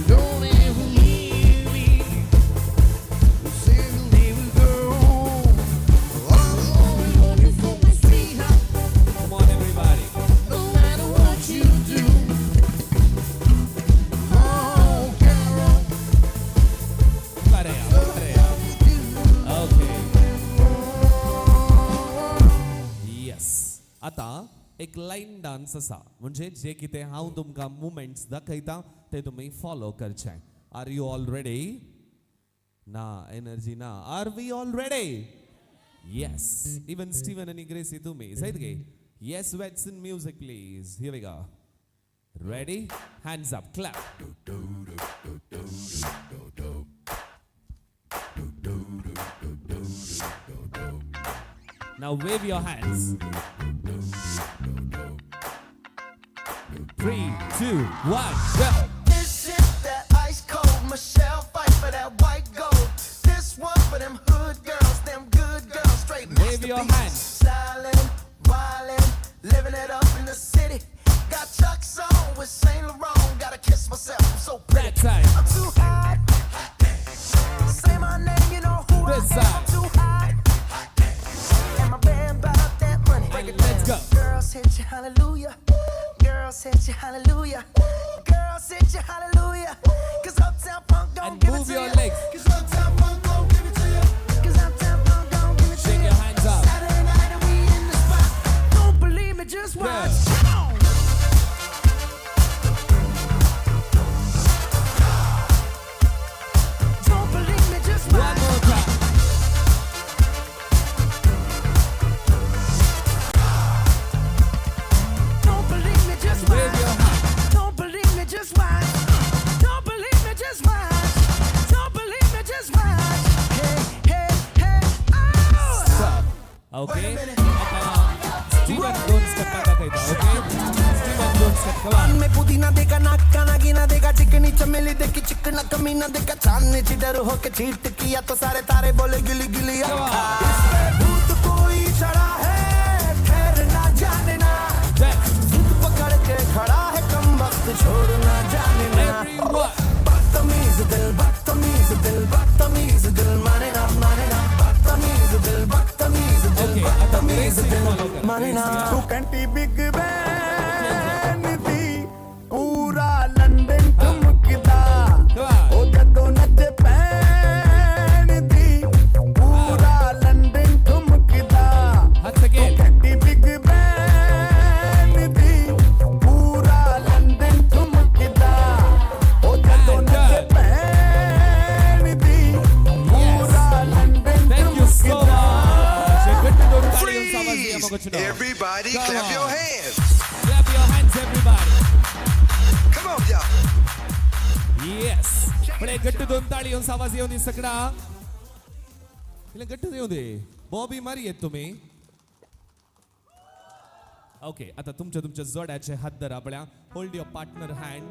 [SPEAKER 14] Don't ever leave me. You say you'll never go. I'll always want you for my sweetheart.
[SPEAKER 15] Come on, everybody.
[SPEAKER 14] No matter what you do. Oh, Carol.
[SPEAKER 15] मुखार येया, मुखार येया. Okay. Yes. आतां एक line dance आसा, म्हणजे जे कितें हांव तुमकां मुवमेंट्स दाखयता ते तुमी फॉलो करचे. Are you all ready? ना एनर्जी ना. Are we all ready? Yes. Even Steven आनी ग्रेसी तुमी जायत गे? Yes. Wets in music please. Here we go. Ready? Hands up, clap. Now wave your hands. 3, 2, 1, go.
[SPEAKER 19] This is that ice cold Michelle fight for that white gold. This one for them hood girls, them good girls, straight
[SPEAKER 15] Wave your
[SPEAKER 19] masterpieces.
[SPEAKER 15] hands.
[SPEAKER 19] Stylin', wildin', living it up in the city. Got Chuck's on with Saint Laurent. Gotta kiss myself, I'm so pretty.
[SPEAKER 15] That side.
[SPEAKER 19] I'm too hot. Say my name, you know who
[SPEAKER 15] This
[SPEAKER 19] I am.
[SPEAKER 15] side.
[SPEAKER 19] I'm too hot. And my band bought that money. Break it
[SPEAKER 15] Let's
[SPEAKER 19] down.
[SPEAKER 15] go.
[SPEAKER 19] Girls hit you, hallelujah. Girls hit you, hallelujah. Girls hit you, hallelujah. 'Cause Uptown Funk don't
[SPEAKER 15] And
[SPEAKER 19] give it
[SPEAKER 15] move
[SPEAKER 19] to
[SPEAKER 15] your
[SPEAKER 19] you.
[SPEAKER 15] legs.
[SPEAKER 19] 'Cause Uptown Funk don't give it to you. 'Cause Uptown Funk don't give it to
[SPEAKER 15] Shake
[SPEAKER 19] you.
[SPEAKER 15] your hands up.
[SPEAKER 19] Saturday night and we in the spot. Don't believe me, just watch.
[SPEAKER 15] Yeah.
[SPEAKER 19] Come on. Don't believe me, just
[SPEAKER 15] One
[SPEAKER 19] watch.
[SPEAKER 15] more time.
[SPEAKER 19] Don't believe me, just
[SPEAKER 15] Wave
[SPEAKER 19] watch.
[SPEAKER 15] your hand.
[SPEAKER 19] Don't believe me, just watch. Don't believe me, just watch. Don't believe me, just watch. Hey, hey, hey, oh!
[SPEAKER 15] Stop. Okay. Steven दोन step दाखयता. Okay. Steven दोन step. Come on.
[SPEAKER 19] में पुदीना देखा, नाक का नागिना देखा, चिकनी चमेली देखी, चिकना कमीना देखा, चांदनी चिडर होके चीट किया तो सारे तारे बोले गिली गिली अक्खा। इस पे भूत कोई चढ़ा है, ठहरना जाने ना, जिद पकड़ के खड़ा है कमबख्त, छोड़ना जाने ना। बदतमीज दिल, बदतमीज दिल, बदतमीज दिल, माने ना माने ना, बदतमीज दिल, बदतमीज दिल, बदतमीज दिल, माने ना।
[SPEAKER 20] तू कैंटी बिग
[SPEAKER 15] मोगाचो.
[SPEAKER 19] Everybody
[SPEAKER 15] Come
[SPEAKER 19] clap your
[SPEAKER 15] on.
[SPEAKER 19] hands.
[SPEAKER 15] Clap your hands, everybody.
[SPEAKER 19] Come on, y'all.
[SPEAKER 15] Yes. पळय घट्ट दोन ताळी येवन आवाज येवन दी सगळा. इल्लें घट्ट येवन दे. बॉबी मारी येत तुमी. ओके, आता तुमच्या तुमच्या जोड्याचे हात धरा पळया. Hold your partner hand.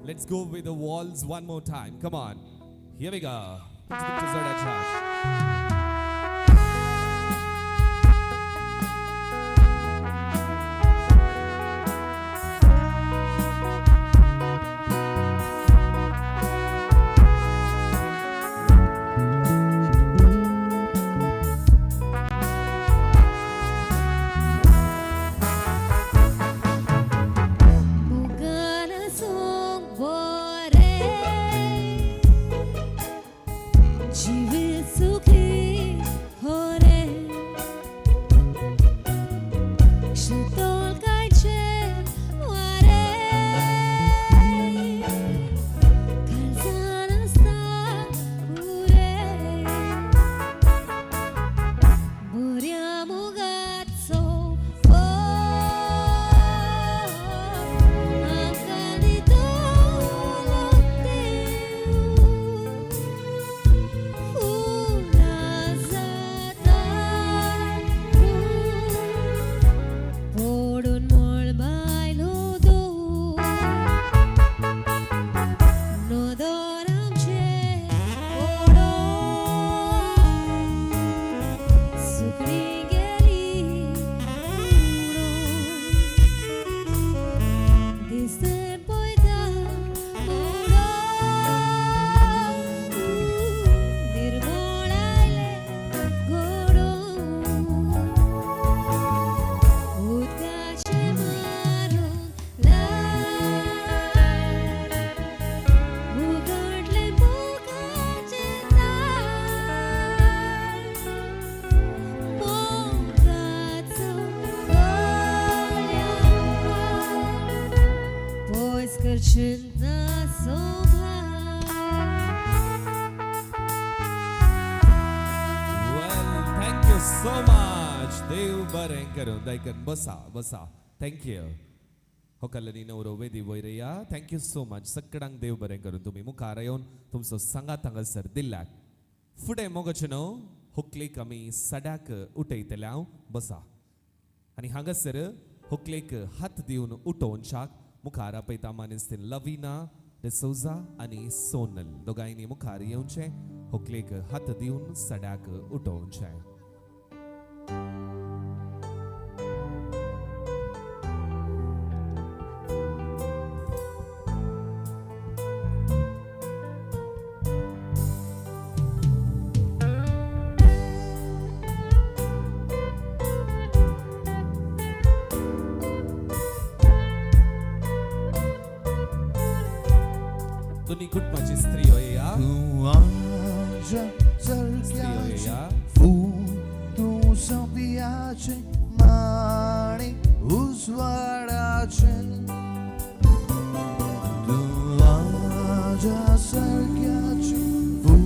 [SPEAKER 15] Let's go with the waltz one more time. Come on, here we go. तुमच्या जोड्याचे हात.
[SPEAKER 2] मोगान आसूंक बरें जिवीत सुखी खरें शीतळकायचें वारें काळजान आसता पुरें बऱ्या मोगाचो आमकां दितलो देव फुलां जाता पडून मळबायलो दो नदर आमचे पडोन सुकणी गेली उडोन दिसते पळयता उडोन निर्मळ आयलें घडोवन उदकाचें मारून ल्हार उगडलें मोगाचें दार मोगाचो कळ्यार पयस करचें ना Sobhar.
[SPEAKER 15] Well, thank you so much. देव बरें करूं. दयकन बसा बसा. Thank you. होकलनी नवरो वेदी वयर या. Thank you so much. सगळ्यांक देव बरें करूं. तुमी मुखार येवन तुमचो सांगात हांगासर दिल्याक. फुडें मोगाचें न्हू होकलेक आमी सड्याक उठयतले. हांव बसा आनी हांगासर होकलेक हात दिवन उठोवच्याक मुखार आपयता मानेस्तीन लविना डिसोजा आनी सोनल. दोगांयनी मुखार येवचें, होकलेक हात दिवन सड्याक उठोवचें. दोन्ही कुटुंबाची स्त्री येया. स्त्री येया.
[SPEAKER 14] तूं सोंपियाचें माणीक उजवाडाचें तूं आजा सारक्याचें फूल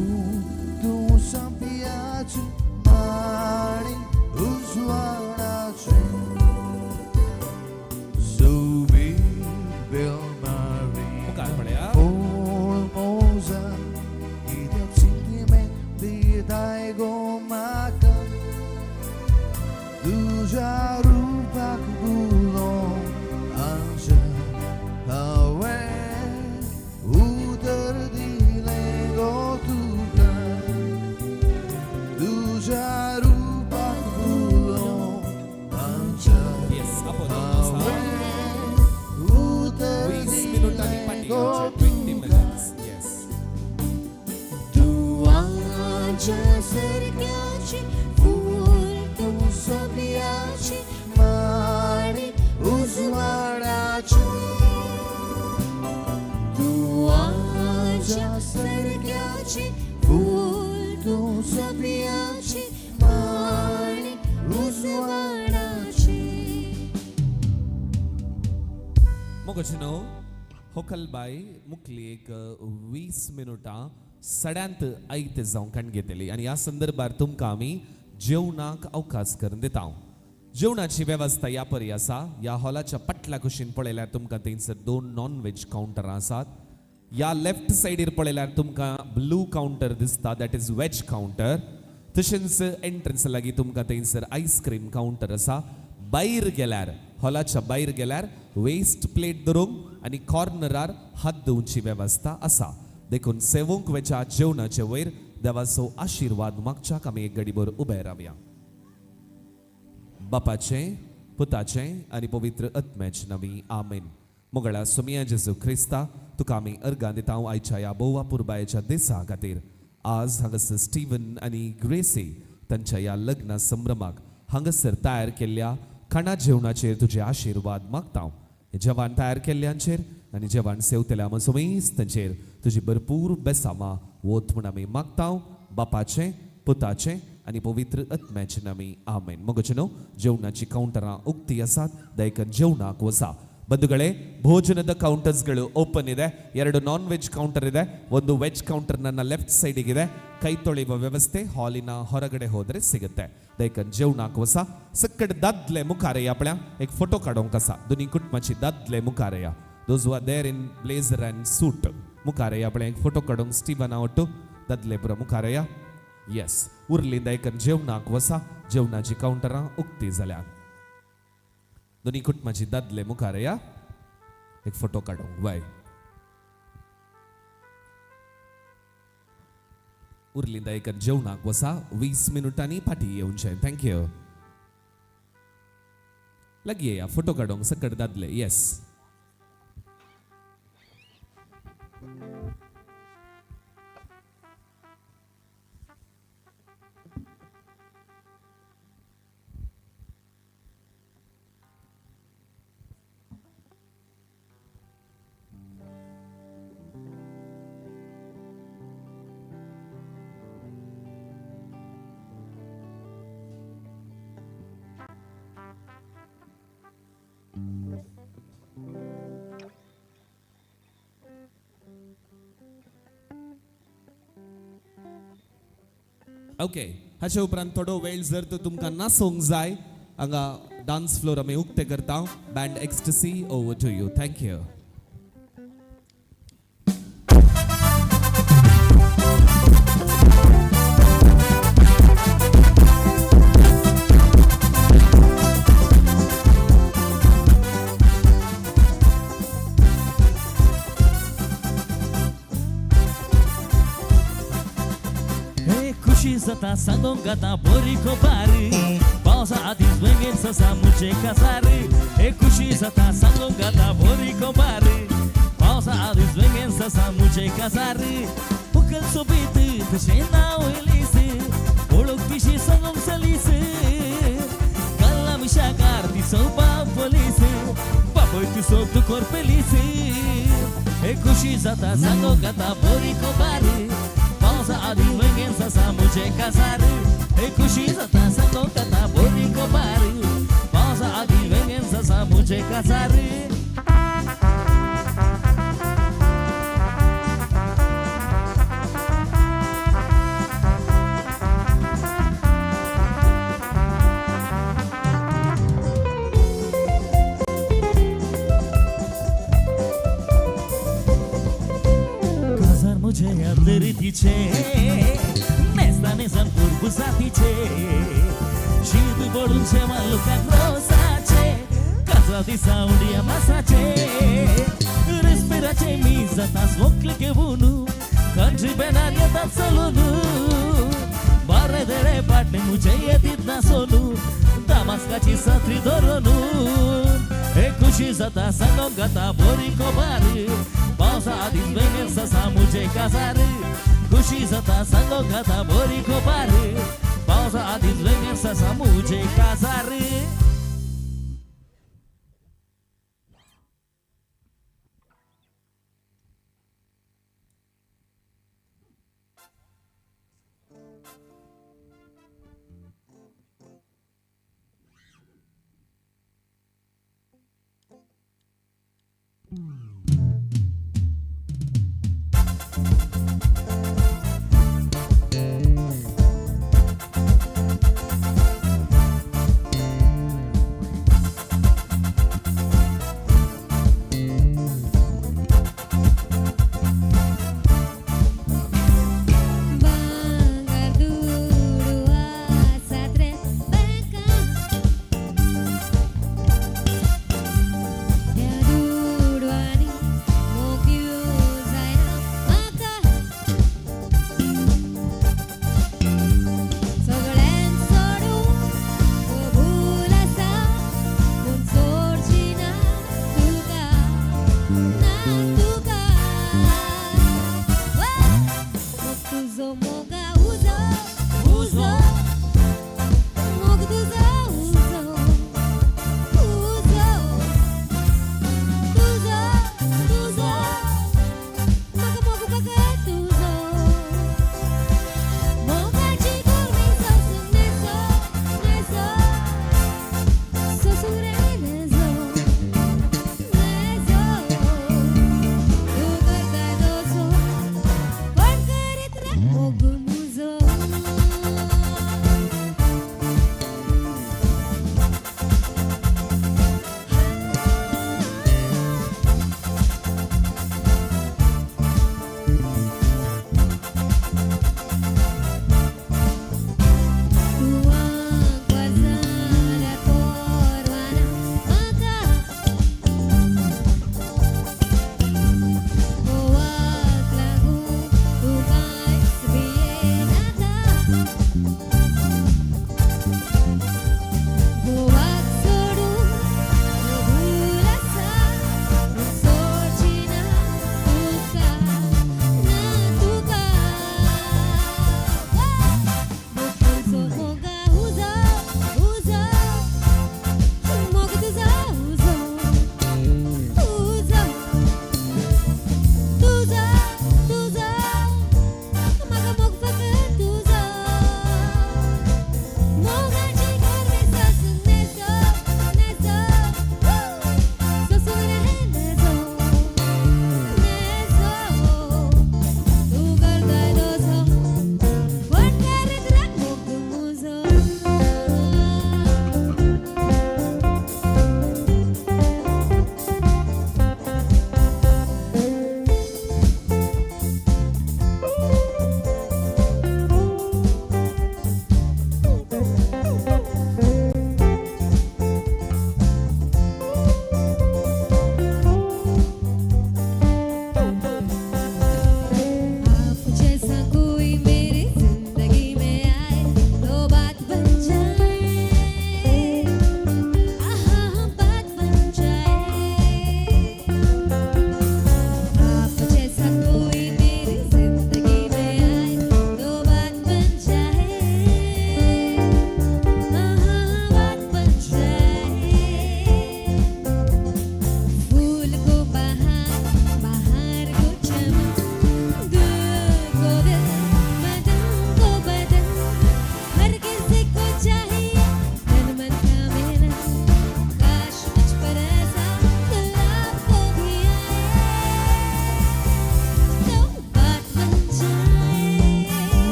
[SPEAKER 14] तूं सोंपियाचें माणीक उजवाडाचें सोबीत बेलमारी
[SPEAKER 15] मुखार पळया.
[SPEAKER 14] Formosa कित्याक सिंगिमे दिताय गो म्हाका तुज्या रुपाक बुलोवन आमच्या हांवें उतर दिलें गो तुका तुज्या रुपाक बुलोवन आमच्या
[SPEAKER 15] Yes, आपण
[SPEAKER 14] हांवें उतर
[SPEAKER 15] 20 मिनुटांनी
[SPEAKER 14] दिलें
[SPEAKER 15] पाटी
[SPEAKER 14] गो
[SPEAKER 15] येवचें. 20 minutes. Yes.
[SPEAKER 2] तूं आजा सारक्याचें फूल तूं सोबियाचें माणीक उजवाडाचें तूं आजा सारक्याचें फूल तूं सोबियाचें माणीक उजवाडाचें.
[SPEAKER 15] मोगाचें न्हू होकलबाय मुखली एक 20 मिनुटां सड्यांत आयते जावंक काण घेतली आनी ह्या संदर्भार तुमकां आमी जेवणाक अवकाश करून दिता. जेवणाची वेवस्था ह्या परी आसा. ह्या हॉलाच्या पाटल्या कुशीन पळयल्यार तुमकां थंयसर दोन नॉन व्हेज कावंटरां आसात. ह्या लेफ्ट सायडीर पळयल्यार तुमकां ब्लू कावंटर दिसता, that is veg counter. तशेंच एंट्रन्स लागीं तुमकां थंयसर आयस्क्रीम कावंटर आसा. भायर गेल्यार, हॉलाच्या भायर गेल्यार वेस्ट प्लेट धरूंक आनी कॉर्नरार हात धुवची वेवस्था आसा. देखून सेवूंक वेच्या जेवणाचे वयर देवाचो आशिर्वाद मागच्याक आमी एक घडीभर उबे रावया. बापाचें, पुताचें आनी पवित्र आत्म्याचें नांवी, आमेन. मोगळा सोमिया जेजू क्रिस्ता, तुका आमी अर्गां दिता आयच्या ह्या बोवा पुरबायेच्या दिसा खातीर. आज हांगासर स्टीवन आनी ग्रेसी तांच्या ह्या लग्न संभ्रमाक हांगासर तयार केल्ल्या खाणा जेवणाचेर तुजे आशिर्वाद मागता. जेवण तयार केल्ल्यांचेर आनी जेवण सेवतल्या मसोमेस तांचेर तुजी भरपूर बेसामां वोत म्हूण आमी मागता. बापाचें, पुताचें आनी पवित्र आत्म्याचें नांवी, आमेन. मोगचे न्हू, जेवणाची कावंटरां उक्ती आसात, दयकन जेवणाक वचा. ಬಂಧುಗಳೇ, ಭೋಜನದ ಕೌಂಟರ್ಸ್ಗಳು ಓಪನ್ ಇದೆ. ಎರಡು ನಾನ್ ವೆಜ್ ಕೌಂಟರ್ ಇದೆ, ಒಂದು ವೆಜ್ ಕೌಂಟರ್ ನನ್ನ ಲೆಫ್ಟ್ ಸೈಡಿಗಿದೆ. ಕೈ ತೊಳೆಯುವ ವ್ಯವಸ್ಥೆ ಹಾಲಿನ ಹೊರಗಡೆ ಹೋದರೆ ಸಿಗುತ್ತೆ. ದಯಕನ್ जेवणाक वसा. सकट दादले मुखार या, आपल्या एक फोटो काडूंक आसा. दोनी कुटुंबाची दादले मुखार या. Those who are there in blazer and suit, मुखार या, आपल्या एक फोटो काडूंक. स्टीवना ಒಟ್ಟು दादले पुरो मुखार या. येस, उरली दयकन जेवणाक वसा. जेवणाची कावंटरां उक्ती जाल्या. दोनी कुटुंबाची दादले मुखार या, एक फोटो काडूंक. वय, उरली दयकन जेवणाक वसा. 20 मिनुटांनी फाटी येवचें. Thank you. लागीं या फोटो काडूंक, सकट दादले. येस. ओके, हाचे उपरांत थोडो वेळ जर तर तुमकां नाचोंक जाय, हांगा डान्स फ्लोर आमी उक्ते करता. Band Ecstasy, over to you. Thank you.
[SPEAKER 20] हे खुशी जाता सांगोंक आतां बरी खबर, पावसा आदींच वेंगेन ससा मुझे काजार. हे खुशी जाता सांगोंक आतां बरी खबर, पावसा आदींच वेंगेन ससा मुझे काजार. उकल सोबीत तशें नांव एलीस, वळख तिशी सांगोंक सलीस. गल्ला मिशाकार तिचो बाप पोलीस, बापय तिचो दुकोर पेलीस. हे खुशी जाता सांगोंक आतां बरी खबर, पावसा आदीं वेंगेन ससा मुझे काजार. हे खुशी जाता सांगोंक आतां बरी खबर, पावसा आदीं वेंगेन ससा मुझे काजार. काजार मुझे रितीचे नेस्ता नेसान पूर्व जातीचे, शीत पडूनचे मालुकाक रोसाचे, काजरा दिसा उडिया मासाचे. रेस्पेराचे मी जाता स्मोकले घेऊन, कंट्री बॅनार येतात चलून. बारे देरे पाटणे मुझे येतीत ना सोनू, दामास्काची सत्री धरून. हे खुशी जाता सांगोंक आतां बरी खबर, पावसा आदींच वेंगेन ससा मुझे काजार. खुशी जाता सांगोंक आतां बरी खबर, पावसा आदींच वेंगेन ससा मुझे काजार.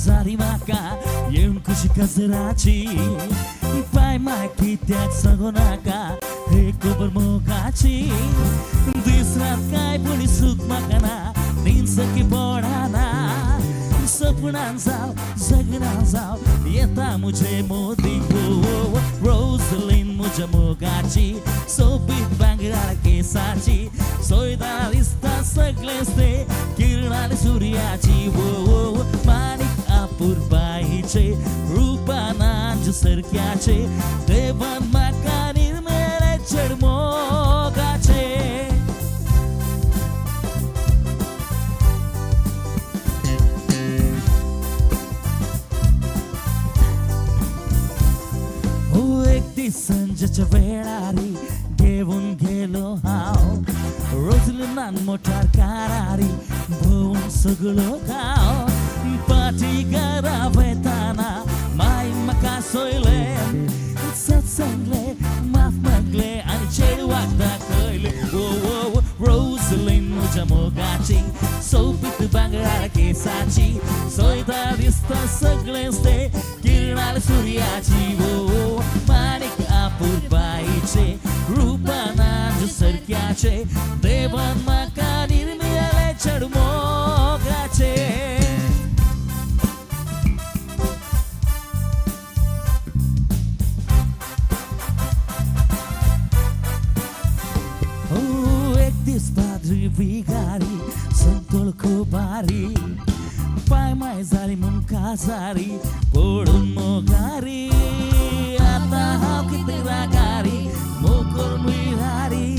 [SPEAKER 20] जाली म्हाका येवन खुशी काजराची पाय माय कित्याक सांगू नाका हे खबर मोगाची दीस रात काय पुणी सूख म्हाका ना न्हीद सखी पडना सपनान जाव जगना जाव येता मुझे मोदी गो रोजलीन मुझ्या मोगाची सोबीत भांगराळ केसाची सोयदा दिसता सगळेच ते किरणान सुर्याची वो माणिक अपुरबाईचे रुपानांज सारक्याचे देवान म्हाका निर्मेले चड मोगाचे. एक दीस संजेच्या वेळारी घेवन गेलो हांव रोजलिनान मोटार कारारी भोंवून सगळो गांव पाटी घरा वेताना माय म्हाका सोयले सत सांगले माफ मागले आनी चेडवाक दाखयले. ओ रोजलीन म्हज्या मोगाची सोबीत भांगराळ केसाची सोयता दिसता सगळेंच ते किरणाल सुर्याची ओ माणिक अपुरबाईचे रुपानाज सारक्याचे देवान म्हाका निर्मिले चड मोगाचे. एक दीस पाद्री विगारी संतोळ खुबारी पाय माय जाली म्हूण काजारी पडून मोगारी आतां हांव कितें रागारी मोग करून विहारी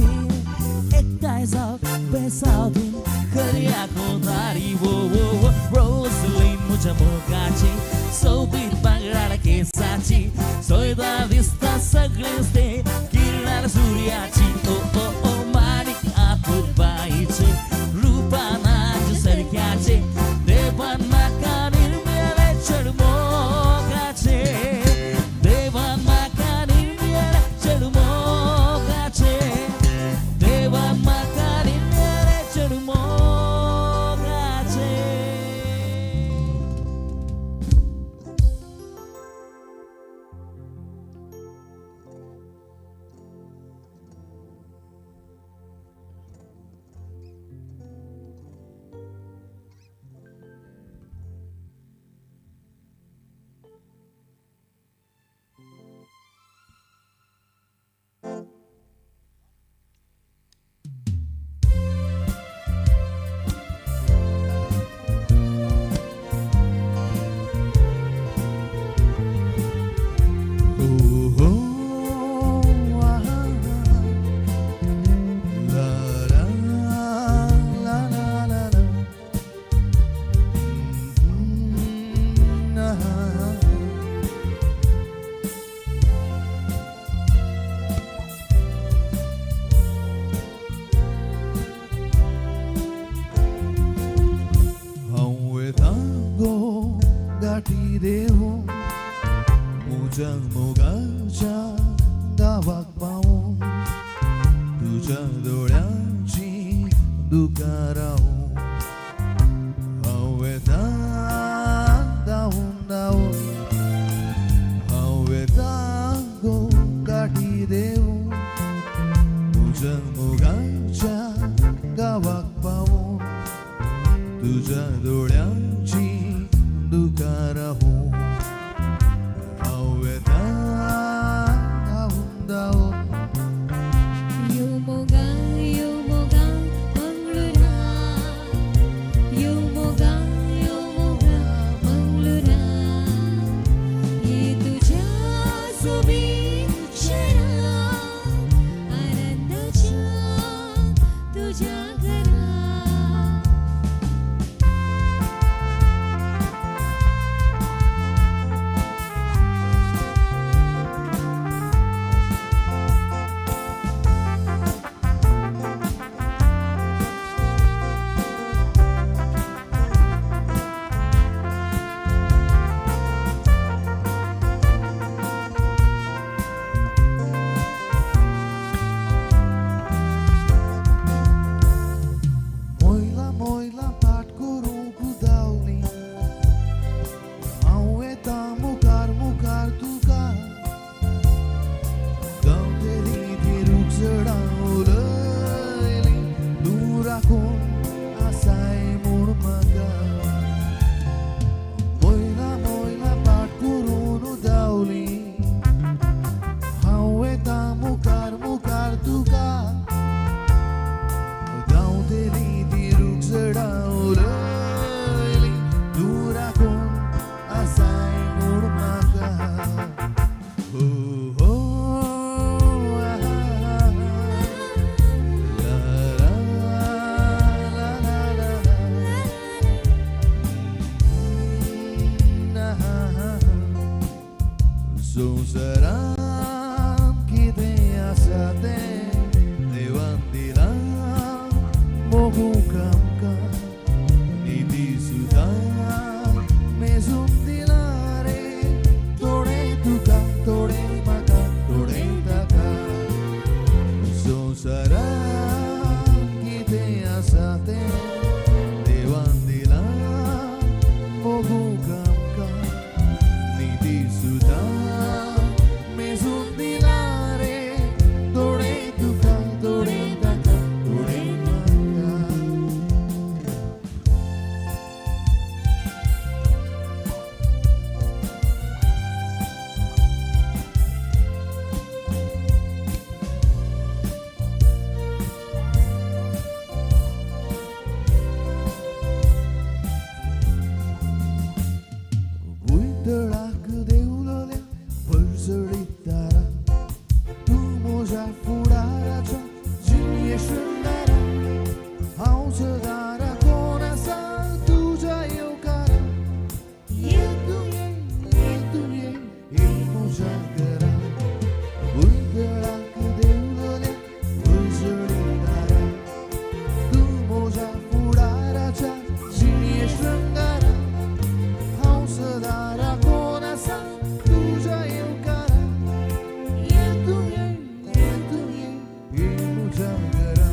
[SPEAKER 20] एकठांय जाव बेसाव दीन करया कोदारी. वो वो रोजलीन म्हज्या मोगाची सोबीत भांगराळ केसाची सोयदा दिसता सगळेंच ते किरणाल सुर्याची. ओ ओ ओ माणिक अपुरबाईचे रुपानाज सारक्याचे देवान म्हाका निर्मेले चड मोगाचे देवान म्हाका निर्मेले चड मोगाचे देवान म्हाका निर्मेले चड मोगाचे.
[SPEAKER 14] तुझ्या दोळ्यांची दुकां रावूं हांव वेता. संवसारांत कितें आसा तें देवान दिलां मोगूंक आमकां निधी सुद्दां मेजून दिला रे थोडें तुका थोडें म्हाका थोडें ताका संवसारांत कितें आसा तें देवान दिलां मोगूंक आमकां निधी सुद्दां मेजून दिला रे थोडें तुका थोडें ताका थोडें म्हाका. भुंयतळाक देंवलल्या पर्जळीत तारा तूं म्हज्या फुडाराच्या जिणये शृंगारा हांव सदां राखून आसा तुज्या येवकारा ये तूं ये ये तूं ये ये म्हज्या घरा भुंयतळाक देंवलल्या पर्जळीत तारा तूं म्हज्या फुडाराच्या जिणये शृंगारा हांव सदां राखून आसा तुज्या येवकारा ये तूं ये ये तूं ये ये म्हज्या घरा.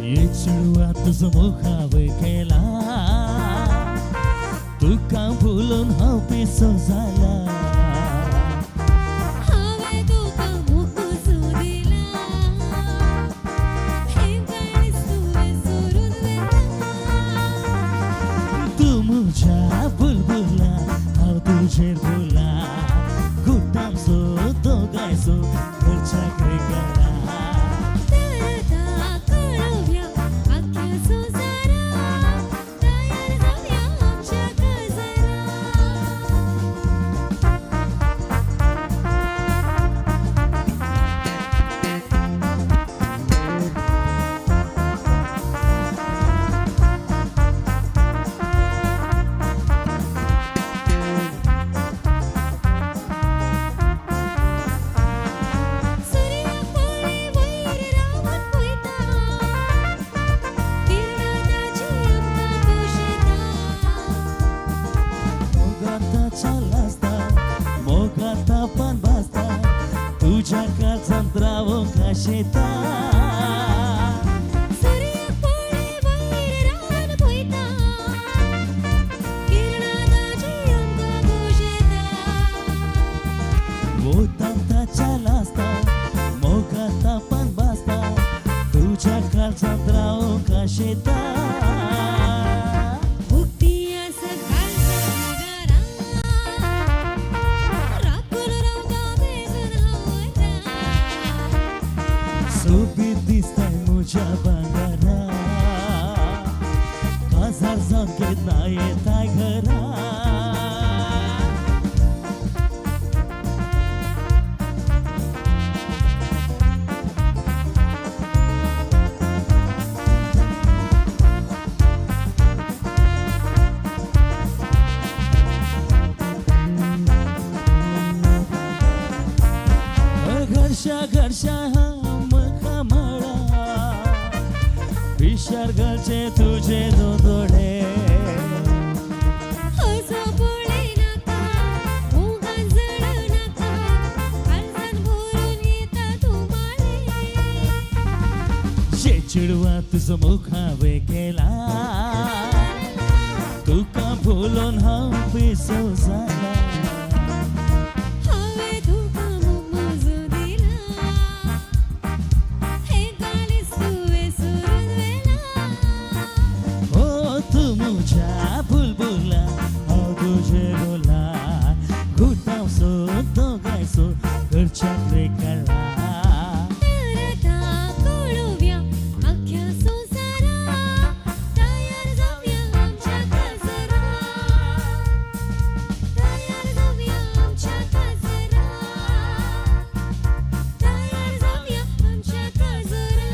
[SPEAKER 20] ये चेडवा तुजो मुखाव केला तुका भुलून हांव पिसो जाला
[SPEAKER 2] हांवें तुका मोग दिला हें काळीज तुवें सोडून वेला.
[SPEAKER 20] तूं म्हज्या बुलबुला हांव तुजेर फुला गुट्टांचो दोगांयचो घरच्या घरा.
[SPEAKER 2] तर आतां कळोवया आख्ख्या संवसाराक तयार जावया आमच्या काजाराक. सुर्या पळय वयर रावन पळयता किरणां ताजी आमकां पोशेता.
[SPEAKER 20] मोगाता चाल आसता मोगाता पान भाजता तुज्या काळजांत रावंक आशेता.
[SPEAKER 2] सुर्या पळय वयर रावन पळयता किरणां ताजी आमकां पोशेता.
[SPEAKER 20] वोतांत चाल आसता मोगाता पान भाजता तुज्या काळजांत रावंक आशेता.
[SPEAKER 2] मुक्ती आसा काळजा घरा राखून रावता बेगून हांव आतां.
[SPEAKER 20] सोबीत दिसताय म्हज्या भांगरा काजार जावन केन्ना येताय घरा. घरशा घरशा मळा विशार घालचे तुझे दोन दोळे.
[SPEAKER 2] असो पळय नाका मोगान जळू नाका काळजान भरून येता तुमाळे.
[SPEAKER 20] शे चेडवा तुजो मुखावे केला तुका भुलोन हांव पिसो जाला.
[SPEAKER 2] हांवें तुका मोग म्हजो दिला हें काळीज तुवें सोडून व्हेला.
[SPEAKER 20] ओ तूं म्हज्या बुलबुला हांव दोगांयचो घरच्याक रे कळ्ळा.
[SPEAKER 2] तर आतां कळोवया आख्ख्या संवसारा, तयार जावया आमच्या काजरा, तयार जावया आमच्या काजरा, तयार जावया आमच्या काजरा.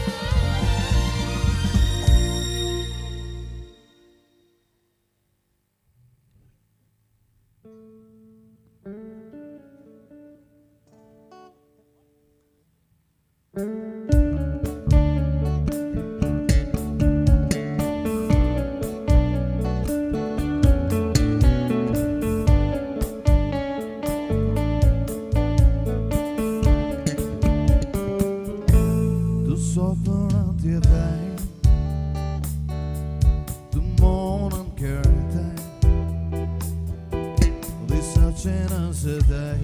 [SPEAKER 14] Tu sopran tjetaj, tu monën kërtaj, Disa qena se daj,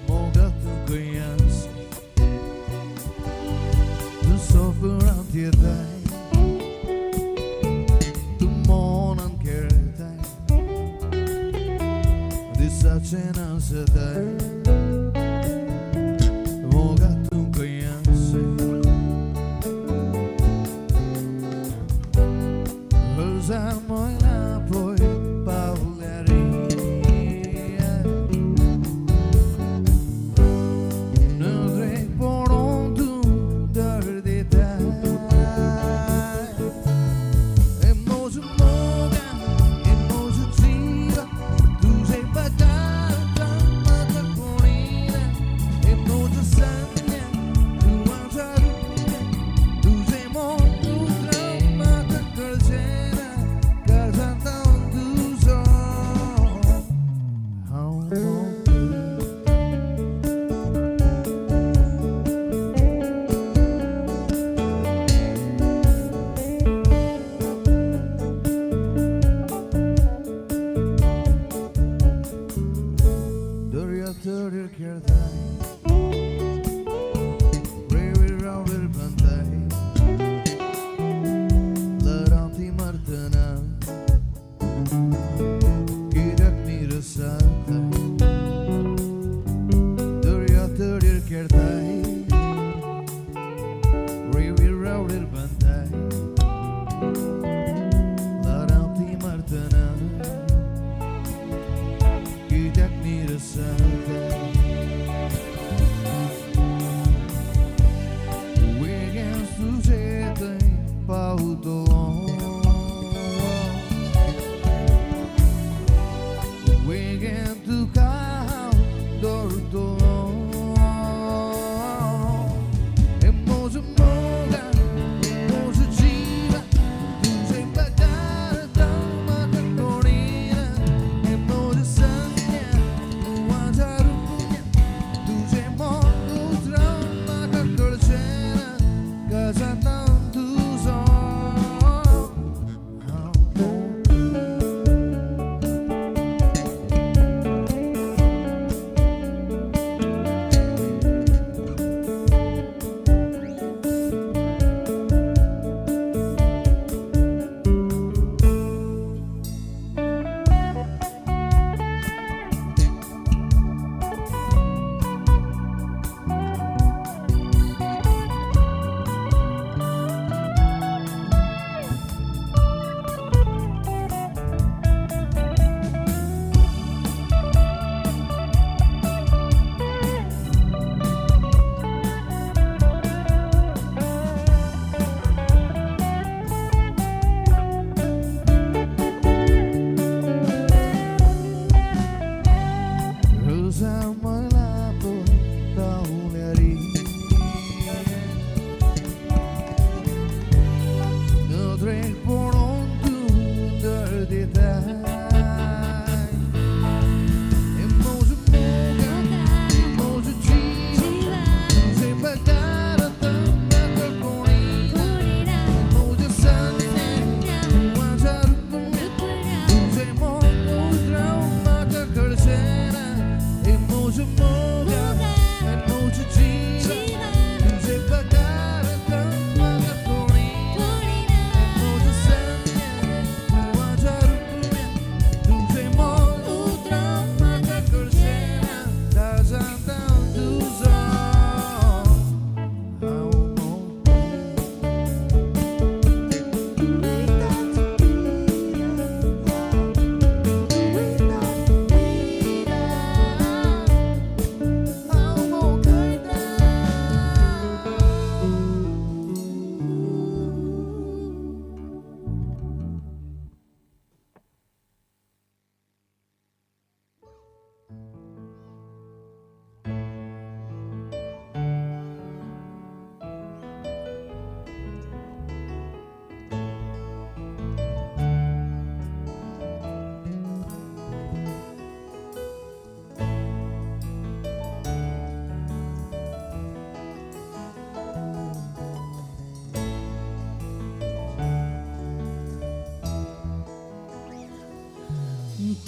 [SPEAKER 14] moga të këjas. Tu sopran tjetaj, tu monën kërtaj, Disa qena se daj, moga të këjas.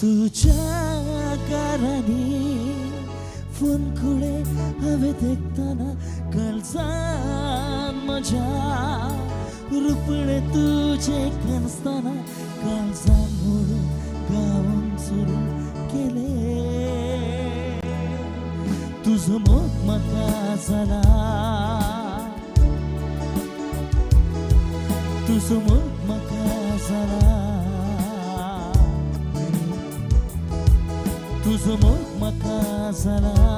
[SPEAKER 20] तुझ्या कारांनी फुनकुळे हांवें देखतना काळजान म्हज्या रुपणे तुजें कांसतना काळजान म्हणून गावंक सुरू केलें. तुजो मोग म्हाका जाला, तुजो मोग म्हाका जाला, तुजो मोग म्हाका जाला.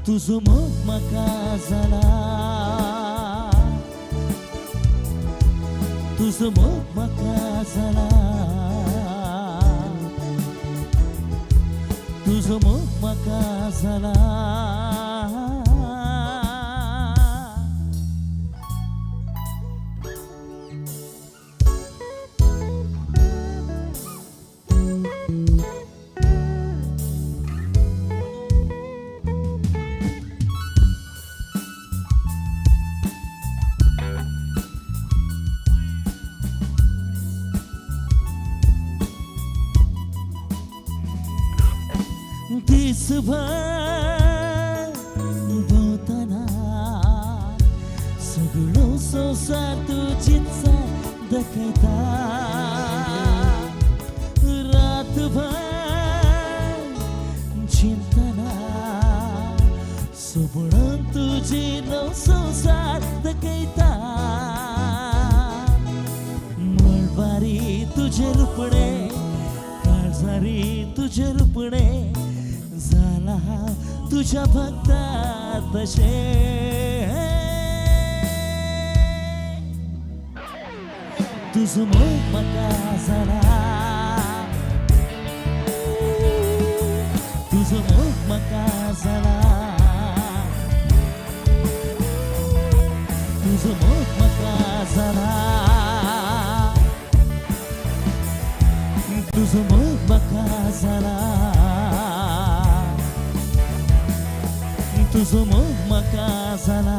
[SPEAKER 20] तुजो मोग म्हाका जाला, तुजो मोग म्हाका जाला, तुजो मोग म्हाका जाला. दिसभर भोंवतना सगळो संवसार तुजीच दाखयता, रातभर चिंतना सोबणून तुजी नव संवसार दाखयता. मळबारी तुजें रुपणें, काळजारी तुजें रुपणें जाला तुझ्या भक्ता तशें. तुजो मोग म्हाका जाला, तुजो मोग म्हाका जाला, तुजो मोग म्हाका जाला, तुजो मोग म्हाका जाला, तुजो मोग म्हाका जाला.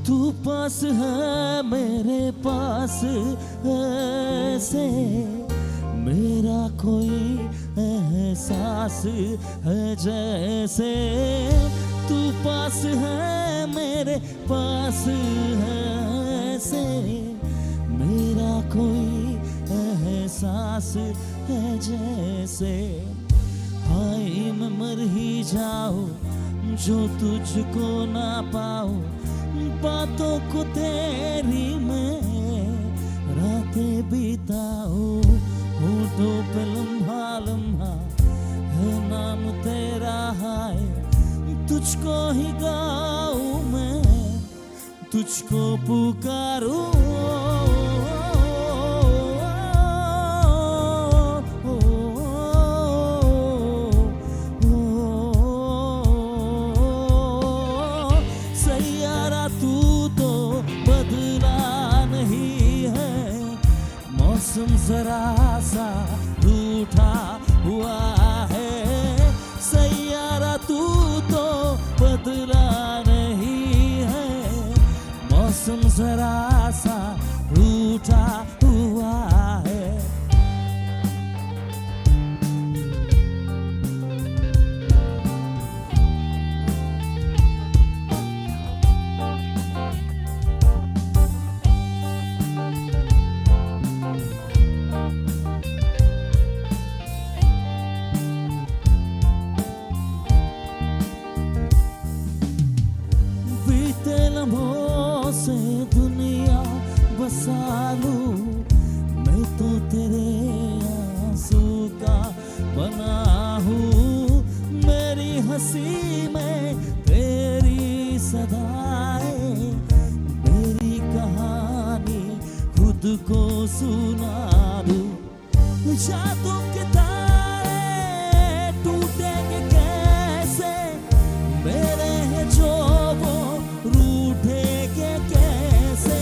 [SPEAKER 20] तू पास है मेरे पास ऐसे, मेरा कोई एहसास है जैसे। तू पास है मेरे पास ऐसे, मेरा कोई एहसास है जैसे। हाय मैं मर ही जाऊं जो तुझको ना पाऊं, बातों को तेरी मैं रातें बिताऊं। होठों पे लम्हा लम्हा है नाम तेरा, हाय तुझको ही गाऊं मैं, तुझको पुकारूं। सैयारा तू तो बदला नहीं है, मौसम जरा सा रूठा हुआ है। सैयारा तू तो बदला नहीं है, मौसम जरा सा रूठा हुआ है। बीते लम्हों से दुनिया बसा लूं मैं, तो तेरे आंसू का बना हूँ। मेरी हंसी में तेरी सदाएं, मेरी कहानी खुद को सुना दूं। जादू के तारे टूटेंगे कैसे, मेरे हैं जो वो रूठेंगे कैसे।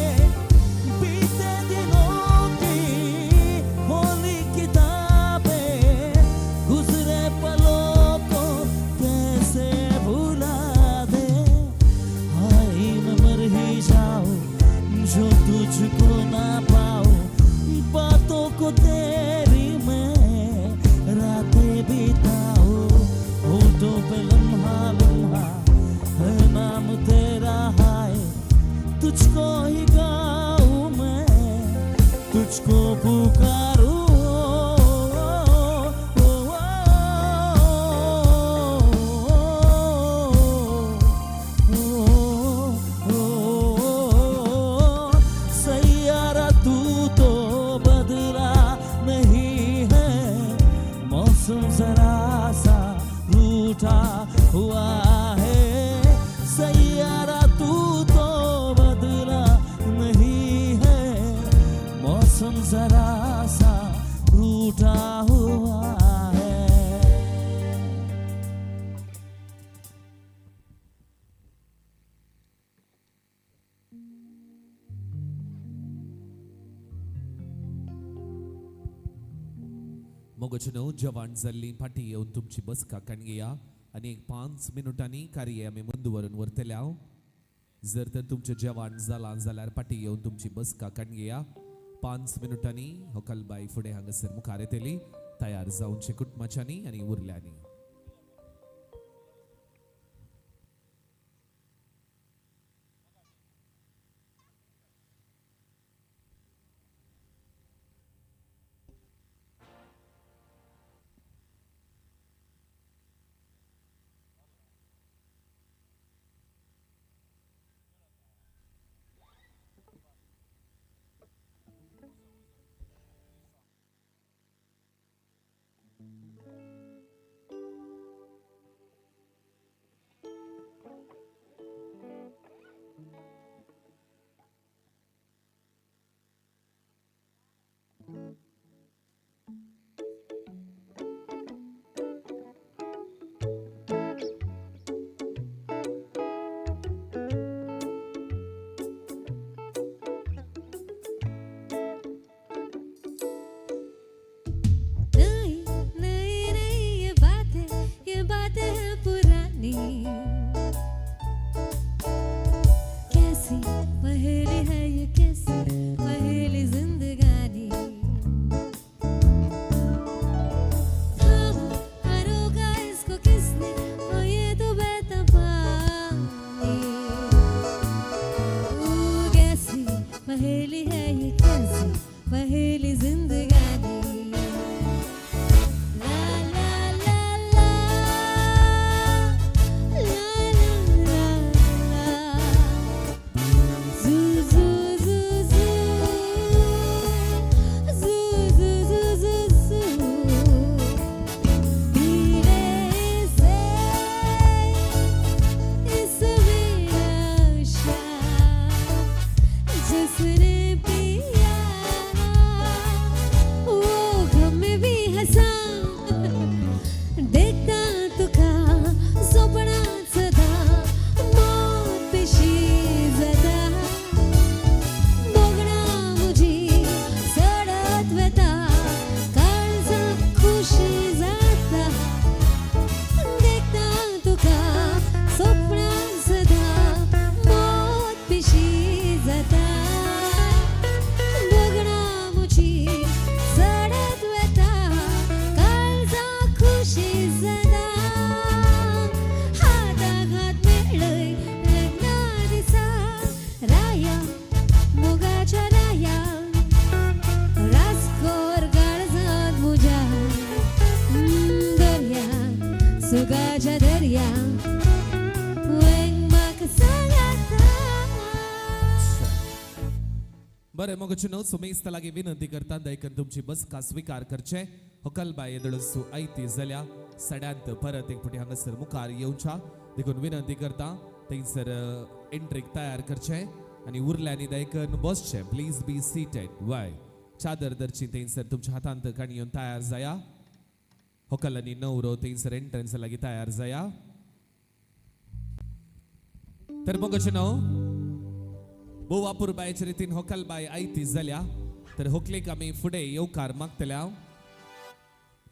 [SPEAKER 20] बीते दिनों की होली किताबें, गुजरे पलों को कैसे भुला दे। हाय मैं मर ही जाऊं जो तुझको ना पाऊं, बातों को तेरी मैं रातें बिताऊं। होठों पे लम्हा लम्हा है नाम तेरा, हाय तुझको ही गाऊं मैं, तुझको पुकारूं। सैयारा तू तो बदला नहीं है, मौसम जरा सा रूठा हुआ है। सैयारा तू तो बदला नहीं है, मौसम जरा सा रूठा हुआ है।
[SPEAKER 15] मोगचनो जवान जाल्ली फाटी येवन तुमची बसका काणगेया आनी एक 5 मिनुटांनी कार्य आमी मुंदुवरून व्हरतले हांव। जर तर तुमचें जेवण जालां जाल्यार फाटी येवन तुमची बसका काणगेया। 5 मिनुटांनी होकलबाई फुडें हांगासर मुखार येतली, तयार जावचे कुटुंबाच्यांनी आनी उरल्यांनी।
[SPEAKER 2] सुगाच्या दर्या वेंग म्हाका सांगाता.
[SPEAKER 15] बरें मोगचो न्हू सुमेस्त लागीं विनंती करता दयकन तुमची बसका स्विकार करचे. होकलबाय येदोळसू आयती जाल्या सड्यांत परत एक फावटी हांगासर मुखार येवच्या देखून विनंती करता थंयसर एंट्रीक तयार करचे आनी उरल्यांनी दयकन बसचें. Please be seated. वय चादर धरची थंयसर तुमच्या हातांत काणी येवन तयार जाया. होकल आनी नवरो थंयसर एंट्रन्स लागीं तयार जाया. तर मोगचो न्हू भोव अपुरबायेचे रितीन होकलबाय आयती जाल्या तर होकलेक आमी फुडें येवकार मागतल्या.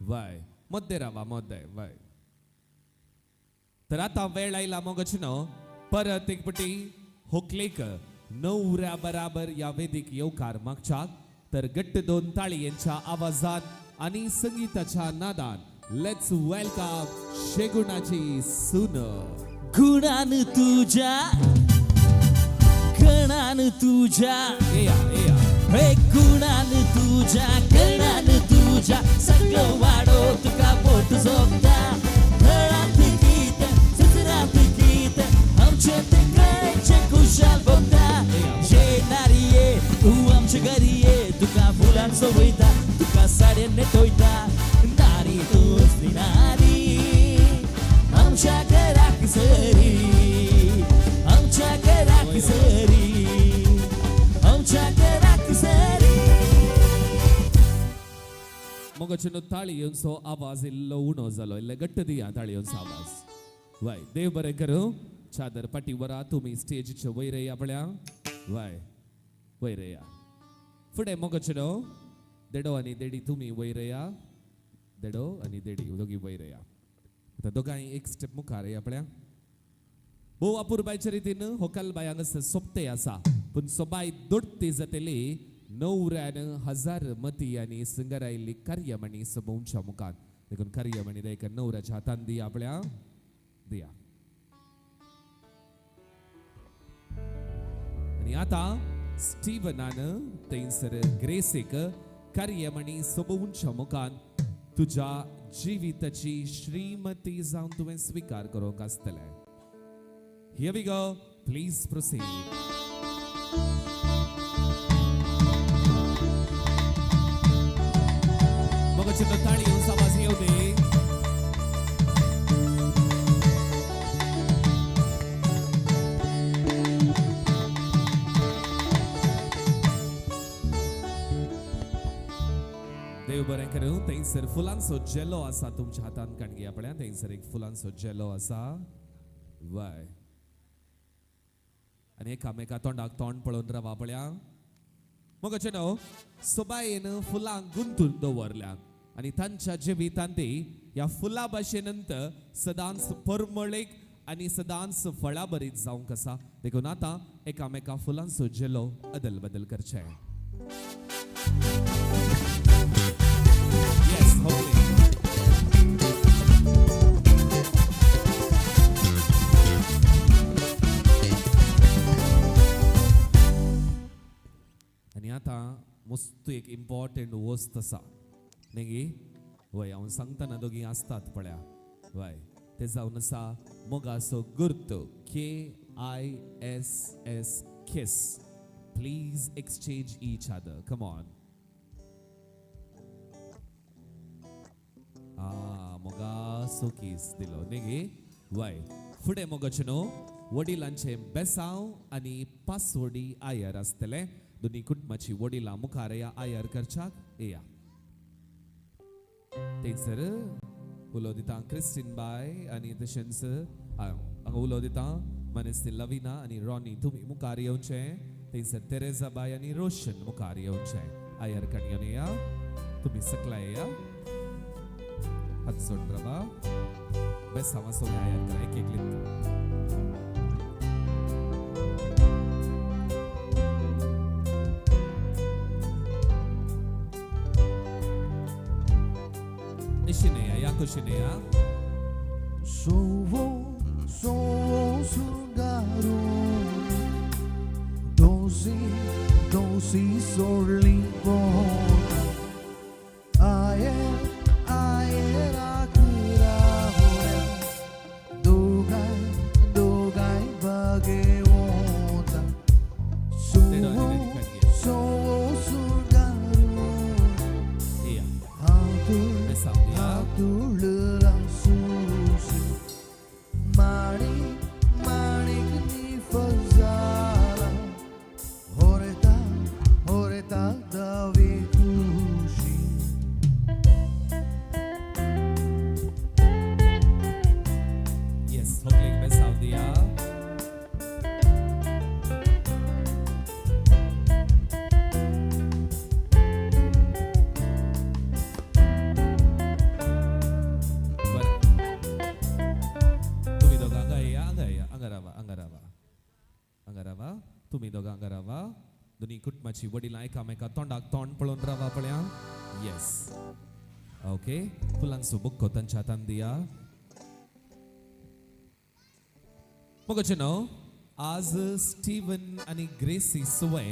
[SPEAKER 15] वय मद्दे रावा मद्दे वय. तर आतां वेळ आयला मोगचो न्हू परत एक पटी होकलेक नवऱ्या बराबर ह्या वेदीक येवकार मागच्याक. तर गट्ट दोन ताळयांच्या आवाजान आनी संगीताच्या नादान let's welcome शेगुणाची सून.
[SPEAKER 20] गुणान तुझ्या गणान तुझ्या
[SPEAKER 15] येया येया
[SPEAKER 20] हे गुणान तुझ्या गणान तुझ्या सगळं वाडो तुका बोट जोगता. घरात गीत ससरात गीत आमचे ते कळचे खुशाल भोगता. येणारी ये तू आमच्या घरी ये तुका फुलांचो वयता तुका साड्यान नेटोयता. नारी तूच नारी आमच्या घराक सरी आमच्या घराक सरी आमच्या घराक सरी.
[SPEAKER 15] मोगाचो न्हू ताळयेंचो आवाज इल्लो उणो जालो. इल्ले घट्ट दिया ताळयेंचो आवाज. वय देव बरें करूं. चादर पाटी वरा तुमी स्टेजीचे वयर येया पळया. वय वयर येया. फुडें मोगाचो न्हू देडो आनी देडी तुमी वयर येया. देडो आनी देडी दोगी वयर येया. आतां दोगांय एक स्टेप मुखार येया पळया. भोव अपुरबायचे रितीन होकलबाय हांगासर सोपते आसा पूण सोबाय दोडती जातली नवऱ्यान हजार मती आनी सिंगरायल्ली कार्यमणी सोबोवच्या मुखार. देखून कार्यमणी एका नवऱ्याच्या हातान दिया आपल्या दिया. आनी आतां स्टीवनान थंयसर ग्रेसीक कार्यमणी सोबोवच्या मुखार तुज्या जिविताची श्रीमती जावन तुवें स्विकार करूंक आसतलें. Here we go. Please proceed. मगाची ताळी येऊन आवाज येऊ दे. देव बरें करूं. थंयसर फुलांचो जेलो आसा तुमच्या हातान काणगी आपल्या. थंयसर एक फुलांचो जेलो आसा. वय आनी एकामेका तोंडाक तोंड पळोवन रावा पळया. मगाचें न्हू सोबायेन फुलां गुंतून दवरल्या आनी तांच्या जिवितांत ती ह्या फुलां भाशेन सदांच परमळीक आनी सदांच फळां भरीत जावंक आसा. देखून आतां एकामेका फुलांचो जेलो अदल बदल करचें. Yes, hopefully. आनी आतां मस्त एक इम्पॉर्टंट वस्त आसा न्ही. वय हांव सांगतना दोगी आसतात पळया. वय ते जावन आसा मोगाचो गुर्त KISS kiss. Please exchange each other. Come on. मोगाचो कीस दिलो न्ही. वय फुडें मोगाचें न्हू वडिलांचें बेसांव आनी पासवडी आयर आसतलें. दोनी कुटुंबाची वडिलां मुखार या आयर करच्याक येया. थंयसर उलो दिता क्रिस्टीन बाय आनी तशेंच हांगा उलो दिता मानेस्ती लविना आनी रॉनी तुमी मुखार येवचें. थंयसर तेरेजा बाय आनी रोशन मुखार येवचें. आयर काडून येया तुमी सकला येया. हात जोड रावा. बेसांव सगळें आयर करा एक एक लिप्त. या कुशिनेया.
[SPEAKER 14] Sovo, sovo surgaro, dosi, dosi sorli bona, aye, aye rakura hoya,
[SPEAKER 15] तुमी दोगां हांगा रावा. दोनी कुटुंबाची वडिलां एकामेका तोंडाक तोंड पळोवन रावा पळया. येस, ओके. फुलांचो बुक्को तांच्या हातान दिया. मोगाचे न्हू, आज स्टीवन आनी ग्रेसी सुवे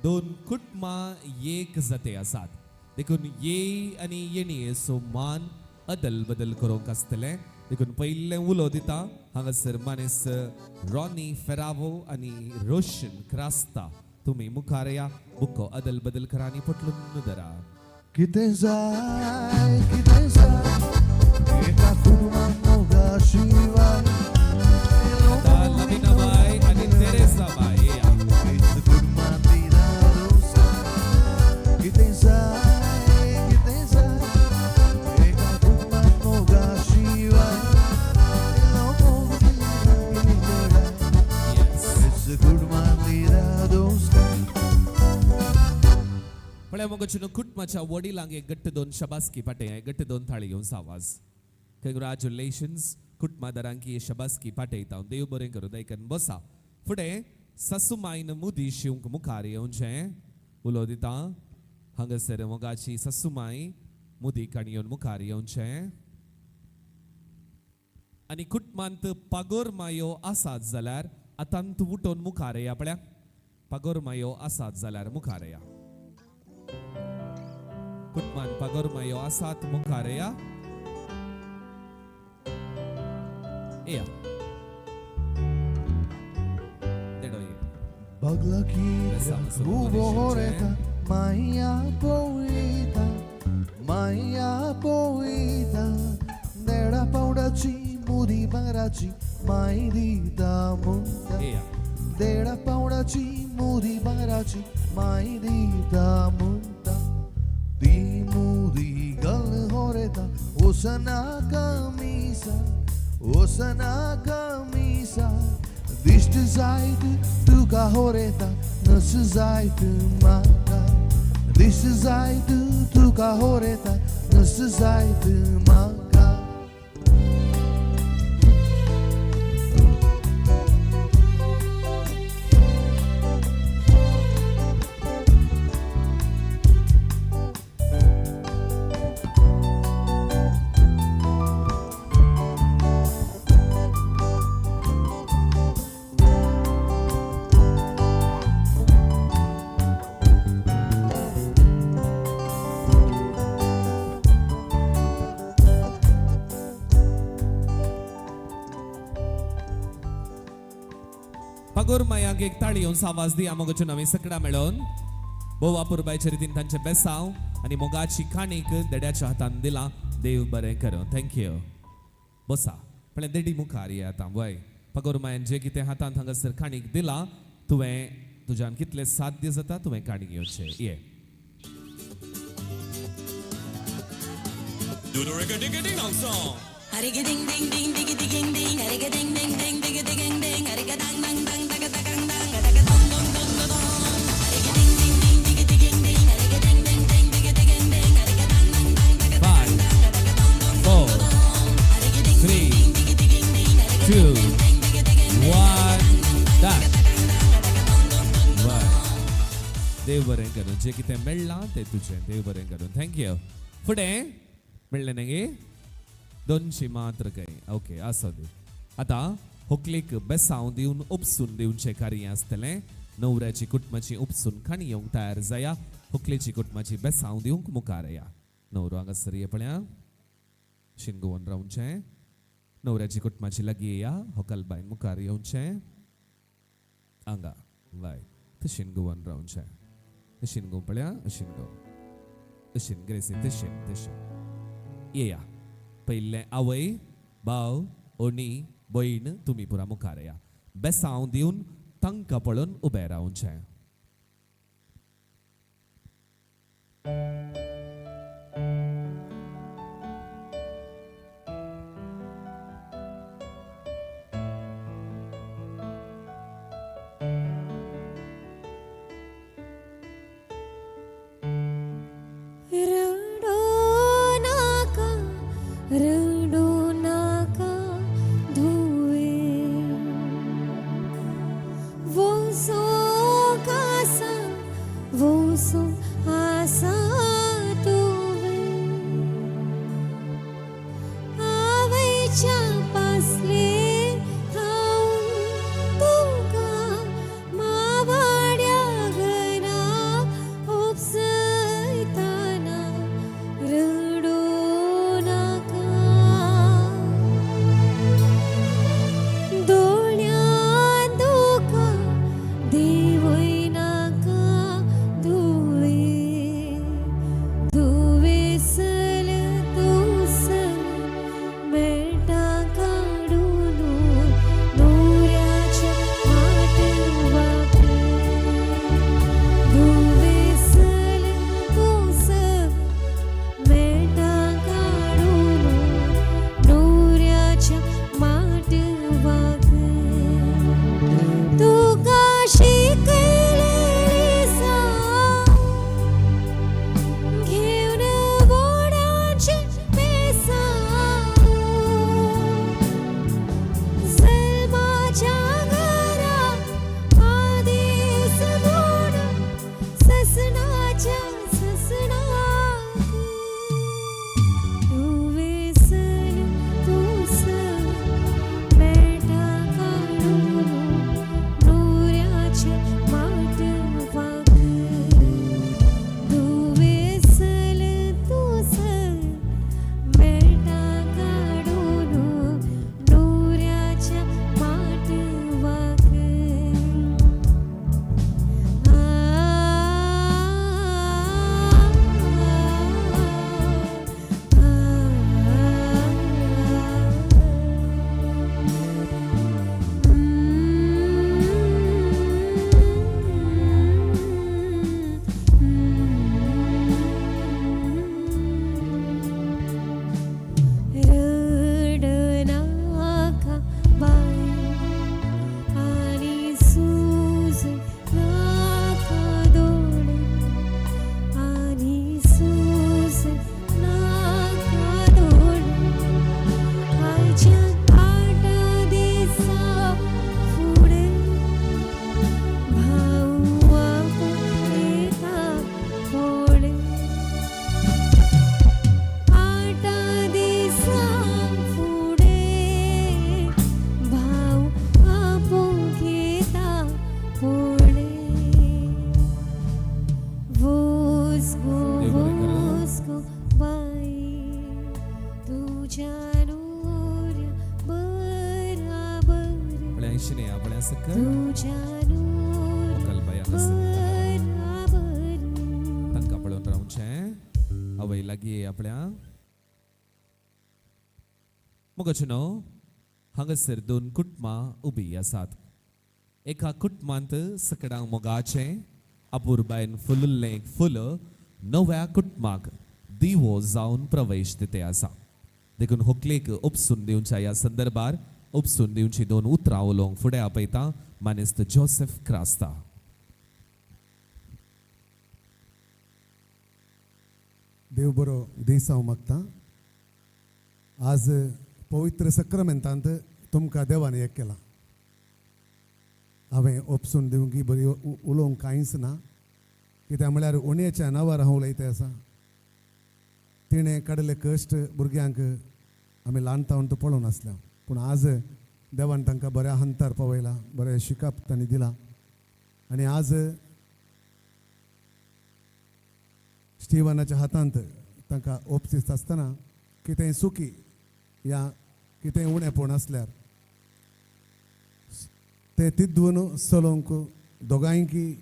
[SPEAKER 15] दोन कुटुंबां एक जाते आसात, देखून ये आनी येणयेचो मान अदल बदल करूंक आसतलें. देखून पयलें उलो दिता हांगासर मानेस रॉनी फेरावो आनी रोशन क्रास्ता, तुमी मुखार या, बुको अदल बदल करा आनी पोटलून धरा.
[SPEAKER 14] कितें जाय, कितें जाय एका कुटुंबाक मोगा शिवाय.
[SPEAKER 15] लवीना बाय आनी तेरेसा बाय येया.
[SPEAKER 14] कितें जाय, कितें जाय एका कुटुंबाक मोगा शिवाय.
[SPEAKER 15] पळय मोगाचे न्हू, कुटुंबाच्या वडिलांक एक गट्ट दोन शबासकी पाटे, एक गट्ट दोन थाळी घेवन आवाज. कंग्रॅच्युलेशन्स कुटुंबादारांक ही शबासकी पाठयता. देव बरें करूं. दैकन बसा. फुडें सासुमायन मुदी शिवंक मुखार येवचें उलो दिता. हांगासर मोगाची सासुमाय मुदी काणी येवन मुखार येवचें. आनी कुटुंबांत पागोर मायो आसात जाल्यार आतां तूं उठोवन मुखार येया. पळया, पागोर मायो आसात जाल्यार मुखार येया. कुटुंबांत पागोर मायो आसात मुखार येया. येया देडो ये.
[SPEAKER 14] बगला उबो रेता माया पोयता, माया पोयता, देडा पावडाची मुदी भांगराची माय दिता मुंता. देडा पावडाची मुदी भांगराची माय दिता मुंता. ती मुदी गल हो रेता ओसना कमिसा, ओसना कमिसा, दिश्ट जायत तुका हो रेता नस जायत म्हाका. दिश्ट जायत तुका हो रेता नस जायत म्हाका.
[SPEAKER 15] पागोर मायांक एक ताळी येवन आवाज दिया. मोगाच्यो नवी सकडां मेळोवन भोव अपुरबायच्या रितीन तांचें बेसांव आनी मोगाची काणीक देड्याच्या हातान दिलां. देव बरें करूं. Thank you. बसा पळय देडी मुखार ये आतां. वय पागोर मायान जें कितें हातांत हांगासर काणीक दिलां, तुवें तुज्यान कितलें साध्य जाता तुवें काणीक घेवचें. ये.
[SPEAKER 18] Do the reggae diggy ding dong song.
[SPEAKER 2] Ding ding ding ding ding ding, ding ding ding ding ding ding, dang dang dang dang dang dang dang dong dong dong dong. Ding ding ding ding ding ding, ding ding ding ding ding ding, dang dang dang dang.
[SPEAKER 15] 5, 4, 3, 2, 1, done. देव बरें करूं. जें कितें मेळ्ळां तें तुजें. देव बरें करूं. Thank you. फुडें मेळ्ळें न्ही दोनशी मात्र काय. ओके, आसो दी. आतां होकलेक बेसांव दिवन उपसून दिवचें कार्य आसतलें. न्हवऱ्याची कुटुंबाची उपसून खाणी येवंक तयार जाया. होकलेची कुटुंबाची बेसांव दिवंक मुखार या. न्हवरो हांगासर ये पळया, शिनगोवन रावचें. न्हवऱ्याची कुटुंबाची लागीं येया. होकल बायन मुखार येवचें. हांगा बाय तशेन गोवन रावचें. अशीन गो पळया, अशीन गो, अशीन ग्रेसी, तशेन तशेन येया. पयलें आवय भाव ओणी भयण तुमी पुरा मुखार या. बेसांव दिवन तांकां पळोवन उबें रावचें.
[SPEAKER 2] रडो नाका, रडो नाका धुवे, वसो काळजाच्या पासले थावन तुका मावाड्या घरा उपसयताना रडूं नाका. दोळ्यां दुकां देंवय नाका धुवे, धुवेसल तूं मेळटा काडून नुऱ्याच्या माटवाक, धुवेसल तूं मेळटा काडून नुऱ्याच्या माटवाक. तुका शिकयलेली साव घेवन वडाचें बेसांव, जल्माच्या घरा आदीस म्हूण ससणाच्या ससणाक, धुवेसल तूं मेळटा काडून नुऱ्याच्या माटवाक, धुवेसल तूं मेळटा काडून नुऱ्याच्या माटवाक. रडनाका बाय आनी सूज नाका दोळे, आनी सूज नाका दोळे, आयच्यान 8 दिसा फुडें भाऊ आपयता पळय, 8 दिसा फुडें भाऊ आपोवंक येता पळय. वोस गो
[SPEAKER 15] देव बरें करूं.
[SPEAKER 2] वोस गो बाई तुज्या नुऱ्या बराबर,
[SPEAKER 15] आपल्या ऐशीने आपल्या सकल
[SPEAKER 2] तुज्या नुऱ्या
[SPEAKER 15] मुखाल बाय हांगासर
[SPEAKER 2] बराबर.
[SPEAKER 15] तांकां पळोवन रावचें आवय लागीं आपल्या. मोगाचे न्हू, हांगासर दोन कुटुंबां उबी आसात. एका कुटुंबांत सकडांक मोगाचें अपुरबायन फुलिल्लें एक फूल नव्या कुटुंबाक दिवो जावन प्रवेश दिते आसा. देखून होकलेक उपसून दिवच्या ह्या संदर्भार उपसून दिवची दोन उतरां उलोवंक फुडें आपयता मानेस्त जोसेफ क्रास्ता.
[SPEAKER 21] देव बरो दीस हांव मागता. आज पवित्र सक्रामेंतांत तुमकां देवान एक केला. हांवें ओपसून दिवंक बरी उलोवंक कांयच ना, कित्याक म्हळ्यार उणेच्या नांवार हांव उलयता आसा. तिणें काडिल्ले कश्ट भुरग्यांक आमी ल्हान तावन तो पळोवन आसल्या, पूण आज देवान तांकां बऱ्या हंतार पावयला, बरें शिकप तांणी दिलां आनी आज स्टिवनाच्या हातांत तांकां ओपसीस आसतना कितेंय चुकी या कितेंय उणेपण आसल्यार ते तिद्दून चलोवंक दोगांयकी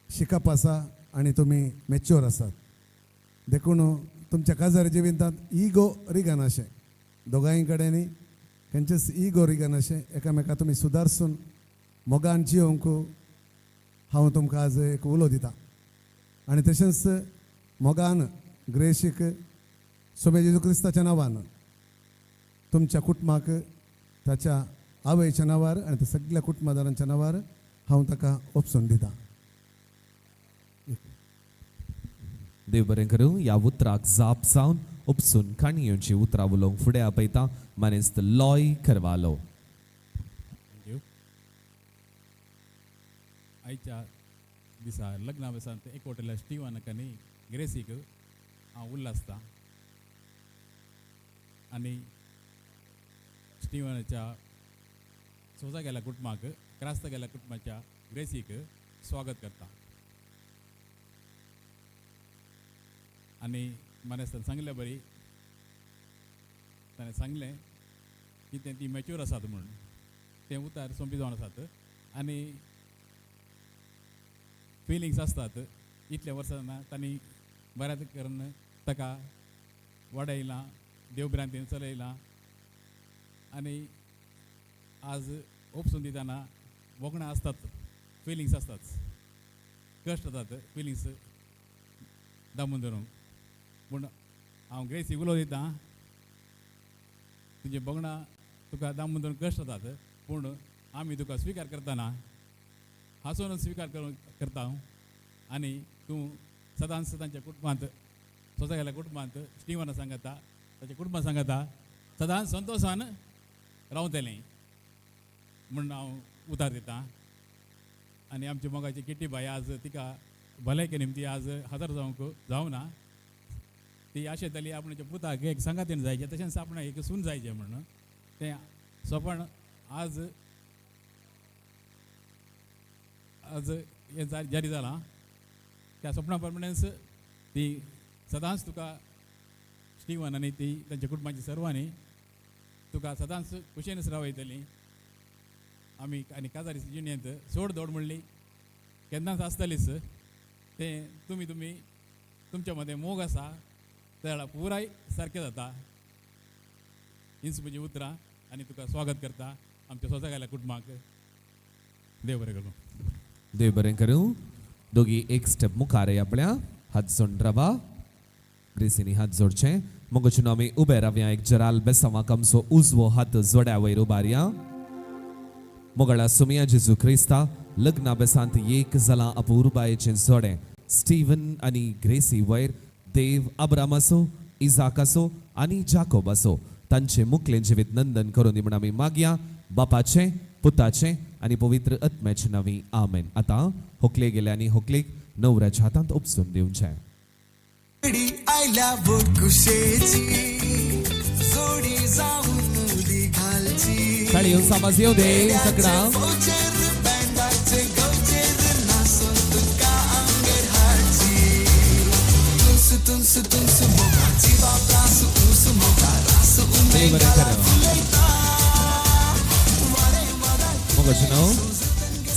[SPEAKER 21] शिकप आसा आनी तुमी मॅच्योर आसात. देखून तुमच्या काजार जिवितांत इगो रिगनाशें, दोगांय कडेन खंयचेच इगो रिगनाशें, एकामेका तुमी सुदारसून मोगान जियोवंक हांव तुमकां आज एक उलो दिता. आनी तशेंच मोगान ग्रेशीक सोमे जेजू क्रिस्ताच्या नांवान तुमच्या कुटुंबाक ताच्या आवयच्या नांवार आनी त्या सगळ्या कुटुंबादारांच्या नांवार हांव ताका ओपसून दिता.
[SPEAKER 15] देव बरें करूं. ह्या उतराक जाप जावन उपसून काणयेची उतरां उलोवंक फुडें आपयता मानेस्त लॉय करवालो.
[SPEAKER 22] Thank you. आयच्या दिसा लग्ना दिसांत एकवटेल्या स्टिवनाक आनी ग्रेसीक हांव उल्लासता आनी स्टिवनाच्या सोजा गेल्या कुटुंबाक, क्रास्ता गेल्या कुटुंबाच्या ग्रेसीक स्वागत करता. आनी मानेस्तान सांगलें बरी, ताणें सांगलें की तें ती मॅच्युअर आसात म्हणून तें उतार सोंपी जावन आसात आनी फिलिंग्स आसतात. इतल्या वर्सां तांणी बऱ्याच करून ताका वाडयलां, देवभ्रांतीन चलयलां आनी आज ओपसून दितना भोगणां आसतात, फिलिंग्स आसतात, कश्ट जातात फिलिंग्स दामून धरूंक. पूण हांव ग्रेसी उलो दितां, तुजी भोगणां तुका दामून धरून कश्ट जातात, पूण आमी तुका स्विकार करतना हांसून स्विकार करता हांव. आनी तूं सदांच तांच्या कुटुंबांत, स्वता गेल्या कुटुंबांत स्टिवना सांगता, ताच्या कुटुंबां सांगता सदांच संतोशान रावतलें म्हूण हांव उतार दितां. आनी आमची मोगाची किट्टी बाय आज तिका भलायके निमती आज हजर जावंक जावना, ती आशेताली आपणाच्या पुताक एक सांगातीन जायचें, तशेंच आपणाक एक सून जायचें म्हणून. तें सपन आज आज हें जारी जालां. त्या सपना प्रमाणेच ती सदांच तुका स्टिवन आनी ती तांच्या कुटुंबाची सर्वांनी तुका सदांच खुशयेनच रावयतली. आमी आनी काजारी जिणेंत सोड दोड म्हणली केन्नाच आसतलीच. तें तुमी तुमी तुमच्या मदें मोग आसा त्या पुराय सारकें जाता. हीच म्हजी उतरां आनी तुका स्वागत करता आमच्या स्वता गेल्या कुटुंबाक. देव बरें करूं.
[SPEAKER 15] देव बरें करूं. दोगी एक स्टेप मुखार आपल्या हात जोड रावा. ग्रेसीनी हात जोडचे. मोगोचून आमी उबे रावया. एक जराल बेसांवाक आमचो उजवो हात जोड्या वयर उबारया. मोगळा सुमिया जेजू क्रिस्ता लग्ना बेसांत एक जालां अपुरबायेचें जोडें स्टीवन आनी ग्रेसी वयर देव अब्रामाचो, इजाकाचो आनी जाकोबाचो तांचे मुखलें जिवीत नंदन करून दी म्हूण आमी मागया बापाचें, पुताचें आनी पवित्र आत्म्याचें नांवी. आमेन. आतां होकले गेले आनी होकलेक नवऱ्याच्या हातांत उपसून दिवचें.
[SPEAKER 19] आयल्या कुशेची जोडी जावन दी घालची.
[SPEAKER 15] ताळयो सामाज येवं दे सगळा.
[SPEAKER 19] बँडाचे गवचेर नासून तुका आमगेर हाडची. तुमसु तुमसु तुमसु मोगा जिवा प्रासु उंसु मोगा रासु उमेगाला फुलयता.
[SPEAKER 15] मोगाचें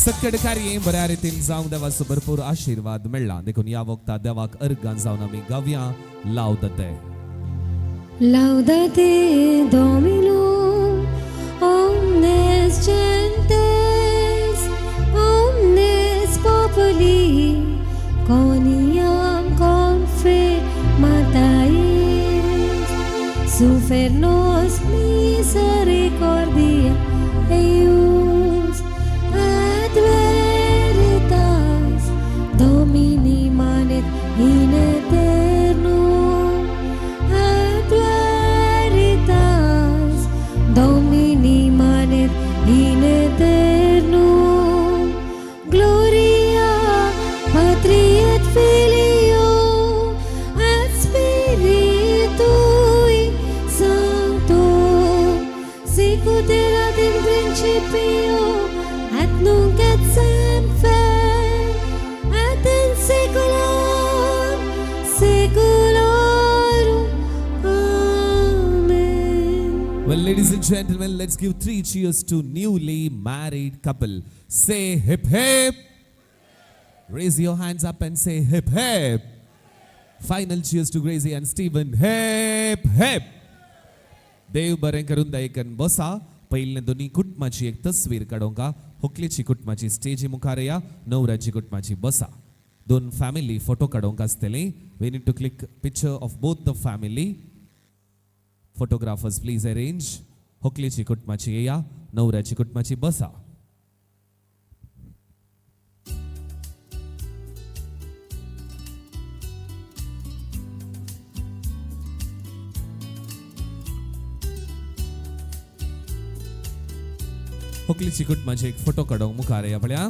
[SPEAKER 15] सक्कड कार्य बऱ्या रितीन जावंक देवाचो भरपूर आशिर्वाद मेळ्ळा. देखून ह्या वखता देवाक अर्गां जावन आमी गावया लावदते.
[SPEAKER 2] Laudate Domino omnes gentes omnes populi coniam confirmata est super nos misericordia eius ad veritas Domini manet in aeternum ad veritas Domini manet in aeternum. Gloria Patri et Filio et Spiritui Sancto sicut erat in principio et nunc et semper et in saeculum saeculorum. Amen.
[SPEAKER 15] Well, ladies and gentlemen, let's give 3 cheers to newly married couple. Say hip hip. Raise your hands up and say hip hip. Final cheers to Gracie and Stephen. Hip hip. देव बरें करून दायकन बसा. पयलें दोनी कुटुंबाची एक तस्वीर काडोंका. होकलेची कुटुंबाची स्टेजी मुखार या, नवऱ्याची कुटुंबाची बसा. दोन फॅमिली फोटो काडोंक आसतली. We need to click picture of both the family. Photographers please arrange. होकलेची कुटुंबाची येया, नवऱ्याची कुटुंबाची बसा. होकलेची कुटुंबाची एक फोटो काडोंक मुखार येया पळया.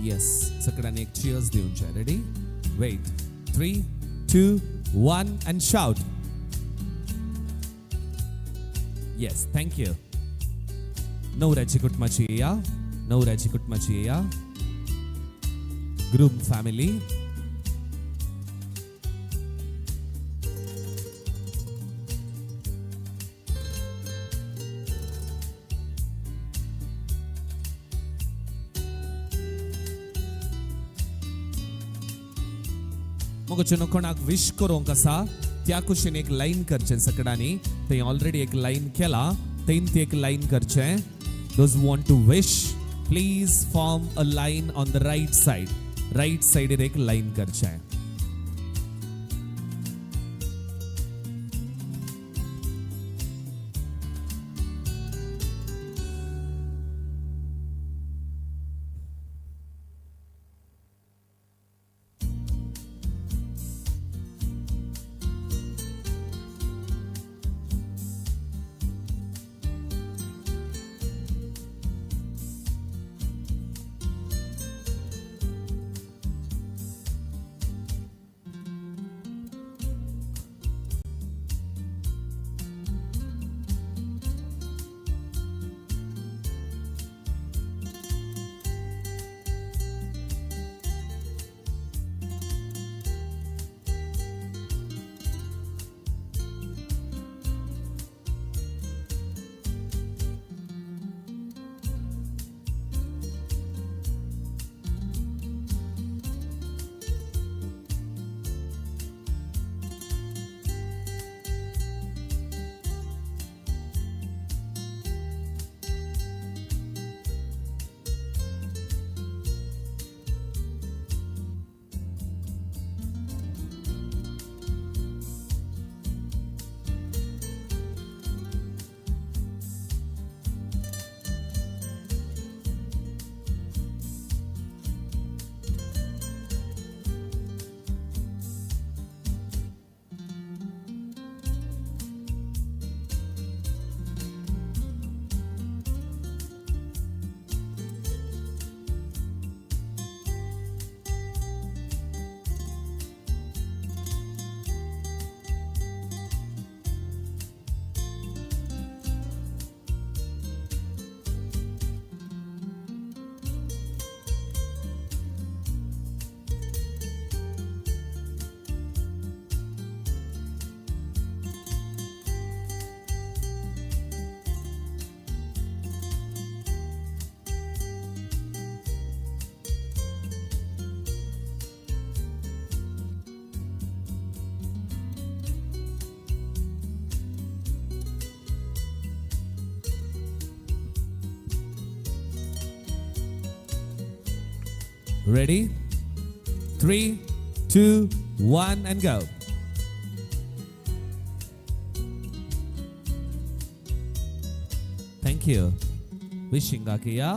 [SPEAKER 15] येस, सगळ्यांनी एक चियर्स दिवचे. Ready, wait, 3 2 1 and shout. Yes, thank you. नवऱ्याची कुटुंबाची या, नवऱ्याची कुटुंबाची या, ग्रूम फॅमिली. मग कोणाक विश करूंक आसा त्या कुशीन एक लायन करचें सगळ्यांनी. थंय ऑलरेडी एक लायन केला, थंय ती एक लायन करचें. Those who want to wish, please form a line on the right side. Right सायडीर एक लायन करचें. Ready? 3, 2, 1 and go. Thank you. Wishing Akia.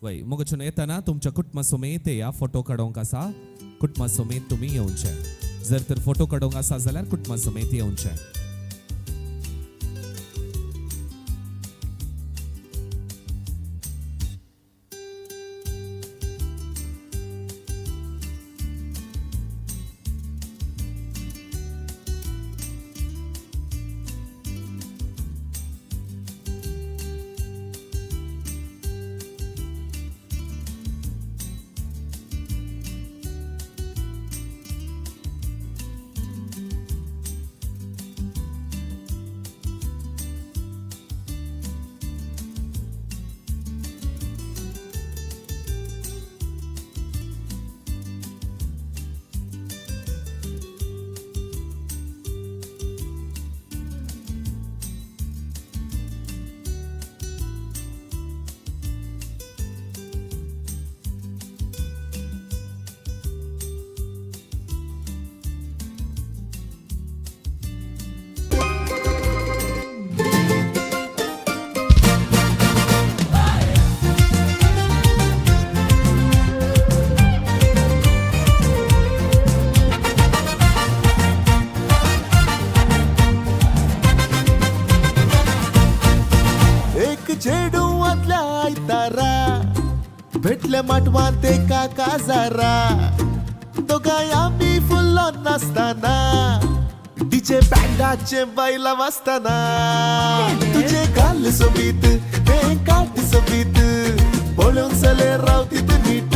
[SPEAKER 15] वय मोगचून येताना तुमच्या कुटुंबा समेत या फोटो काडूंक आसा. कुटुंबा समेत तुमी येवचे. जर तर फोटो काडूंक आसा जाल्यार कुटुंबा समेत येवचे.
[SPEAKER 19] चेडूं आदल्या आयतारा भेटले माटवांत एका काजारा दोगांय आमी फुल्लो नासतना डीजे बँडाचे बायलां वाजतना तुजे गाल सोबीत तें काट सोबीत पळोवन चले रावतीत नीट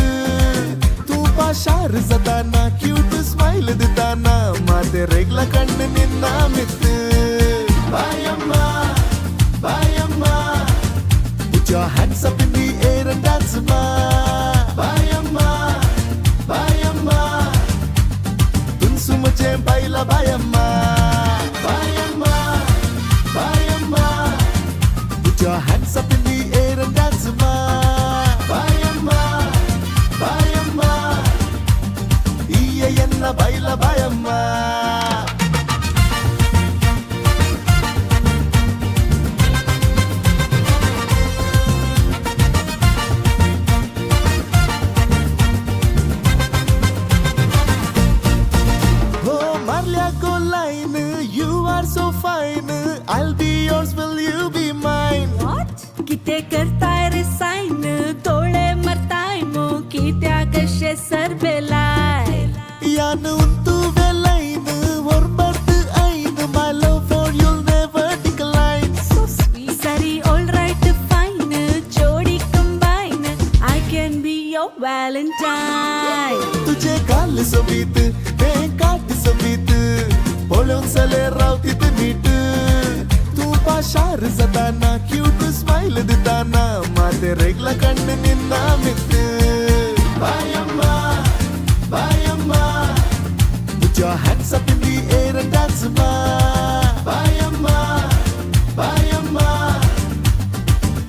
[SPEAKER 19] तूं पाशार जाताना क्यूट स्मायल दिताना माते रेगला कण्ण निन्ना मित बायम्मा बायम्मा Put your hands up in the air and dance ma Bayamma Bayamma Tunsu mujhe baila bayamma Bayamma Bayamma Put your hands up in the air and dance ma Bayamma Bayamma Iye enna baila bayamma. Oh, Marlia go line, you are so fine. I'll be yours, will you be mine?
[SPEAKER 1] What? किते करताय रे sign तोळे मरताय मो कित्या कशे सरबेलाय
[SPEAKER 19] यान untu velain, orbartu ain. My love for you'll never decline.
[SPEAKER 1] So sweet. Sorry, all right, fine. Jodi combine. I can be your Valentine.
[SPEAKER 19] तुझे गाल सोबीत तें काट सोबीत पळोवन चले रावतीत नीट तूं पाशार जाताना क्यूट स्मायल दिताना माते रेगला कण्ण निन्ना मित बायम्मा बायम्मा Put your hands up in the air and dance ma Bayamma Bayamma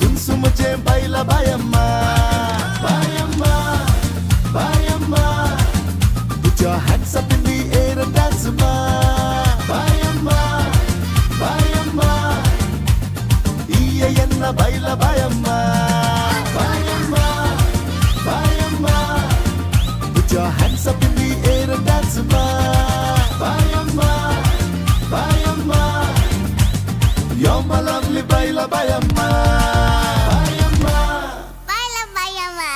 [SPEAKER 19] Tunsu mujhe baila bayamma Bayamma Bayamma Put your hands up in the air and dance ma Bayamma Bayamma Iye enna baila bayamma Bayamma Bayamma Put your hands up in the air and dance ma Bayamma Bayamma You're my lovely baila bayamma Bayamma
[SPEAKER 6] Baila bayamma.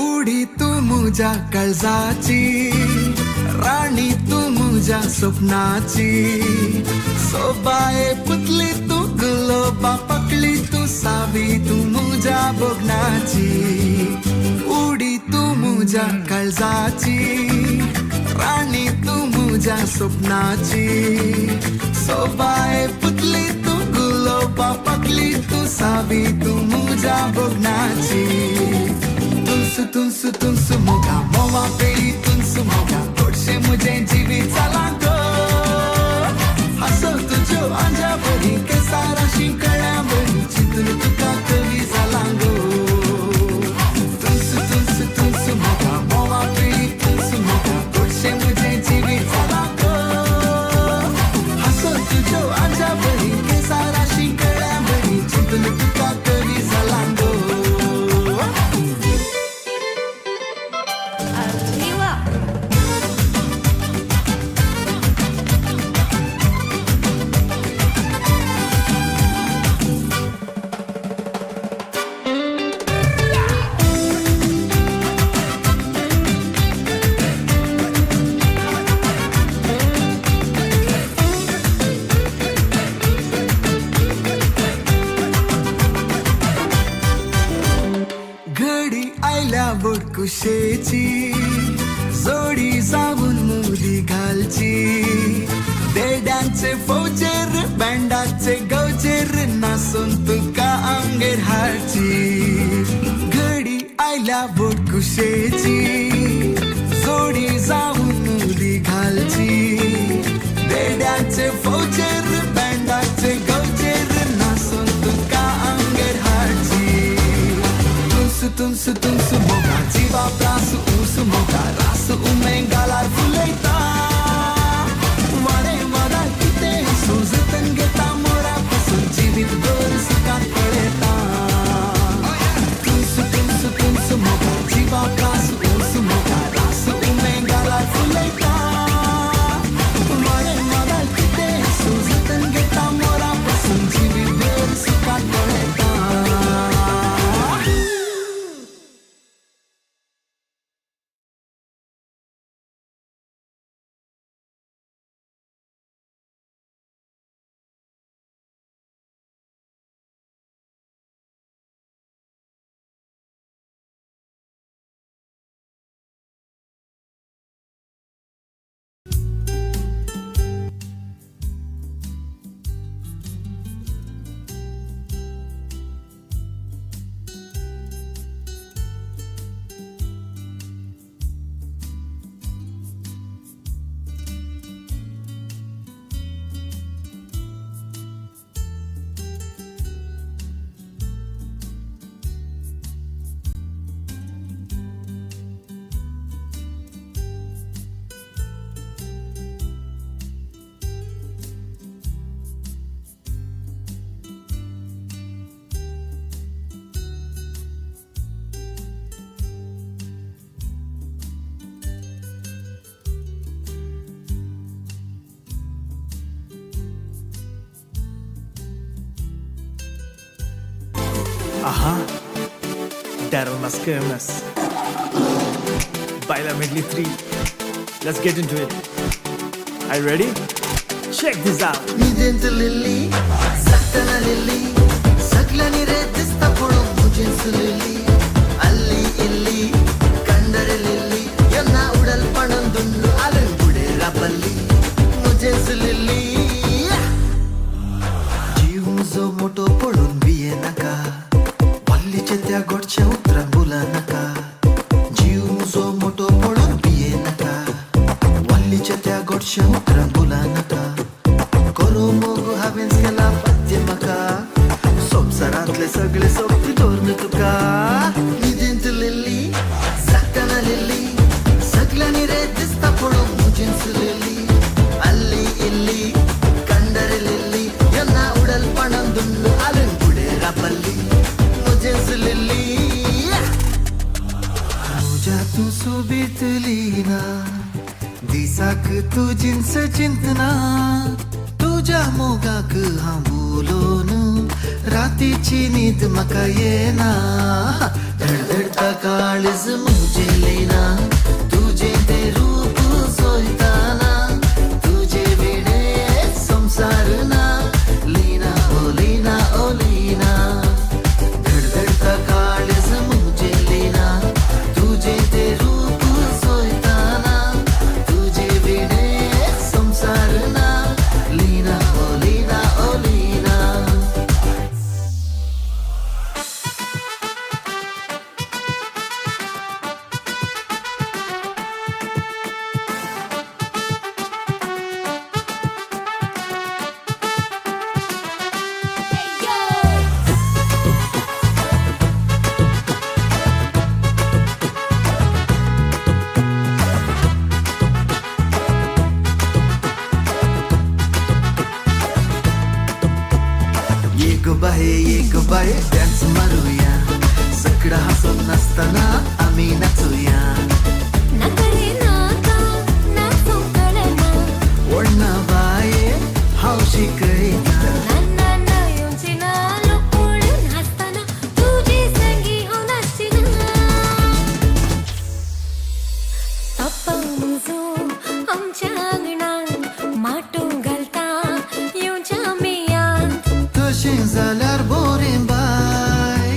[SPEAKER 23] उडी तू मुझ्या काळजाची राणी तू मुझ्या स्वप्नाची सोबाये पुतली तू गुलोबा पकली तू सावी तू मुझ्या भोगणाची उडी तू मुझ्या काळजाची राणी तू मुझ्या स्वप्नाची सोबाये पुतली तू गुलोबा पकली तू सावी तू मुझ्या भोगणाची तुलसु तुलसु तुलसु मोगा मोवा पेळी तुलसु मोगा गोडशे मुझे जिवीत जालां गो हांसो तुज्यो आंज्या बरी केसाराशी कळ्या बरी चिंतून तुका कवी जालां गो तुलसु तुलसु तुलसु मोगा मोवा पेळी तुलसु मोगा गोडशे मुझे जिवीत जालां गो हांसो तुज्यो आंज्या बरी केसाराशी कळ्या बरी चिंतून तुका कवी जालां गो
[SPEAKER 1] Arriba.
[SPEAKER 23] जोडी जावन मुदी घालची. देड्यांचे फौजेर बँडाचे गवजेर नासून तुका आमगेर हाडची. घडी आयल्या बोटकुशेची जोडी जावन मुदी घालची. देड्याचे फौजेर बँडाचे गवजेर नासून तुका आमगेर हाडची. तुमसु तुमसु तुमसु मोगा जिवा प्रासु ऊसु मोगा रासु उमे गालार फुलयता. वाडे वाडा कितें सुजतन घेता मोरा पसून जिवीत भर सुखान पळयता. तुमसु तुमसु तुमसु मोगा जिवा प्रासु ऊसु मोगा रासु उमे गालार फुलयता. वाडे वाडा कितें सुजतन घेता मोरा पसून जिवीत भर सुखान पळयता.
[SPEAKER 9] Aha, Daryl Mascarenhas, Baila Medley 3. Let's get into it. Are you ready? Check this out.
[SPEAKER 23] निदेंत लिल्ली, सक्तना लिल्ली, सगळ्यांनी रे दिसता पळोवंक मुजेंच लिल्ली. अल्ली इल्ली, कंदरे लिल्ली, यांना उडल पणंदुंडू आलंगुडे राबल्ली मुजेंच लिल्ली. जीव मुजो मोठो पळोवन भिये नाका, वल्लीचे त्या गोडच्या उतरान बोला नाका. जीव मुजो मोठो पळोवन भिये नाका, वल्लीच्या त्या गोडच्या उतरान बोला नाका. करो मोग हांवेंच केला पथ्य म्हाका, संवसारांतले सगळे सोबती दवरून तुका. निदेंत लिल्ली, जागतना लिल्ली, सगळ्यांनी रे दिसता पळोवंक मुजेंच लिल्ली. अल्ली इल्ली, कंदरे लिल्ली, यांना उडल पणंदुंडू आलंगुडे राबल्ली मुजेंच लिल्ली. मुज्या तूं सोबीत लीना, दिसाक तूं जिन्स चिंतना, तुज्या मोगाक हांव बोलोन रातीची न्हीद म्हाका येना. धडधडता काळीज मुजें लीना, तुजें तें रूप चोयताना, तुजे विणें संवसार ना. लीना ओ लीना ओ लीना, धडधडता काळीज मुजें लीना, तुजें तें रूप चोयताना, तुजे विणें संवसार ना. लीना ओ लीना ओ लीना. ये गो बाये डान्स मारूया, सगळा हसून नाचताना आम्ही नाचूया.
[SPEAKER 2] नाका नाका नाचूंक कळना,
[SPEAKER 23] ओडना बाये हांव शिकयता.
[SPEAKER 2] ना ना ना येवची ना लोक पळोवन हांसतना तुजे संगी हांव नाचची ना. पप्पा म्हजो आमच्या आंगणान माटो घालता येवच्या मेयांत.
[SPEAKER 23] तशें जाल्यार बोरें बाय,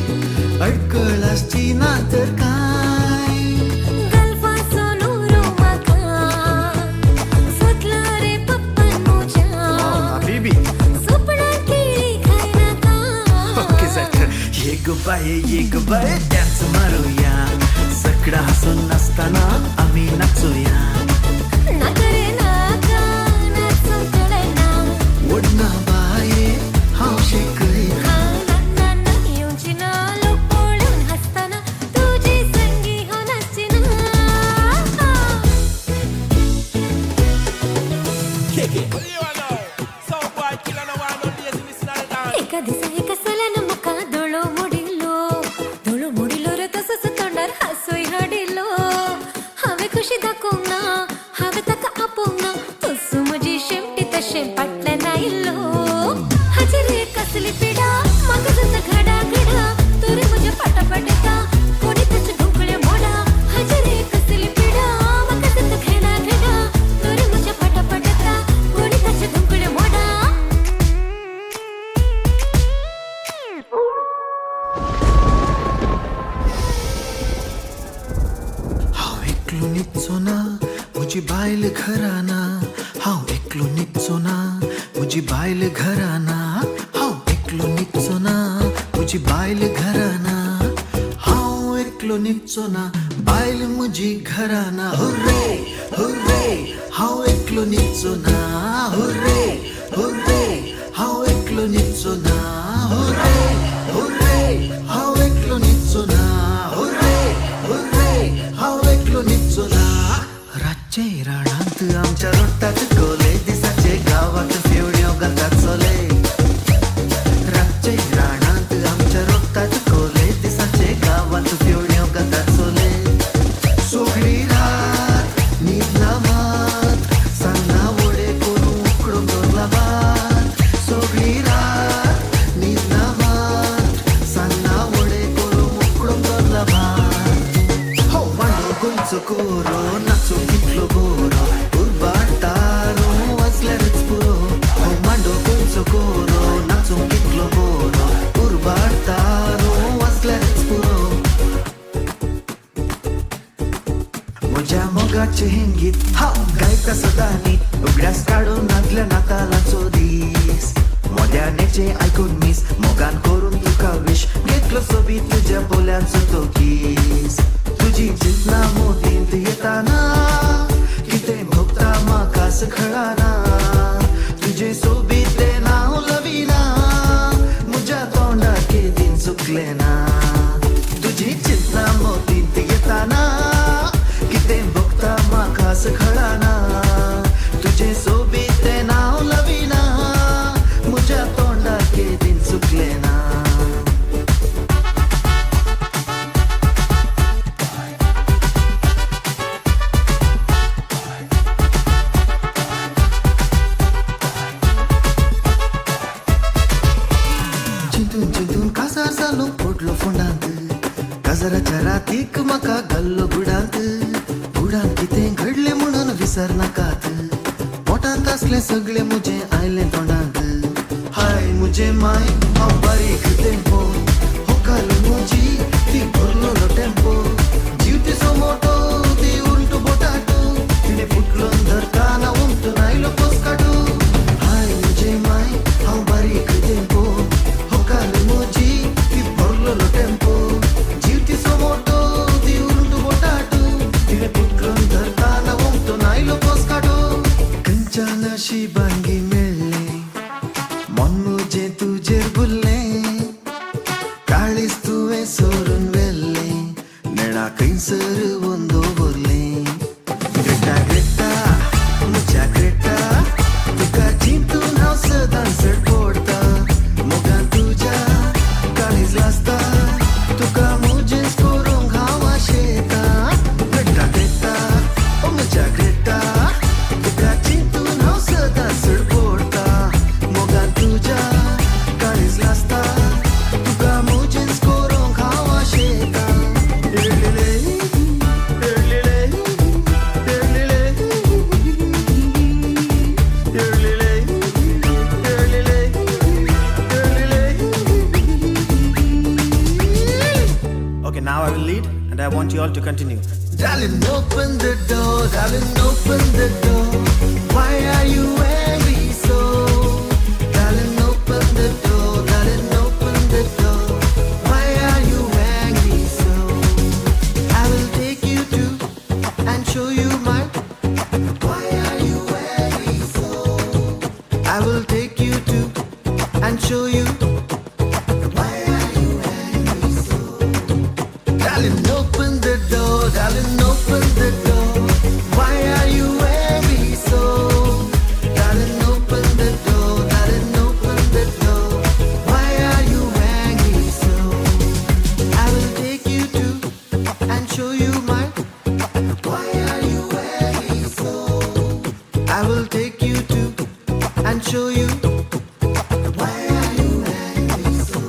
[SPEAKER 23] अडकळ आसची ना तर काय. बाये ये ग बाये डान्स मारूया, सगळा हसून नाचताना आम्ही नाचूया.
[SPEAKER 2] नाका रे नाका नाचूंक कळना,
[SPEAKER 23] ओडना बाये हांव शिकयता.
[SPEAKER 2] हा ना ना ना येवची ना, लोक पळोवन हांसतना तुजी संगी हांव नाचची ना. एका दिसा एका सल्यान म्हाका दोळो मोडिल्लो, दोळो मोडिल्लो रे तसोच तोंडार हांसूय हाडिल्लो. हांवें खुशी दाखोवंक ना, हांवें ताका आपोवंक ना, तसो म्हजी शेमटी तशें फाटल्यान आयिल्लो. हाचेर कसली पिडा म्हाका जाता घडा घडा, तरी म्हज्या फाटाफाट येता कोणी ताचे धुकळे मोडा. हाचेर कसली पिडा म्हाका जाता घेणा घेणा, तरी म्हज्या फाटाफाट येता कोणी ताचे धुकळे मोडा.
[SPEAKER 23] हांव एकलो न्हिदचो ना, म्हजी बायल घरा ना. हांव एकलो न्हिदचो ना, म्हजी बायल घरा ना. हांव एकलो न्हिदचो ना, म्हजी बायल घरा ना. हांव एकलो न्हिदचो ना, बायल म्हजी घरा ना. हुर्रे हुर्रे हांव एकलो न्हिदचो ना. हुर्रे हुर्रे हांव एकलो न्हिदचो ना. हुर्रे हुर्रे हांव एकलो न्हिदचो ना. हुर्रे हुर्रे हांव एकलो न्हिदचो ना. रातचे राणांत आमच्या रोटात कोले, दिसाचे गांवात फेवड्यो घालतात चले. रातचे राणांत आमच्या रोटात कोले, दिसाचे गांवात फेवड्यो घालतात चले. सगळी रात न्हीद ना मात, सान्नां वडे करून उकडून दवरला भात. सगळी रात न्हीद ना मात, सान्नां वडे करून उकडून दवरला भात. हो मांडो गोंयचो कोरो, नाचो कितलो बरो, उरबाटारो वाजल्यारच पुरो. हो मांडो गोंयचो कोरो, नाचो कितलो बरो, उरबाटारो वाजल्यारच पुरो. म्हज्या मोगाचें हें गीत हांव गायता सदांनी, उगडास काडून आदल्या नातालाचो दीस. मोद्यानेचें आयकून मीस, मोगान करून तुका विश, घेतलो सोबीत तुज्या पोल्यांचो तो कीस. तुजी चिंतना मोदींत येताना, कितें भोगता म्हाका कळना. तुजें सोबीत तें नांव लवीना, म्हज्या तोंडार केदीन चुकलें ना. तुजी चिंतना मोदींत येताना, कितें भोगता म्हाका कळना. तुजें सोबीत तें नांव लवीना, म्हज्या तोंडार केदीन चुकलें ना. चिंतून चिंतून काजार जालो पडलो फोंडांत, काजाराच्या रातीक म्हाका घाल्लो बुडांत. बुडांत कितें घडलें म्हणून विसरनाकात, पोटांत आसलें सगळें म्हजें आयलें तोंडांत. हाय म्हजें माय हांव बारीक टेम्पो, होकाल म्हजी ती भरलेलो टेम्पो. जीव तिचो मोटो ती उलटो बोटाटो, तिणें फुटलोन धरताना उमटून आयलो पोसकाटो. हाय म्हजें माय हांव बारीक टेम्पो, होकाल म्हजी ती भरलेलो टेम्पो. जीव तिचो मोटो ती उलटो बोटाटो, तिणें फुटलोन धरताना उमटून आयलो पोसकाटो. खंयच्या नशिबांगी मेळ्ळें मन म्हजें तुजेर भुल्लें, काळीज तुवें सोरून व्हेल्लें, नेणा खंयसर दवरलें. ग्रेटा ग्रेटा म्हज्या ग्रेटा, तुका चिंतून हांव सदां चड पडटा. मोगान तुज्या काळीज लासता, तुका म्हजेंच करूंक हांव आशेता. ग्रेटा ग्रेटा ओ म्हज्या ग्रेटा, तुका चिंतून हांव सदां चड पडटा. मोगान तुज्या काळीज लासता, तुका म्हजेंच करूंक हांव आशेता.
[SPEAKER 9] Okay, now I will lead and I want you all to continue.
[SPEAKER 23] Darling, open the door, darling, open the door. Why are you angry so? Darling, open the door, darling, open the door. Why are you show you. Why are you angry so?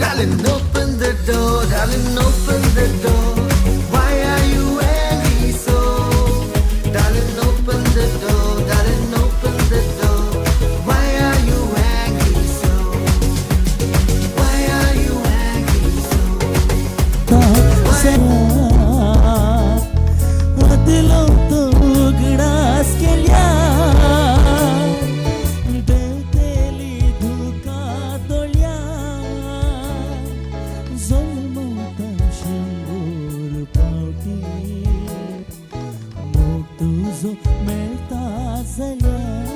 [SPEAKER 23] Darling, open the door, darling, open the door. Why are you angry so? Darling, open the door, darling, open the door. Why are you angry so? Why are you angry so?
[SPEAKER 20] दिलो तो उगडास केल्या देवतेली धुका दोळ्या जल्मता शंबर पावटी मोग तुजो मेळटा जाल्यार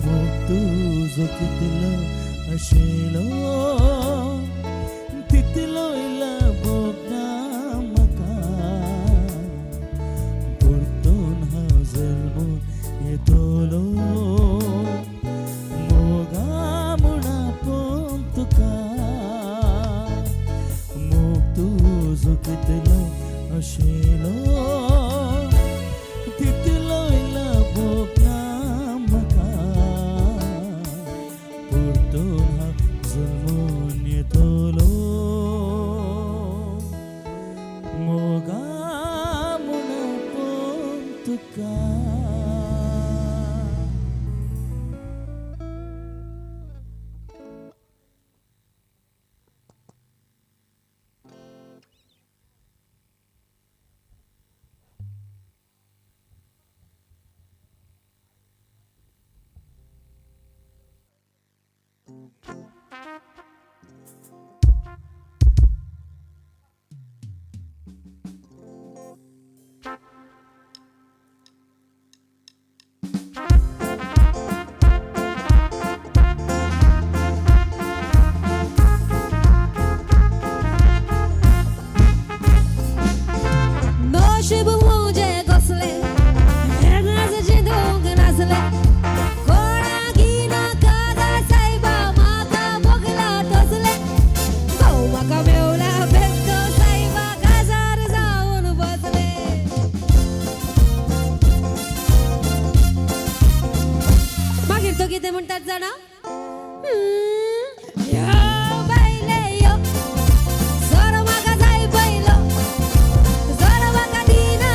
[SPEAKER 20] मोग तुजो कितलो आशिल्लो तितलो मोग ना म्हाका परतून हांव जल्मून येतलो मोगा म्हूण आपोवंक तुका मोग तुजो कितलो आशिल्लो तितलो मोग ना म्हाका परतून हांव जल्मून येतलो मोगा म्हूण आपोवंक तुका.
[SPEAKER 2] नशीब मुझे कसले जिंदूंक नासले कोणागी नाका गा सायबा म्हाका भोगला तसले घोव म्हाका मेवला बेगो सायबा काजार जावन बसले. मागीर तो कितें म्हणटात जाणा, यो बायले यो सोरो म्हाका जाय पयलो, सोरो म्हाका दिना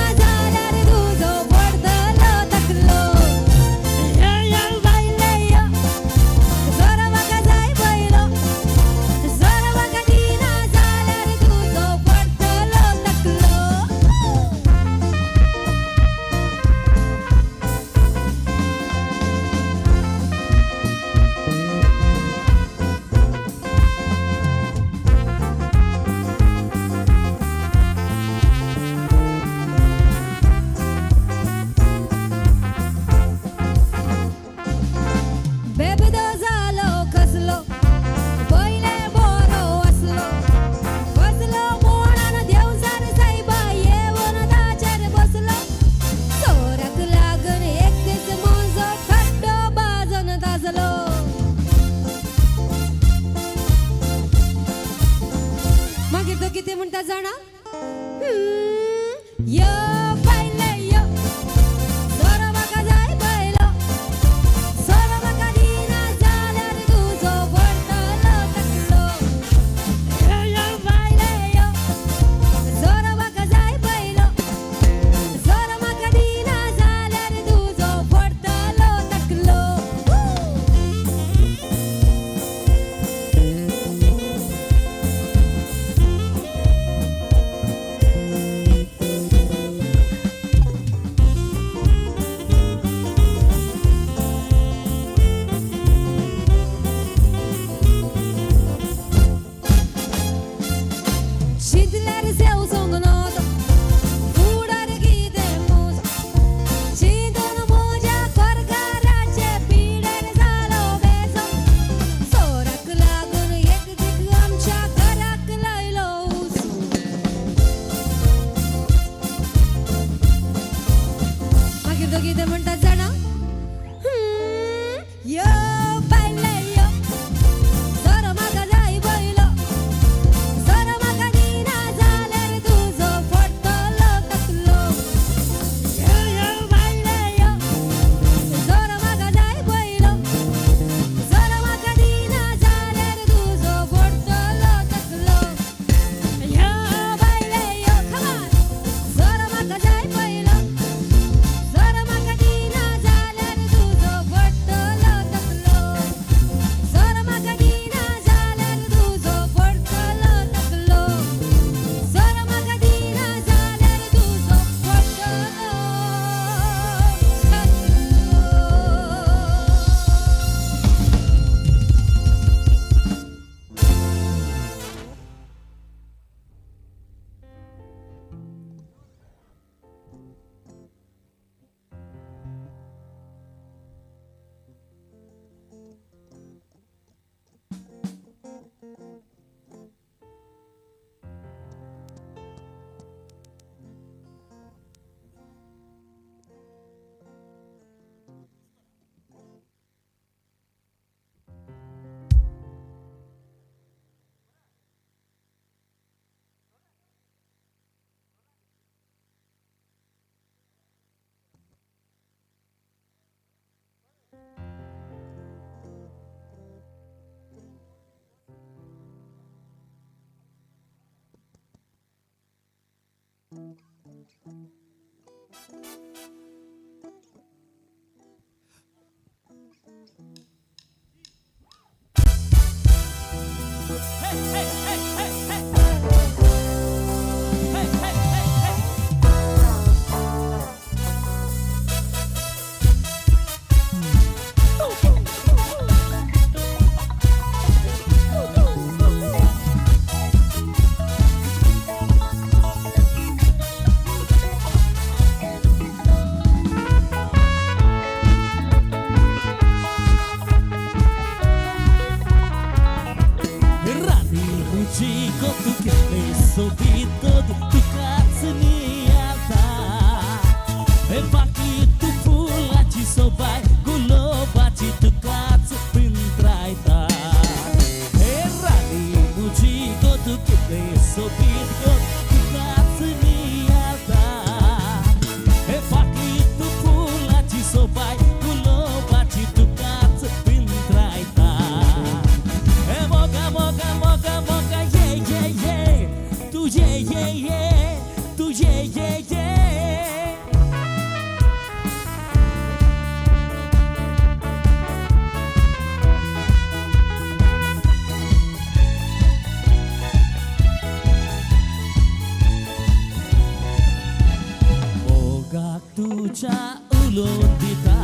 [SPEAKER 20] मोगाक तुज्या उलोवन दिता,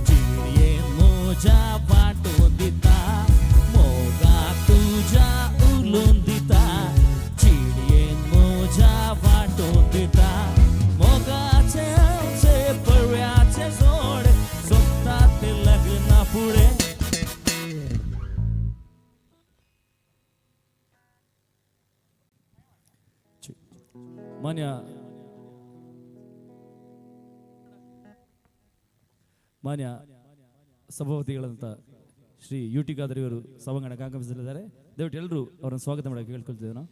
[SPEAKER 20] जिणयेन म्हज्या वांटून दिता, मोगाक तुज्या उलोवन दिता, जिणयेन म्हज्या वांटून दिता. मोगाचे आमचे पळव्याचे जोड सोदता ते लग्ना फुडें.
[SPEAKER 9] मान्य ಮಾನ್ಯ ಸಭಾಪತಿಗಳಂತ ಶ್ರೀ ಯು ಟಿ ಖಾದರ್ ಇವರು ಸಭಾಂಗಣಕ್ಕೆ ಆಗಮಿಸಲಿದ್ದಾರೆ. ದಯವಿಟ್ಟು ಎಲ್ಲರೂ ಅವರನ್ನು ಸ್ವಾಗತ ಮಾಡೋಕ್ಕೆ ಕೇಳ್ಕೊಳ್ತಿದ್ದೇವೆ ನಾವು.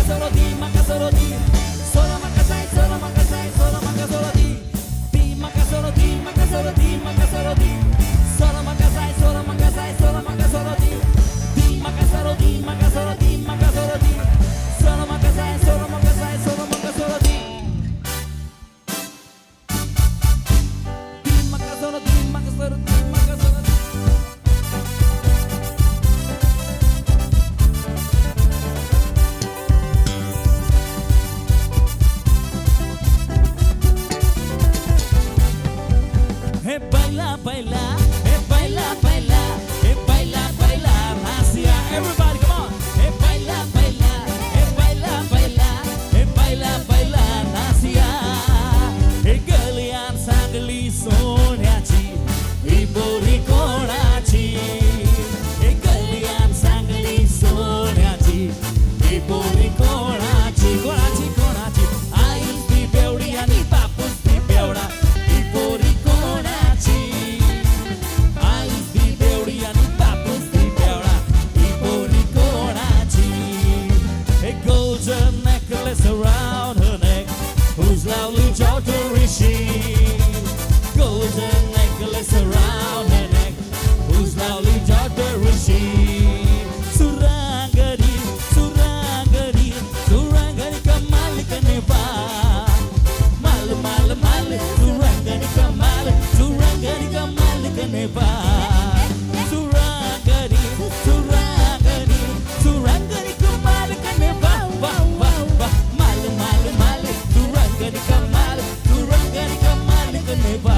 [SPEAKER 20] सोरो दी म्हाका सोरो दी सोरो म्हाका जाय सोरो म्हाका जाय सोरो म्हाका सोरो दी दी म्हाका सोरो दी म्हाका सोरो दी म्हाका सोरो दी सोरो म्हाका जाय सोरो म्हाका जाय सोरो म्हाका सोरो दी दी म्हाका सोरो दी म्हाका सोरो दी म्हाका सोरो दी सोरो म्हाका जाय सोरो म्हाका जाय सोरो म्हाका सोरो दी दी म्हाका सोरो दी म्हाका सोरो दी म्हाका सोरो दी. हे baila baila, hey baila baila, hey baila baila, Nasia, everybody come on. Hey baila baila, hey baila baila, hey baila baila, Nasia. हे गलियान सांगली सोन्याची, ही बोरी कोणाची? हे गलियान सांगली सोन्याची, ही बोरी कोणाची? कोणाची कोणाची? आईच ती बेवडी आणि बापूच ती बेवडा, ही पोरी कोणाची? आईच ती बेवडी आणि बापूच ती बेवडा, ही पोरी कोणाची? A golden necklace around her neck, whose lovely daughter is she? Golden necklace around her neck, whose lovely daughter is she? Surangari, Surangari, Surangari kamal kaneva. Mal mal mal, Surangari kamal, Surangari kamal kaneva. Surangari, Surangari, Surangari kamal kaneva. Va va va, mal mal mal, Surangari kamal, Surangari kamal kaneva.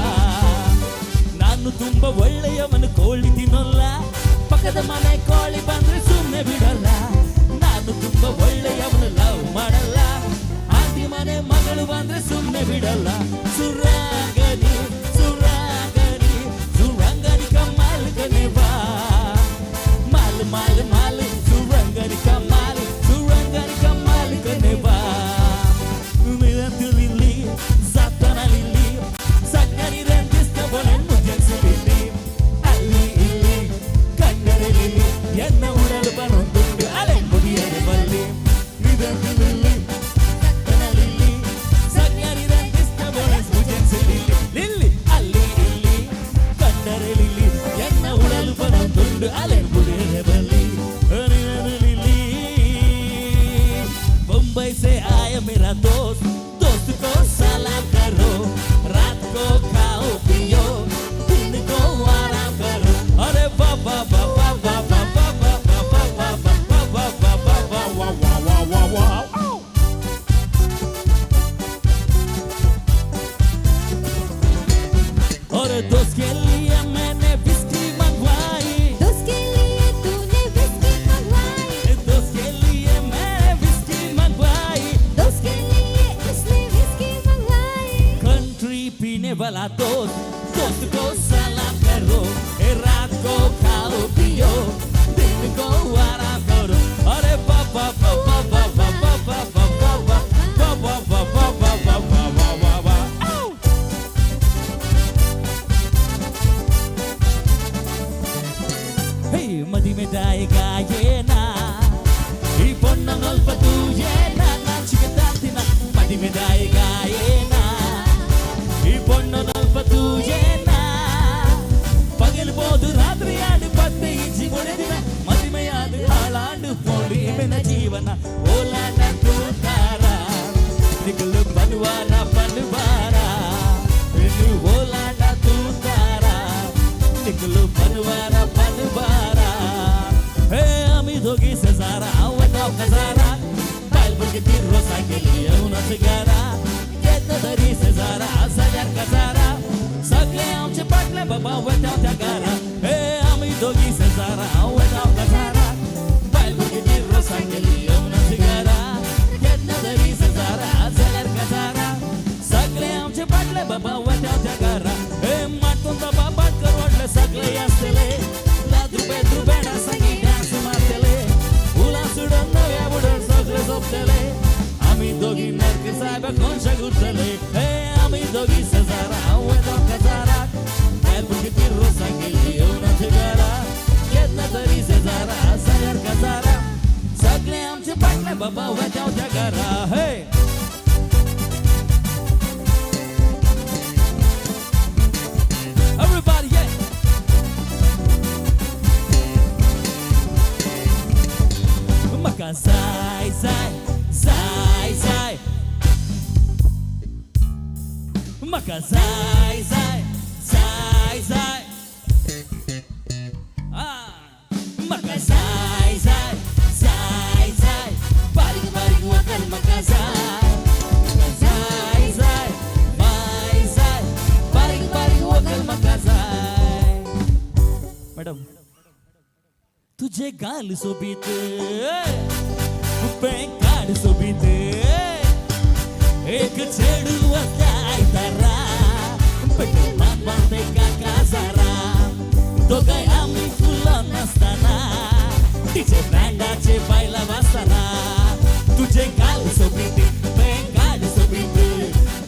[SPEAKER 20] ನಾನು ತುಂಬ ಒಳ್ಳೆಯವನು ಕೋಳಿ ತಿನ್ನಲ್ಲ, ಪಕ್ಕದ ಮನೆ ಕೋಳಿ ಬಂದ್ರೆ ಸುಮ್ಮನೆ ಬಿಡಲ್ಲ. ನಾನು ತುಂಬ ಒಳ್ಳೆಯವನು ಲವ್ ಮಾಡಲ್ಲ, ಆಂಟಿ ಮನೆ ಮಗಳು ಬಂದ್ರೆ ಸುಮ್ಮನೆ ಬಿಡಲ್ಲ. ಸುರಾಂಗನಿ ಸುರಾಂಗನಿ ಸುರಾಂಗನಿ ಕಮಾಲ್ ಕನೆವಾ, ಮಾಲ್ ಮಾಲ್ ಮಾಲ್ ಸುರಂಗನಿ ಕಮಾಲ್, ಸುರಂಗನಿ ಕಮಾಲ್ ಕನೆವಾ. ಲಿಲ್ಲಿ ಸಾತನ ಲಿಲ್ಲಿ ಸಕ್ಕರಿ ರಂಜಿಸ್ತವಳೆ ಮುಜನ್ಸಲಿಲ್ಲಿ, ಅಲ್ಲಿ ಇಲ್ಲಿ ಕಣ್ಣರಲ್ಲಿ ಎನ್ನ ಉಡಲು ಬರೊಂದುಂಡು ಅಲೆ ಮುಡಿಯದೆ ಬಲ್ಲಿ. ನಿದಂತಿಲ್ಲಿ ಸಕ್ಕನಲಿಲ್ಲಿ ಸಕ್ಕರಿ ರಂಜಿಸ್ತವಳೆ ಮುಜನ್ಸಲಿಲ್ಲಿ, ಲಿಲ್ಲಿ ಅಲ್ಲಿ ಇಲ್ಲಿ ಕಣ್ಣರಲ್ಲಿ ಎನ್ನ ಉಡಲು ಬರೊಂದುಂಡು ಅಲೆ ಮುಡಿಯದೆ ಬಲ್ಲಿ. ಲಿಲ್ಲಿ मुंबई से आया मेरा दोस्त, दोस्त को सलाम करो, रात को खाओ पियो, दिन को आराम करो. अरे बाबा बाबा बाबा बाबा बाबा बाबा बाबा बाबा बाबा वा वा वा वा. और दोस्त के लिए मैंने विस्की मंगवाई,
[SPEAKER 2] दोस्त के लिए तूने विस्की मंगवाई,
[SPEAKER 20] दोस्त के लिए मैंने विस्की मंगवाई,
[SPEAKER 2] दोस्त के लिए उसने विस्की मंगवाई.
[SPEAKER 20] कंट्री पीने वाला दोस्त, दोस्त को सलाम करो, ए रात को खाओ पियो, दिन को आराम करो. अरे बाबा बाबा बाबा बाबा बाबा बाबा बाबा बाबा बाबा बाबा. हे मदी में जाएगा ये ना, ಈ ಪೊನ್ನೊಲ್ಪ ತೂಯೇನ ನಾಚಿಕೆ ತಾತಿನ. ಮದಿ में जाएगा ये ना, ಈ ಪೊನ್ನೊಲ್ಪ ತೂಯೇನ. ಪಗಲ್ ಬೋದು ರಾತ್ರಿ ಆಡು ಪತ್ತೆ ಇಜ್ಜಿ ಕೊಡೆದಿನ, ಮದಿಮೆಯಾದ ಹಾಳಾಂಡು ಪೋಂಡು ಇಮೆನ ಜೀವನ. ಓಲಾಟ ತೂತಾರ ನಿಕಲು ಬನುವಾರ ಬನುವಾರ, ಇನ್ನು ಓಲಾಟ ತೂತಾರ ನಿಕಲು ಬನುವಾರ ಬನುವಾರ. हे आम्ही दोघी सेजारा वटाव कजारा, बायल भुरगीं ती रोसा केली येवनच घरा. केन्ना तरी सेजारा सजार कजारा, सगळे आमचे पाटले बाबा वटाव त्या घरा. हे आम्ही दोघी सेजारा वटाव कजारा, बायल भुरगीं ती रोसा केली येवनच घरा. केन्ना तरी सेजारा सजार कजारा, सगळे आमचे पाटले बाबा वटाव त्या घरा. हे माटून बाबा पाटकर वाटले सगळे आसतले, दुबे दुबेडा संगी डान्स मारतले, उला सुडून नव्या बुडून सगळे सोंपतले. आमी दोगी नरक साहेब कोनशा उरतले. हे आमी दोगी सेजारा वयता कजारा, बायल भुरगीं ती रोसा केली येवनच घरा. केन्ना तरी सेजारा सजार कजारा, सगळे घरा हे Everybody, yeah. म्हाका जाय जाय जाय जाय म्हाका जाय जाय जाय जाय म्हाका जाय जाय जाय जाय बारीक बारीक वखद म्हाका जाय म्हाका जाय जाय बाय जाय बारीक बारीक वखद म्हाका जाय. मॅडम तुझे गाल सोबीत काड सोबीत एक चेडू असल्या आयतारा पेटला बांदे काका सारा दोगांय आमी फुलां नासतना तिचे बँडाचे बायलां वाजतना तुझे गाल सोबीत काड सोबीत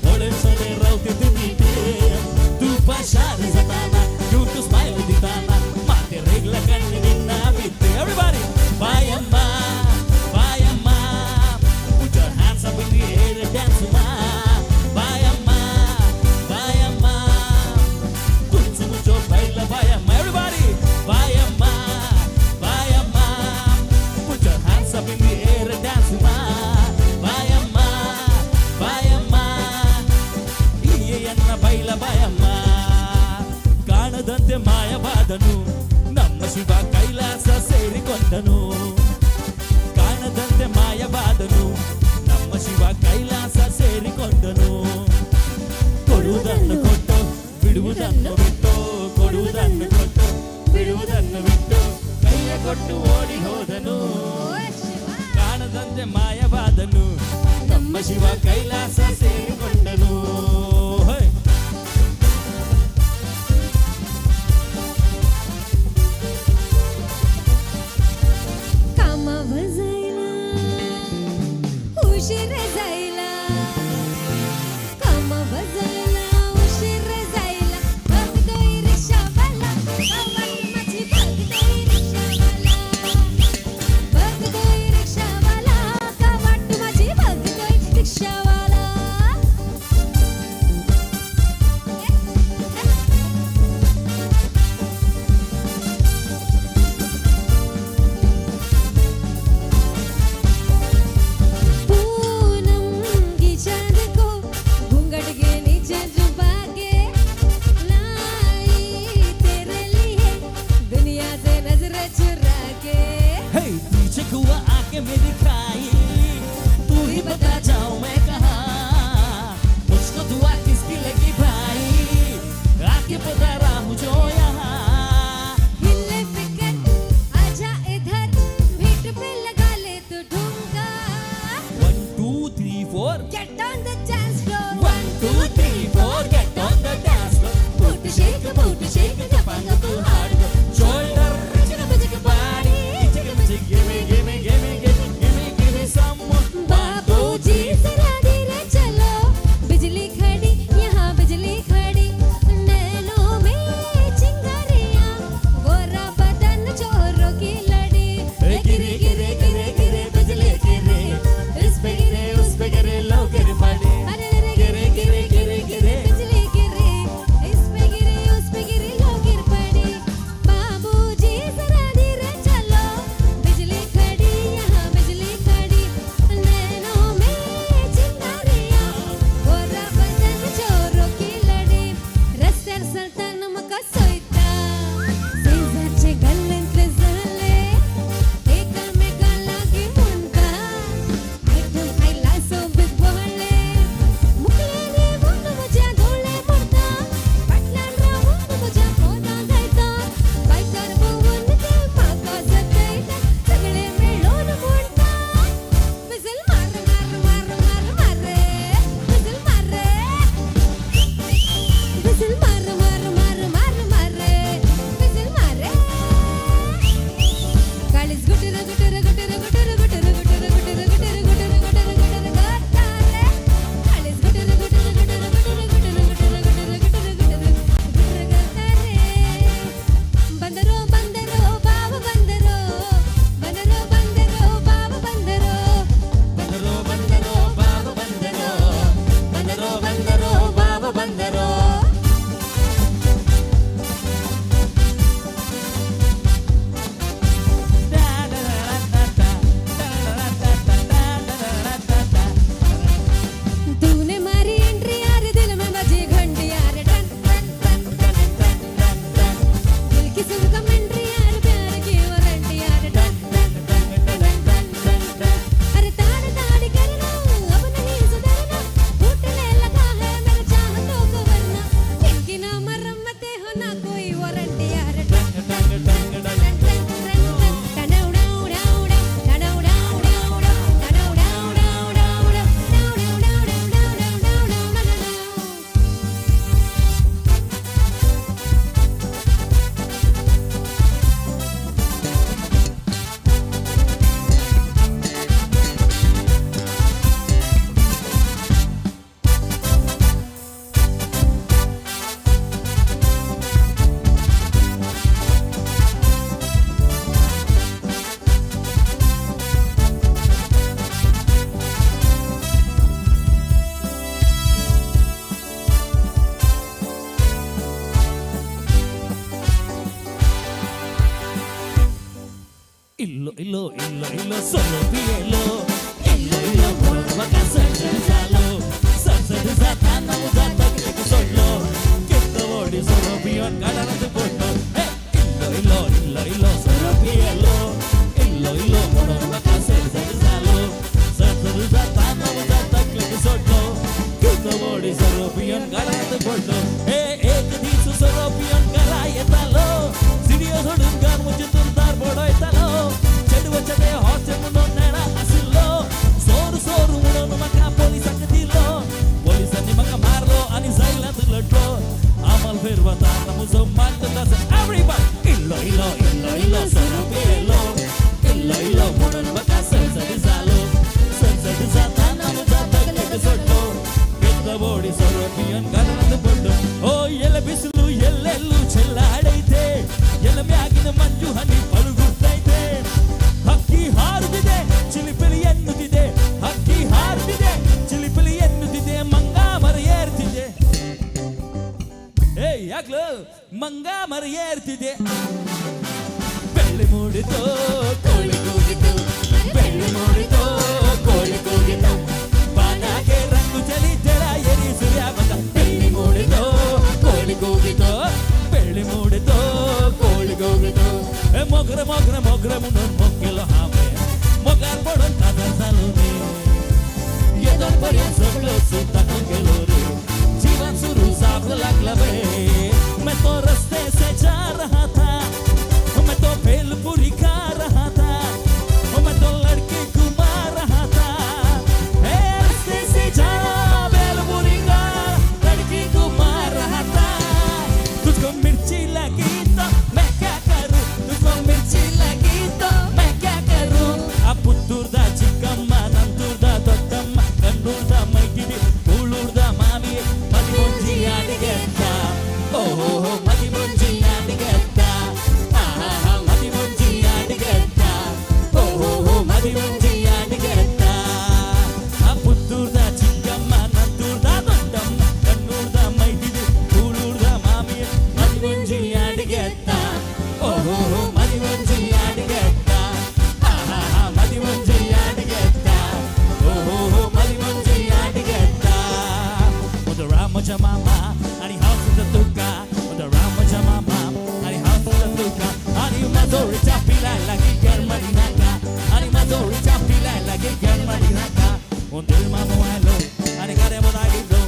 [SPEAKER 20] व्हडले चले रावते तुमी तूं पाशार जाताना क्यूट स्मायल दिताना माते रेगला कण्ण निन्ना बित्ते. Everybody, Bayamma, Bayamma, put your hands up in the air and dance, ma. Bayamma, Bayamma, तुझ मुझो baila Bayamma. Everybody, Bayamma, Bayamma, put your hands up in the air and dance, ma. Bayamma, Bayamma, ಎನ್ನ ಬೈಲ ಬಾಯಮ್ಮ. ಕಾಣದಂತೆ ಮಾಯವಾದನು ನಮ್ಮ ಶಿವ ಕೈಲಾಸ ಸೇರಿಕೊಂಡನು. ಕಾಣದಂತೆ ಮಾಯವಾದನು ನಮ್ಮ ಶಿವ ಕೈಲಾಸ ಸೇರಿಕೊಂಡನು. ಕೊಡುವುದನ್ನು ಕೊಟ್ಟು ಬಿಡುವುದನ್ನು ಬಿಟ್ಟು ಕೊಡುವುದನ್ನು ಕೊಟ್ಟು ಬಿಡುವುದನ್ನು ಬಿಟ್ಟು ಕೈಯ ಕೊಟ್ಟು ಓಡಿ ಹೋದನು. ಕಾಣದಂತೆ ಮಾಯವಾದನು ನಮ್ಮ ಶಿವ ಕೈಲಾಸ ಸೇರಿಕೊಂಡನು. ಹೇ.
[SPEAKER 2] कामावर जायला उशीर जायला कामावर जायला उशीर जायला बघतोय रिक्षावाला गावात माझी बघतोय रिक्षावाला बघतोय रिक्षावाला गावात माझी बघतोय रिक्षावाला. पूनम की चांद को घूंघट के नीचे छुपा के लाई तेरे लिए दुनिया से नजर चुरा के.
[SPEAKER 20] हे पीछे कुआ आके मेरी खाई तू ही बता जाऊं मैं कहाँ मुझको दुआ किसकी लगी भाई आके बता रहा हूँ जो यहाँ.
[SPEAKER 2] हिले फिकर आजा इधर भीट पे लगा ले तू ठुमका.
[SPEAKER 20] 1 2 3 4
[SPEAKER 2] Get on the dance floor.
[SPEAKER 20] 1 2 3 4 get on the dance floor. Boot shake जपांग तू हार्ड shoulder चिक चिक body चिक चिक gimme gimme gimme gimme gimme gimme some more.
[SPEAKER 2] बाबूजी जरा धीरे चलो बिजली खड़ी यहाँ बिजली खड़ी नैनों में चिंगारियाँ गोरा बदन चोरों की लड़ी.
[SPEAKER 20] गिरे गिरे गिरे गिरे बिजली गिरे इस पे गिरे उस पे गिरे लोग गिरे. इल्लो इल्लो इल्लो सोरो पियेलो, इल्लो इल्लो म्हणून म्हाका सडसड जालो, सडसड जाताना म्हज्या तकलेक सोडलो, कितलो व्हडली सोरो पियोन गार्डनांत पडलो. हे इल्लो इल्लो इल्लो इल्लो सोरो पियेलो, इल्लो इल्लो म्हणून म्हाका सडसड जालो, सडसड जाताना म्हज्या तकलेक सोडलो, कितलो व्हडली सोरो पियोन गार्डनांत पडलो. हे एक दीस सोरो पियोन घरा येतालो, सिडियो सोडून घर म्हजें तुरदार बडयतालो, चेडवाचें तें हॉटेल म्हणून नेणा आशिल्लो, सोर सोर म्हणून म्हाका पोलिसांक दिलो, पोलिसांनी म्हाका मारलो आनी जायलांत लडलो, आमल फेर वताना म्हजो मागता एवरीबॉडी. इल्लो इल्लो इल्लो इल्लो सोरो पियेलो, इल्लो इल्लो म्हणून म्हाका सडसड जालो, सडसड जाताना म्हज्या तकलेक सोडलो, कितलो बोडी सोरो पियोन गार्डनांत पडलो. ಓ ಎಲೆ ಬಿಸಿಲು ಎಲ್ಲೆಲ್ಲೂ ಚೆಲ್ಲಾಡೈತೆ, ಎಲೆ ಮ್ಯಾಗಿನ ಮಂಜು ಹನಿ ಪಳುಗುತ್ತೈತೆ, ಹಕ್ಕಿ ಹಾರುತ್ತಿದೆ ಚಿಲಿಪಿಲಿ ಎನ್ನುತ್ತಿದೆ, ಹಕ್ಕಿ ಹಾರುತ್ತಿದೆ ಚಿಲಿಪಿಲಿ ಎನ್ನುತ್ತಿದೆ, ಮಂಗ ಮರ ಏರ್ತಿದೆ, ಏ ಯಾಕ್ಲು ಮಂಗ ಮರ ಏರ್ತಿದೆ. ಬೆಳ್ಳಿ ಮೂಡಿತೋ ಕೋಳಿ ಕೂಗಿತು, ಬೆಳ್ಳಿ ಮೂಡಿತೋ ಕೋಳಿ ಕೂಗಿತು, ಬಾನಾಗೆ ರಂಗು ಚಲಿ ಜಳ ಎರಿ ಸೂರ್ಯ ಬಂದ. ಬೆಳ್ಳಿ ಮೂಡಿತೋ ಕೋಳಿ ಕೂಗಿತೋ, ಬೆಳ್ಳಿ ಮೂಡಿತೋ ಕೋಳಿ ಕೂಗಿತೋ, ಮೊಗರ ಮೊಗರ ಮೊಗರ ಮುನ್ನೋನ್ ಮೊಗ್ಗಿಲ್ಲ ಹಾವೆ, ಮೊಗಾರ್ ಪಡೋನ್ ಕಾದರ್ ಸಾಲುನೆ, ಎದೋನ್ पर्यंत सगळं सुद्धा गेलो रे, जीवन सुरू जावं लागलं बे. मैं तो रस्ते से जा रहा था, मैं तो भेलपुरी खा रहा था, मैं तो लड़के घुमा रहा था, रस्ते से जा भेलपुरी का लड़की घुमा रहा था, तुझको मिर्ची लगी तो मैं क्या करूं, तुझको मिर्ची लगी तो मैं क्या करूं. ಆ ಪುತ್ತೂರ್ದ ಚಿಕ್ಕಮ್ಮ ನಂತೂರ್ದ ದೊಡ್ಡಮ್ಮ ಕಣ್ಣೂರ್ದ ಮೈತಿದಿ ಕೂಳೂರ್ದ ಮಾಮಿ ಮದಿಮುಂಜಿ ಅಡಿಗೆತ್ತ, ಓಹೋ ಮದಿಮುಂಜಿ ಅಡಿಗೆತ್ತ, ಆಹಾ ಮದಿಮುಂಜಿ ಅಡಿಗೆತ್ತ, ಓಹೋ ಮದಿಮುಂಜಿ ಅಡಿಗೆತ್ತ. ಆ ಪುತ್ತೂರ್ದ ಚಿಕ್ಕಮ್ಮ ನಂತೂರ್ದ ದೊಡ್ಡಮ್ಮ ಕಣ್ಣೂರ್ದ ಮೈತಿದಿ ಕೂಳೂರ್ದ ಮಾಮಿ ಮದಿಮುಂಜಿ ಅಡಿಗೆತ್ತ, ಓಹೋ ಮದಿಮುಂಜಿ ಅಡಿಗೆತ್ತ, ಆಹಾ ಮದಿಮುಂಜಿ ಅಡಿಗೆತ್ತ, ಓಹೋ ಮದಿಮುಂಜಿ ಅಡಿಗೆತ್ತ. ಒಂದು ರಾಮಜ ಮಾಮ आणि हाव सुद्धा तुका, ಒಂದು ರಾಮಜ ಮಾಮ आणि हाव सुद्धा तुका, आणि माजोरीच्या पिलाय लागी गरमडी नाका, आणि माजोरीच्या पिलाय लागी गरमडी नाका. ಒಂದಿಲ್ ಮಾಮು ಆಯ್ಲೋ आणि गारे मोदागिल्लो,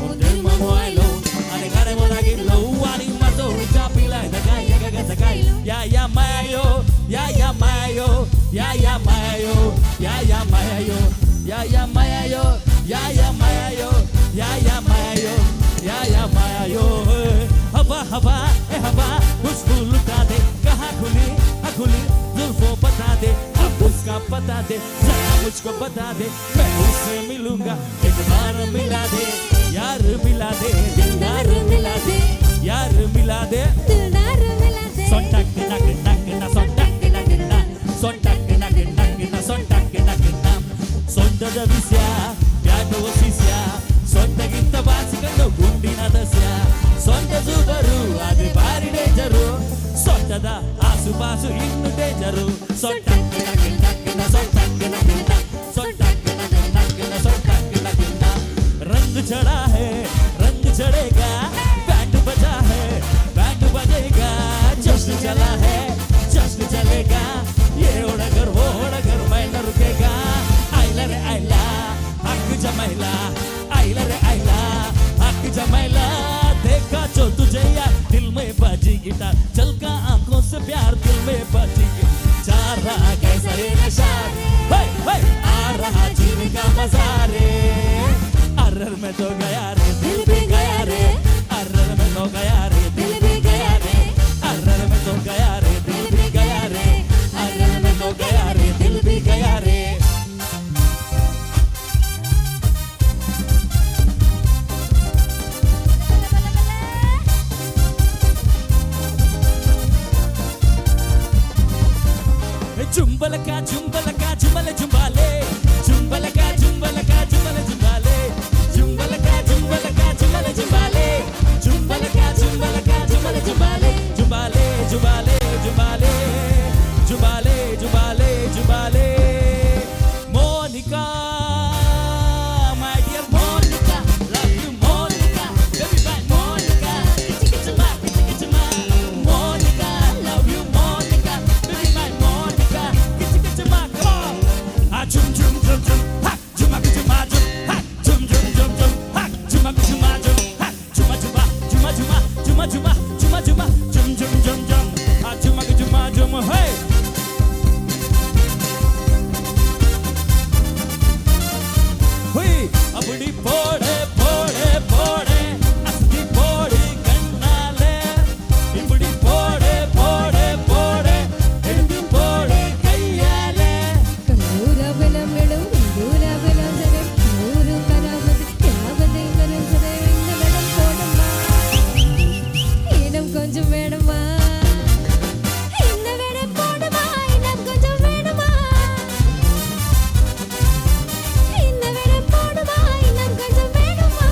[SPEAKER 20] ಒಂದಿಲ್ ಮಾಮು ಆಯ್ಲೋ आणि गारे मोदागिल्लो, आणि माजोरीच्या पिलाय नका यगा सकाय, या या मायो या या मायो या या मायो या या मायो या या मायो या या मायो या या मायो या या मायो. हवा हवा ए हवा उसको लुटा दे, कहाँ खुली हाँ खुली जुल्फों बता दे, अब उसका पता दे जरा मुझको बता दे, मैं उससे मिलूंगा एक बार मिला दे, यार मिला दे दिलदार मिला दे, यार मिला दे
[SPEAKER 2] दिलदार मिला दे.
[SPEAKER 20] सೊಂಟಕ್ ನಕ್ ನಕ್ ನ ಸೊಂಟಕ್ ನಕ್ ನ ಸೊಂಟಕ್ ನಕ್ ನಕ್ ನ ಸೊಂಟಕ್ ನಕ್ ನ. ಸೊಂಟದ ವಿಷಯ ಬ್ಯಾಟುವ ಶಿಷ್ಯ, ಸೊಂಟಗಿಂತ ಬಾಸಿಕೊಂಡು ಗುಂಡಿನ ದಸ್ಯ, ಸೊಂಟ ಸೂಪರು ಅದು ಭಾರಿ ಡೇಂಜರು, ಸೊಂಟದ ಆಸುಪಾಸು ಇನ್ನು ಡೇಂಜರು. ಸೊಂಟಕ್ ನಕ್ ನಕ್ ನ ಸೊಂಟಕ್ ನಕ್ ನ ಸೊಂಟಕ್ ನಕ್ ನಕ್ ನ ಸೊಂಟಕ್ ನಕ್ ನ. रंग चढ़ा है रंग चढ़ेगा, बैंड बजा है बैंड बजेगा, जश्न चला है जश्न चलेगा, ये उड़कर वो उड़कर मैं न रुकेगा. आइला रे आइला हक जमैला, आइला रे आइला हक जमैला, देखा जो तुझे यार दिल में बाजी गिटार, चल का आंखों से प्यार दिल में बाजी जा रहा कैसा रे नशा, हे हे आ रहा जीने का मजा रे, अरर में तो गया रे दिल भी गया रे, अरर में तो गया रे दिल भी गया रे, अरर में तो गया रे दिल भी गया रे, अरर में तो गया रे दिल भी गया रे. ಚುಂಬಲಕ ಚುಂಬಲಕ ಚುಮಲ ಚುಂಬಾಲೆ, ಚುಂಬಲಕ ಚುಂಬಲಕ ಚುಮಲ ಚುಂಬಾಲೆ, ಚುಂಬಲಕ ಚುಂಬಲಕ இப்படி போடு போடு போடு அசதி போடு கண்ணாலே இப்படி போடு போடு போடு எடுத்து போடு கையாலே
[SPEAKER 2] கொஞ்சம் வேணுமா இந்த வேலை போடுமா இன்னும் கொஞ்சம் வேணுமா இந்த வேலை போடுமா இன்னும் கொஞ்சம் வேணுமா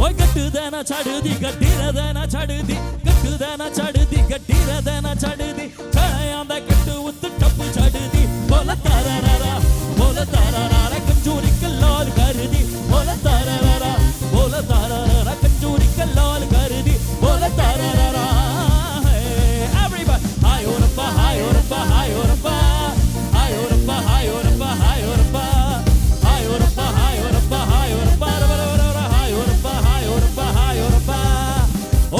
[SPEAKER 20] ஓய் கட்டுதானா சடுதி கட்டிரதானா சடுதி கட்டுதானா சடுதி கட்டிரதானா சடுதி களையாந்த கட்டு உத்து டப்பு சடுதி போல தாரரா போல தாரரா கஞ்சூரிக்கு லால் கருதி போல தாரரா போல தாரரா கஞ்சூரிக்கு லால் கருதி போல தாரரா எவ்ரிபடி ஹாய் ஓரப்பா ஹாய் ஓரப்பா ஹாய் ஓரப்பா ஹாய் ஓரப்பா ஹாய் ஓரப்பா ஹாய் ஓரப்பா ஹாய் ஓரப்பா ஹாய் ஓரப்பா ஹாய் ஓரப்பா ரவ ரவ ரவ ஹாய் ஓரப்பா ஹாய் ஓரப்பா ஹாய் ஓரப்பா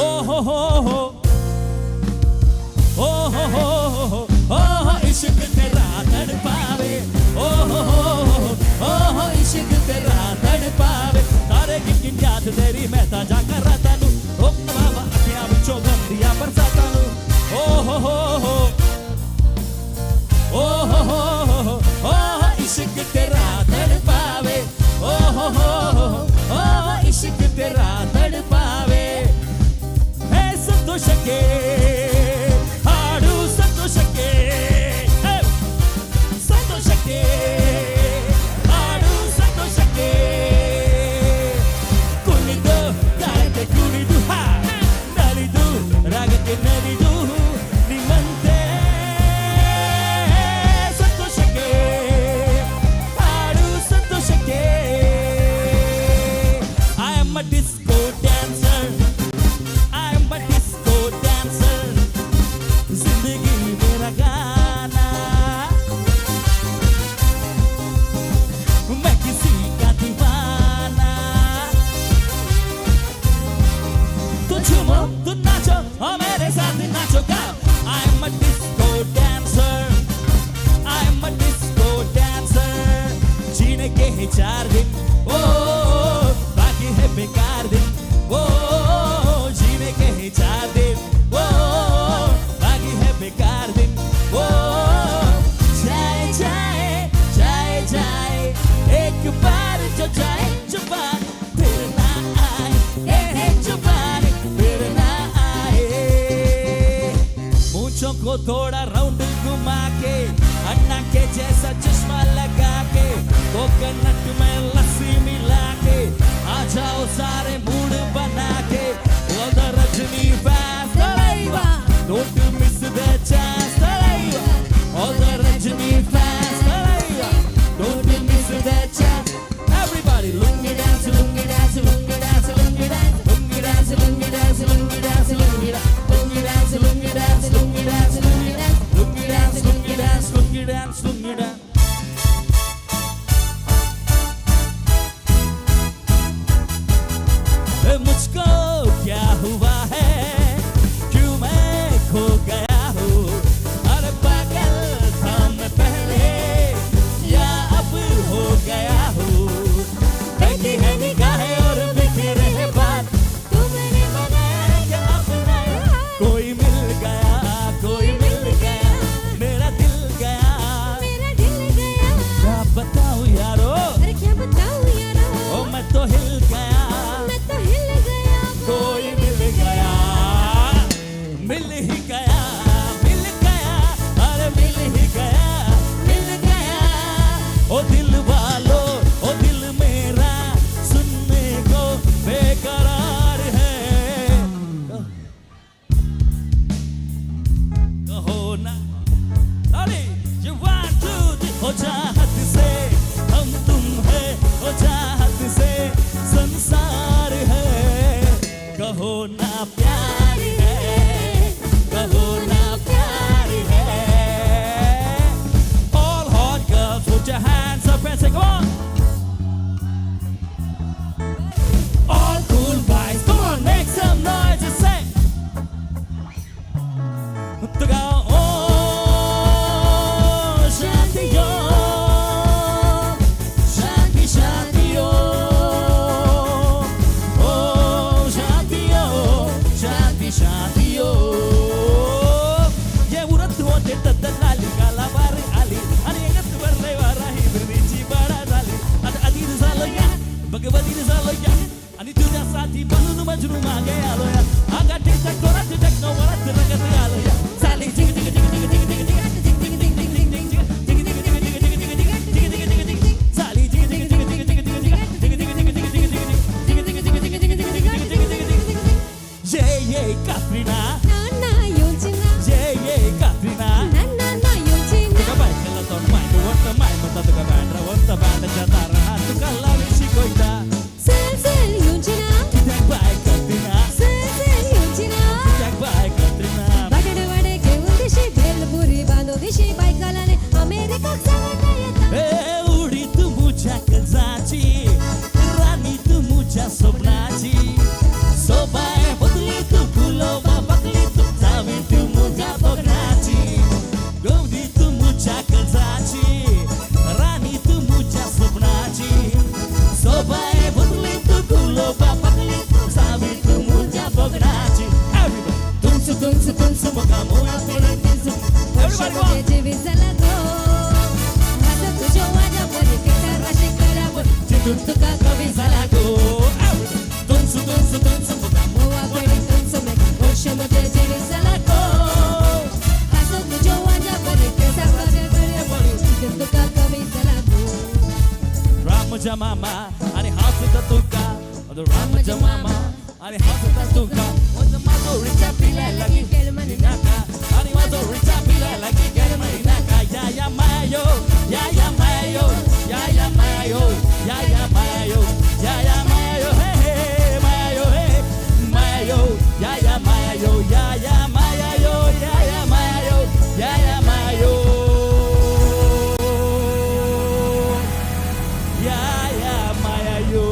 [SPEAKER 20] ஓ ஹோ ஹோ ஹோ ओ हो हो हो ओ हो इश्क तेरा तड़पावे ओ हो हो हो ओ हो इश्क तेरा तड़पावे तारे गिन गिन याद तेरी मैं ता जाकर राता नू ओ बाबा अखियां विचों बंदियां बरसाता नू ओ हो हो हो ओ हो हो हो ओ हो इश्क तेरा तड़पावे ओ हो हो हो ओ हो इश्क तेरा तड़पावे हे ಸಂತೋಷಕ್ಕೆ ಹಾಡು ಸಂತೋಷಕ್ಕೆ ಹೇ! ಸಂತೋಷಕ್ಕೆ ಹಾಡು ಸಂತೋಷಕ್ಕೆ ಕುಣಿದು ತಾಳಕ್ಕೆ ಕುಣಿದು ಹಾ ನಲಿದು ರಾಗಕ್ಕೆ ನಲಿದು ನಿಮ್ಮಂತೆ ಸಂತೋಷಕ್ಕೆ ಹಾಡು ಸಂತೋಷಕ್ಕೆ I am a disco dancer I am a disco dancer. जिंदगी मेरा गाना मैं किसी का दीवाना तो झूमो तो नाचो और मेरे साथ नाचो गाओ I am a disco dancer. I am a disco dancer. जीने के हैं चार दिन ओ बाकी है बेकार दिन ओ जीने के हैं चार दिन ओ बाकी है बेकार दिन ओ जाए जाए जाए जाए एक बार जो जाए जुबान फिर ना आए ए हे जुबान फिर ना आए मूछों को थोड़ा राउंड घुमा के अन्ना के जैसा चश्मा लगा के कोकोनट में लस्सी मिला के आ जाओ सारे मूड बना K All the Rajini fans, Thalaiva. Don't you miss the chance, Thalaiva. All the Rajini fans, Thalaiva. Don't you miss the chance. Everybody, lungi dance, lungi dance, lungi dance, lungi dance, lungi dance, lungi dance, lungi dance, lungi dance, lungi dance, lungi dance, lungi dance, lungi dance, lungi dance, lungi dance, lungi dance, lungi dance. मुझको क्या हुआ है क्यों मैं खो गया हूँ अरे पागल था मैं पहले या अब हो गया हूँ देखी है निगाहें और बिखरे है बात
[SPEAKER 2] तुमने बनाया
[SPEAKER 20] क्या अपना कोई मिल गया कोई मिल गया मेरा दिल गया
[SPEAKER 2] मेरा दिल गया
[SPEAKER 20] क्या बताऊँ यारो
[SPEAKER 2] अरे क्या बताऊं यारो
[SPEAKER 20] ओ मैं तो हिल गया
[SPEAKER 2] मैं तो हिल गया
[SPEAKER 20] कोई मिल गया मिल ही गया मिल गया अरे मिल ही गया मिल गया ओ दिल वालो ओ दिल मेरा सुनने को बेकरार है कहो ना अरे ये वन टू थ्री हो चाहत से हम तुम है हो चाहत से संसार है कहो ना प्यार है कहो ना प्यार है All hot girls put your hands up and say come on All cool guys come on make some noise and say तो गाओ ओम शांति ओम साथी बनून मजनू मागे आलोया आगा टिक टक तोरा टिक टक नो वरा रगत आलोया चाली जिग जिग जिग जिग जिग जिग जिग Katrina,
[SPEAKER 2] na na yojina,
[SPEAKER 20] yeah yeah Katrina,
[SPEAKER 2] na na na yojina.
[SPEAKER 20] तुका बायकला तोंड मायक वरत my म्हणता तुका बँड्रा वरत बँडाच्या दारान तुका लावी शिकयता.
[SPEAKER 2] सेल सेल योजना,
[SPEAKER 20] कित्याक बाय कत्रिना,
[SPEAKER 2] सेल सेल योजना,
[SPEAKER 20] कित्याक बाय कत्रिना.
[SPEAKER 2] वाडे वाडे घेऊन दिशी भेलपुरी बांधू दिशी बायकलाने अमेरिकाक सांगता येता.
[SPEAKER 20] ए उडी तू मुझ्या कजाची, राणी तू मुझ्या स्वप्नाची, सोबाय बदली तू गुलोबा बकली तू जावी तू मुझ्या बगनाची, गवदी तू मुझ्या कजाची, राणी तू मुझ्या स्वप्नाची, सोबाय बदली तू गुलोबा बकली तू जावी तू मुझ्या बगनाची. Everybody, तुमसु तुमसु तुमसु मुखा मुळा पडून तिसु. Everybody go.
[SPEAKER 2] जीवित झाला गो, माझं तुझ्या माझ्या बरी किटाराशी करावं,
[SPEAKER 20] चितून तुका कवी झाला गो. तुमसु तुमसु तुमसु मुखा
[SPEAKER 2] मुळा पडून तुमचं वर्षमध्ये जीवित झाला गो, माझं तुझ्या माझ्या बरी किटाराशी करावं, चितून तुका कवी झाला गो.
[SPEAKER 20] राम जमामा आणि हांव सुद्दां तुका, राम जमामा आणि हांव सुद्दां तुका, म्हजो रिचा पिलाय लागीं नाका, आनी म्हजो रिचा पिलाय लागीं गेल नाका. या या मायो, या या मायो, या या मायो, या या मायो, या या मायो, हे हे मायो, हे मायो, या या मायो, या या मायो, या या मायो, या या मायो, या या मायो.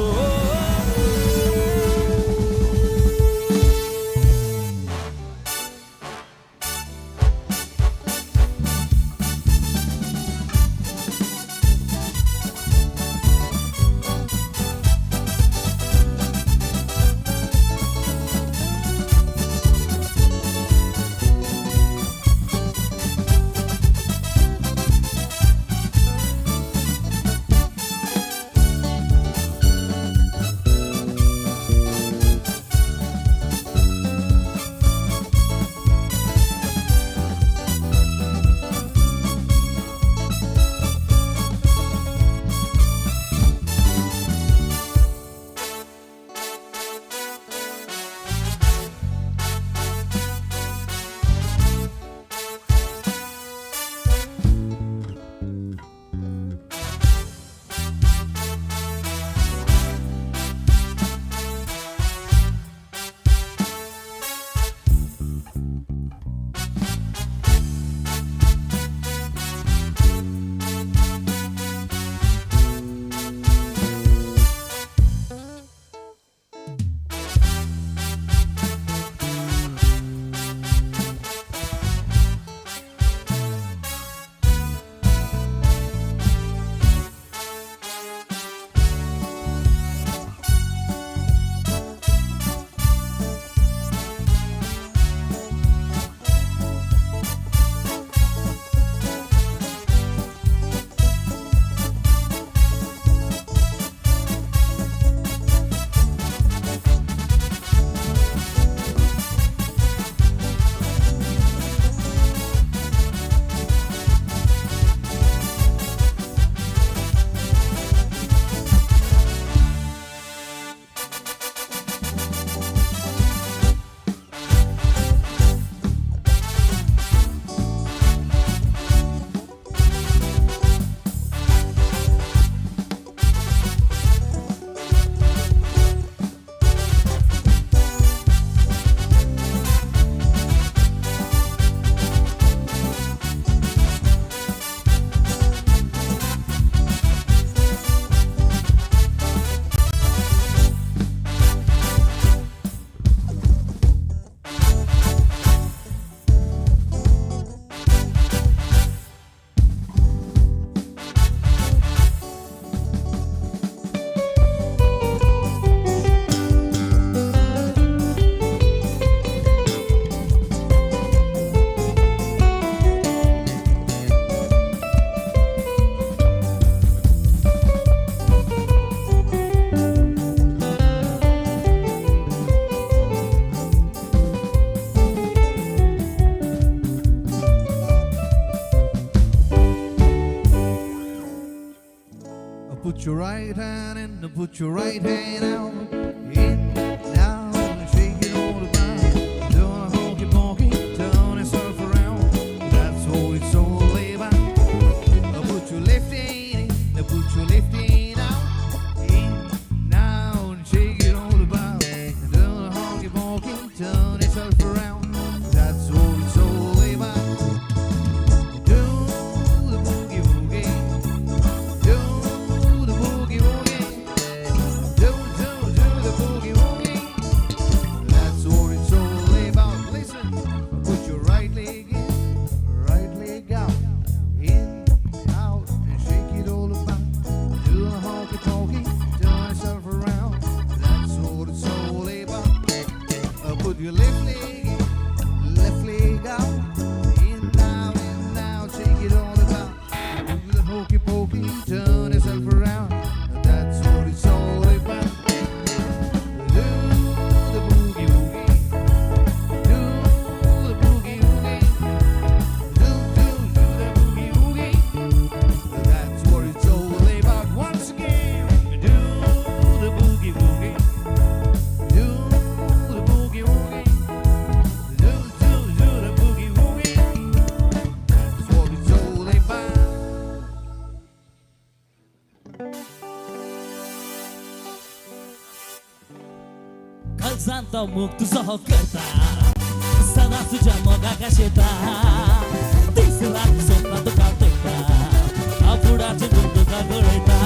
[SPEAKER 14] Put your right hand in, put your right hand out. In, out, and shake it all about. Do a hokey pokey, turn yourself around. That's all it's all about. Put your left hand in, put your left hand out. In, out, and shake it all about. Do a hokey pokey, turn yourself around. That's all it's all about. Do the boogie woogie. Do the boogie woogie. Do, do, do the boogie woogie. That's what it's all about. Listen, put your right leg in, right leg out, in, out, and shake it all about. Do the hokey pokey, turn yourself around. That's what it's all about. Put your left leg in, left leg out, in, out, shake it all about. Do the hokey pokey, turn yourself around. That's what it's all about. Do the boogie woogie. Do the boogie woogie. Do, do, do the boogie woogie. That's what it's all about. Once again, do the boogie woogie. Do the boogie woogie. Do, do, do the boogie woogie. That's what it's all about.
[SPEAKER 20] कालजांत मोग तुजो हो करता सदां तुज्या मोगाक आशेता दीस रात सपनां तुका तेकता हांव फुडाचें दूख तुका गळयता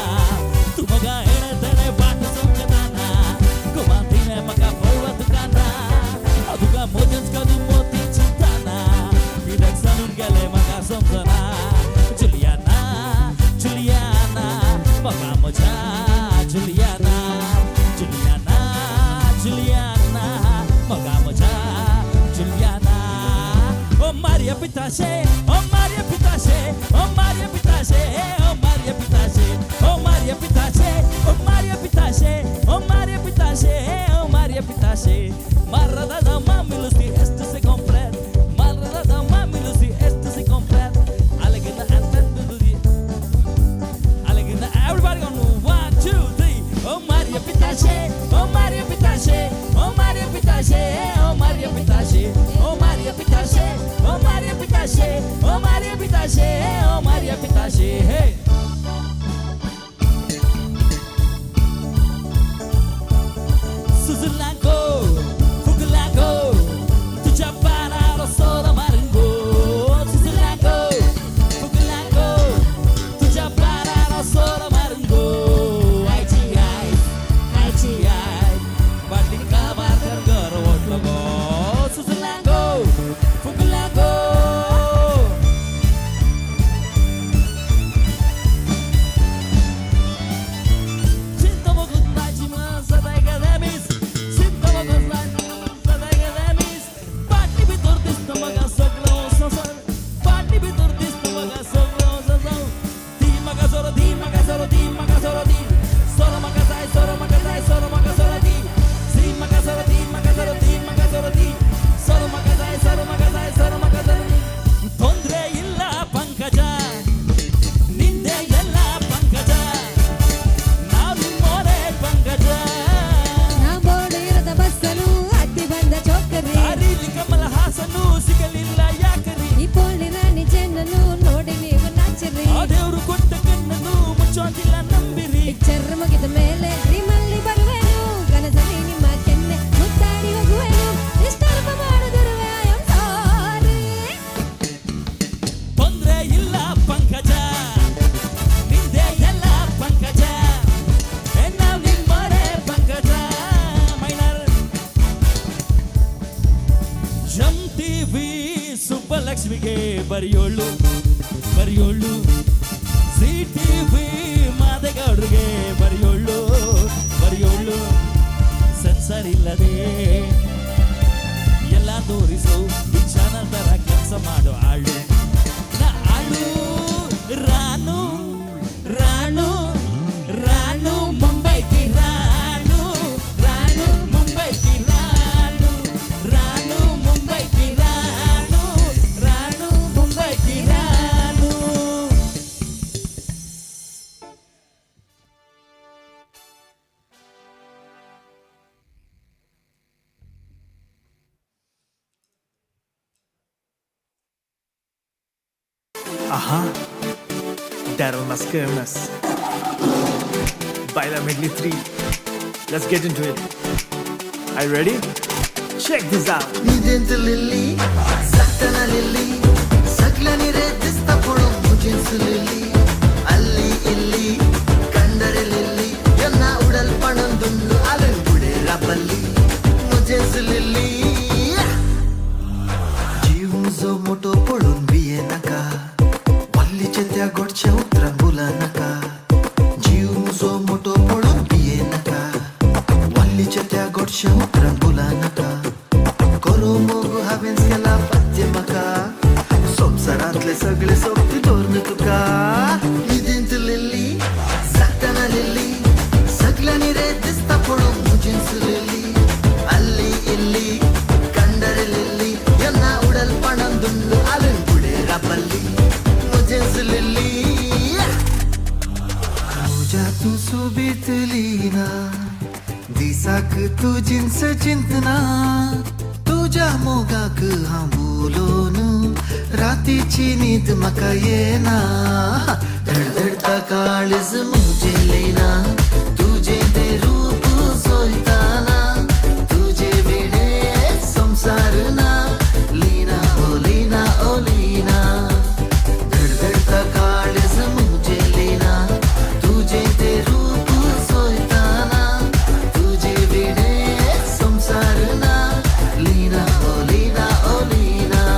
[SPEAKER 20] तूं मोगा हेणे तेणे वाट समजता ना गोवा तिणें म्हाका पळवा तुका ना हांव तुका म्हजेंच करूं मोती चिंता ना कित्याक सांडून गेलें म्हाका समजना जुलियाना जुलियाना मोगा म्हज्या जुलियाना जुलियाना जुलियाना मोगा म्हज्या जुलियाना ओ मारिया पिताशे ओ मारिया पिताशे ओ मारिया पिताशे ओ मारिया पिताशे ओ मारिया पिताशे ओ मारिया पिताशे ओ मारिया पिताशे ओ मारिया पिताशे मारा दादा mami Lucy esto se complet मारा दादा mami Lucy esto se complet Alegna and Alegna everybody on 1 2 3 oh Maria Pitache oh Maria Pitache oh Maria Pitache oh Maria Pitache oh Maria Pitache oh Maria Pitache oh Maria Pitache oh Maria Pitache hey Suzulango Fukulango तुझ्या पानार सोर मारंगो सुजुलांगो फुकलांगो तुझ्या पानार सोर मारंगो आयची I आयची I बाटली काबार कर घर ओतलो गो सुजुलांगो फुकलांगो ತೊಂದ್ರೆ ಇಲ್ಲ ಪಂಕಜ ನಿಂದೆ ಎಲ್ಲ ಪಂಕಜ ನಾವು ನಿಮ್ಮೋರೆ ಪಂಕಜ
[SPEAKER 2] ಇರದ ಬಸ್ಸನು ಹತ್ತಿ ಬಂದ ಚೋಕರಿ
[SPEAKER 20] ದಾರಿಲಿ ಕಮಲ ಹಾಸನು ಸಿಗಲಿಲ್ಲ ಯಾಕರಿ
[SPEAKER 2] ಈ ಪೋಳಿ ರಾಣಿ ಚೆನ್ನನು ನೋಡಿ ನೀವು ನಾಚಿರಿ
[SPEAKER 20] ಆ ದೇವರು ಕೊಟ್ಟ ಕಣ್ಣನ್ನು ಮುಚ್ಚೋದಿಲ್ಲ ನಂಬಿರಿ
[SPEAKER 2] ಪಿಕ್ಚರ್ ಮುಗಿದ ಮೇಲೆ ಡ್ರೀಮಲ್ಲಿ ಬರುವೆನು ಕನಸಲ್ಲಿ ನಿಮ್ಮ ಕೆನ್ನೆ ಮುತ್ತಾಡಿ ಹೋಗುವೆನು ಡಿಸ್ಟರ್ಬ್ ಮಾಡುದಿರುವೆ I am sorry
[SPEAKER 20] ತೊಂದ್ರೆ ಇಲ್ಲ ಪಂಕಜ ನಿಂದೆ ಎಲ್ಲ ಪಂಕಜ ನಾವು ನಿಮ್ಮೋರೆ ಪಂಕಜ ಮೈನರ್ ಜಂ ಟಿವಿ ಸುಬ್ಬಲಕ್ಷ್ಮಿಗೆ ಬರೆಯೋಳು ಬರೆಯೋಳು ಸಿ ಟಿವಿ ಮಾದೇಗೌಡ್ರಿಗೆ ಬರೆಯೋಳು ಬರೆಯೋಳು ಸೆನ್ಸರ್ ಇಲ್ಲದೆ ಎಲ್ಲ ತೋರಿಸು ಈ ಚಾನಲ್ ತರ ಕೆಲಸ ಮಾಡೋ ಆಳು ನಾ ಆಳು ರಾನು ರಾಣು ರಾಣು ಮುಂಬೈ ಕಿ ರಾಣು ರಾಣು ಮುಂಬೈ ಕಿ ರಾಣು ರಾಣು ಮುಂಬೈ ಕಿ ರಾಣು ರಾಣು ಮುಂಬೈ ಕಿ Ranu.
[SPEAKER 8] Aha, Daryl Mascarenhas. Baila Medley 3. Let's get into it. Are you ready? Check this out.
[SPEAKER 23] निदेंत लिल्ली जागतना लिल्ली सगल्यांनी रे दिसता पळोवंक मुजेंच लिल्ली अल्ली इल्ली कंदरे लिल्ली यांना उडल पणून दुंडू आलन पुढे राबल्ली मुजेंच लिल्ली जीव मुजो मोठो पळोवन भिये नाका वल्लीच्या त्या गोडच्या उतरां बोला नाका जीव मुजो मोठो पळोवन भिये नाका वल्लीच्या त्या गोडच्या उतरां बोला नाका करो मोग हांवेंच केला पथ्य म्हाका संवसारांतले सगळे सोबती दवरून तुका न्हिदेंत लिल्ली जागतना लिल्ली सगल्यांनी रे दिसता पळोवंक मुजेंच लिल्ली अल्ली इल्ली कंदरे लिल्ली यांना उडल पणन दुंडू आलन पुढे राबल्ली मुजेंच लिल्ली मुज्या तूं सोबीत लीना दिसाक तूं जिन्स चिंतना तुज्या मोगाक हांव उलोवन रातीची न्हीद म्हाका येना धडधडता काळीज म्हजें लेना तुजें तें रूप चोयताना तुजे विणें संवसार ना लीना ओ लीना ओ लीना धडधडता काळीज म्हजें लेना तुजें तें रूप चोयताना तुजे विणें संवसार ना लीना ओ लीना ओ लीना.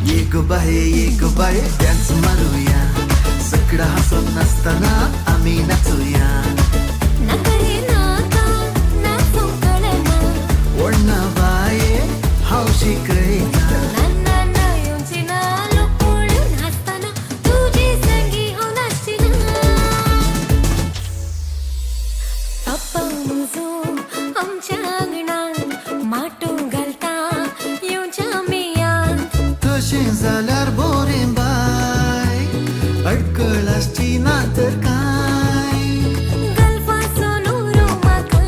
[SPEAKER 23] ये गो बाये डान्स मारूया सगळा हसून नाचताना आम्ही नाचूया
[SPEAKER 2] नाका रे नाका नाचूंक कळना
[SPEAKER 23] ओडना बाये हांव शिकयता
[SPEAKER 2] ना ना ना येवची ना लोक पळोवन हांसतना तुजे संगी हांव नाचची ना. पप्पा म्हजो आमच्या आंगणान माटो घालता येवच्या मेयान.
[SPEAKER 23] तशें जाल्यार बोरें बाय अडकळ आसची ना तर काय
[SPEAKER 2] गल्फाचो न्हवरो म्हाका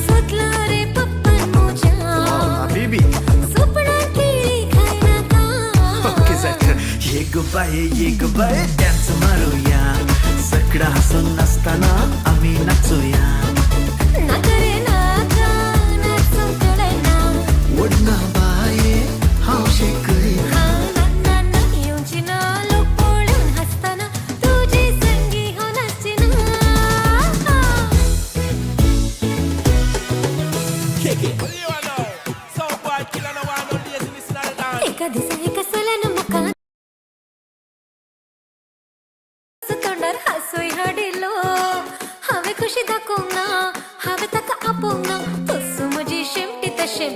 [SPEAKER 2] सोदला रे पप्पान म्हज्या
[SPEAKER 8] Habibi.
[SPEAKER 2] सपनां केळी खायनाका.
[SPEAKER 8] Okay sir. ये गो बाये डान्स मारूया सगळा हसून नाचताना आम्ही नाचूया
[SPEAKER 2] नाका रे नाका नाचूंक कळना
[SPEAKER 23] ओडना बाये हांव शिकयता
[SPEAKER 2] ना ना ना येवची ना लोक पळोवन हांसतना तुजे संगी हांव नाचची ना. एका दिसा एका चल्यान म्हाका तोंडार हांसूय हाडिल्लो हांवें खुशी दाखोवंक ना हांवें ताका आपोवंक ना तसो म्हजी शेमटी तशें.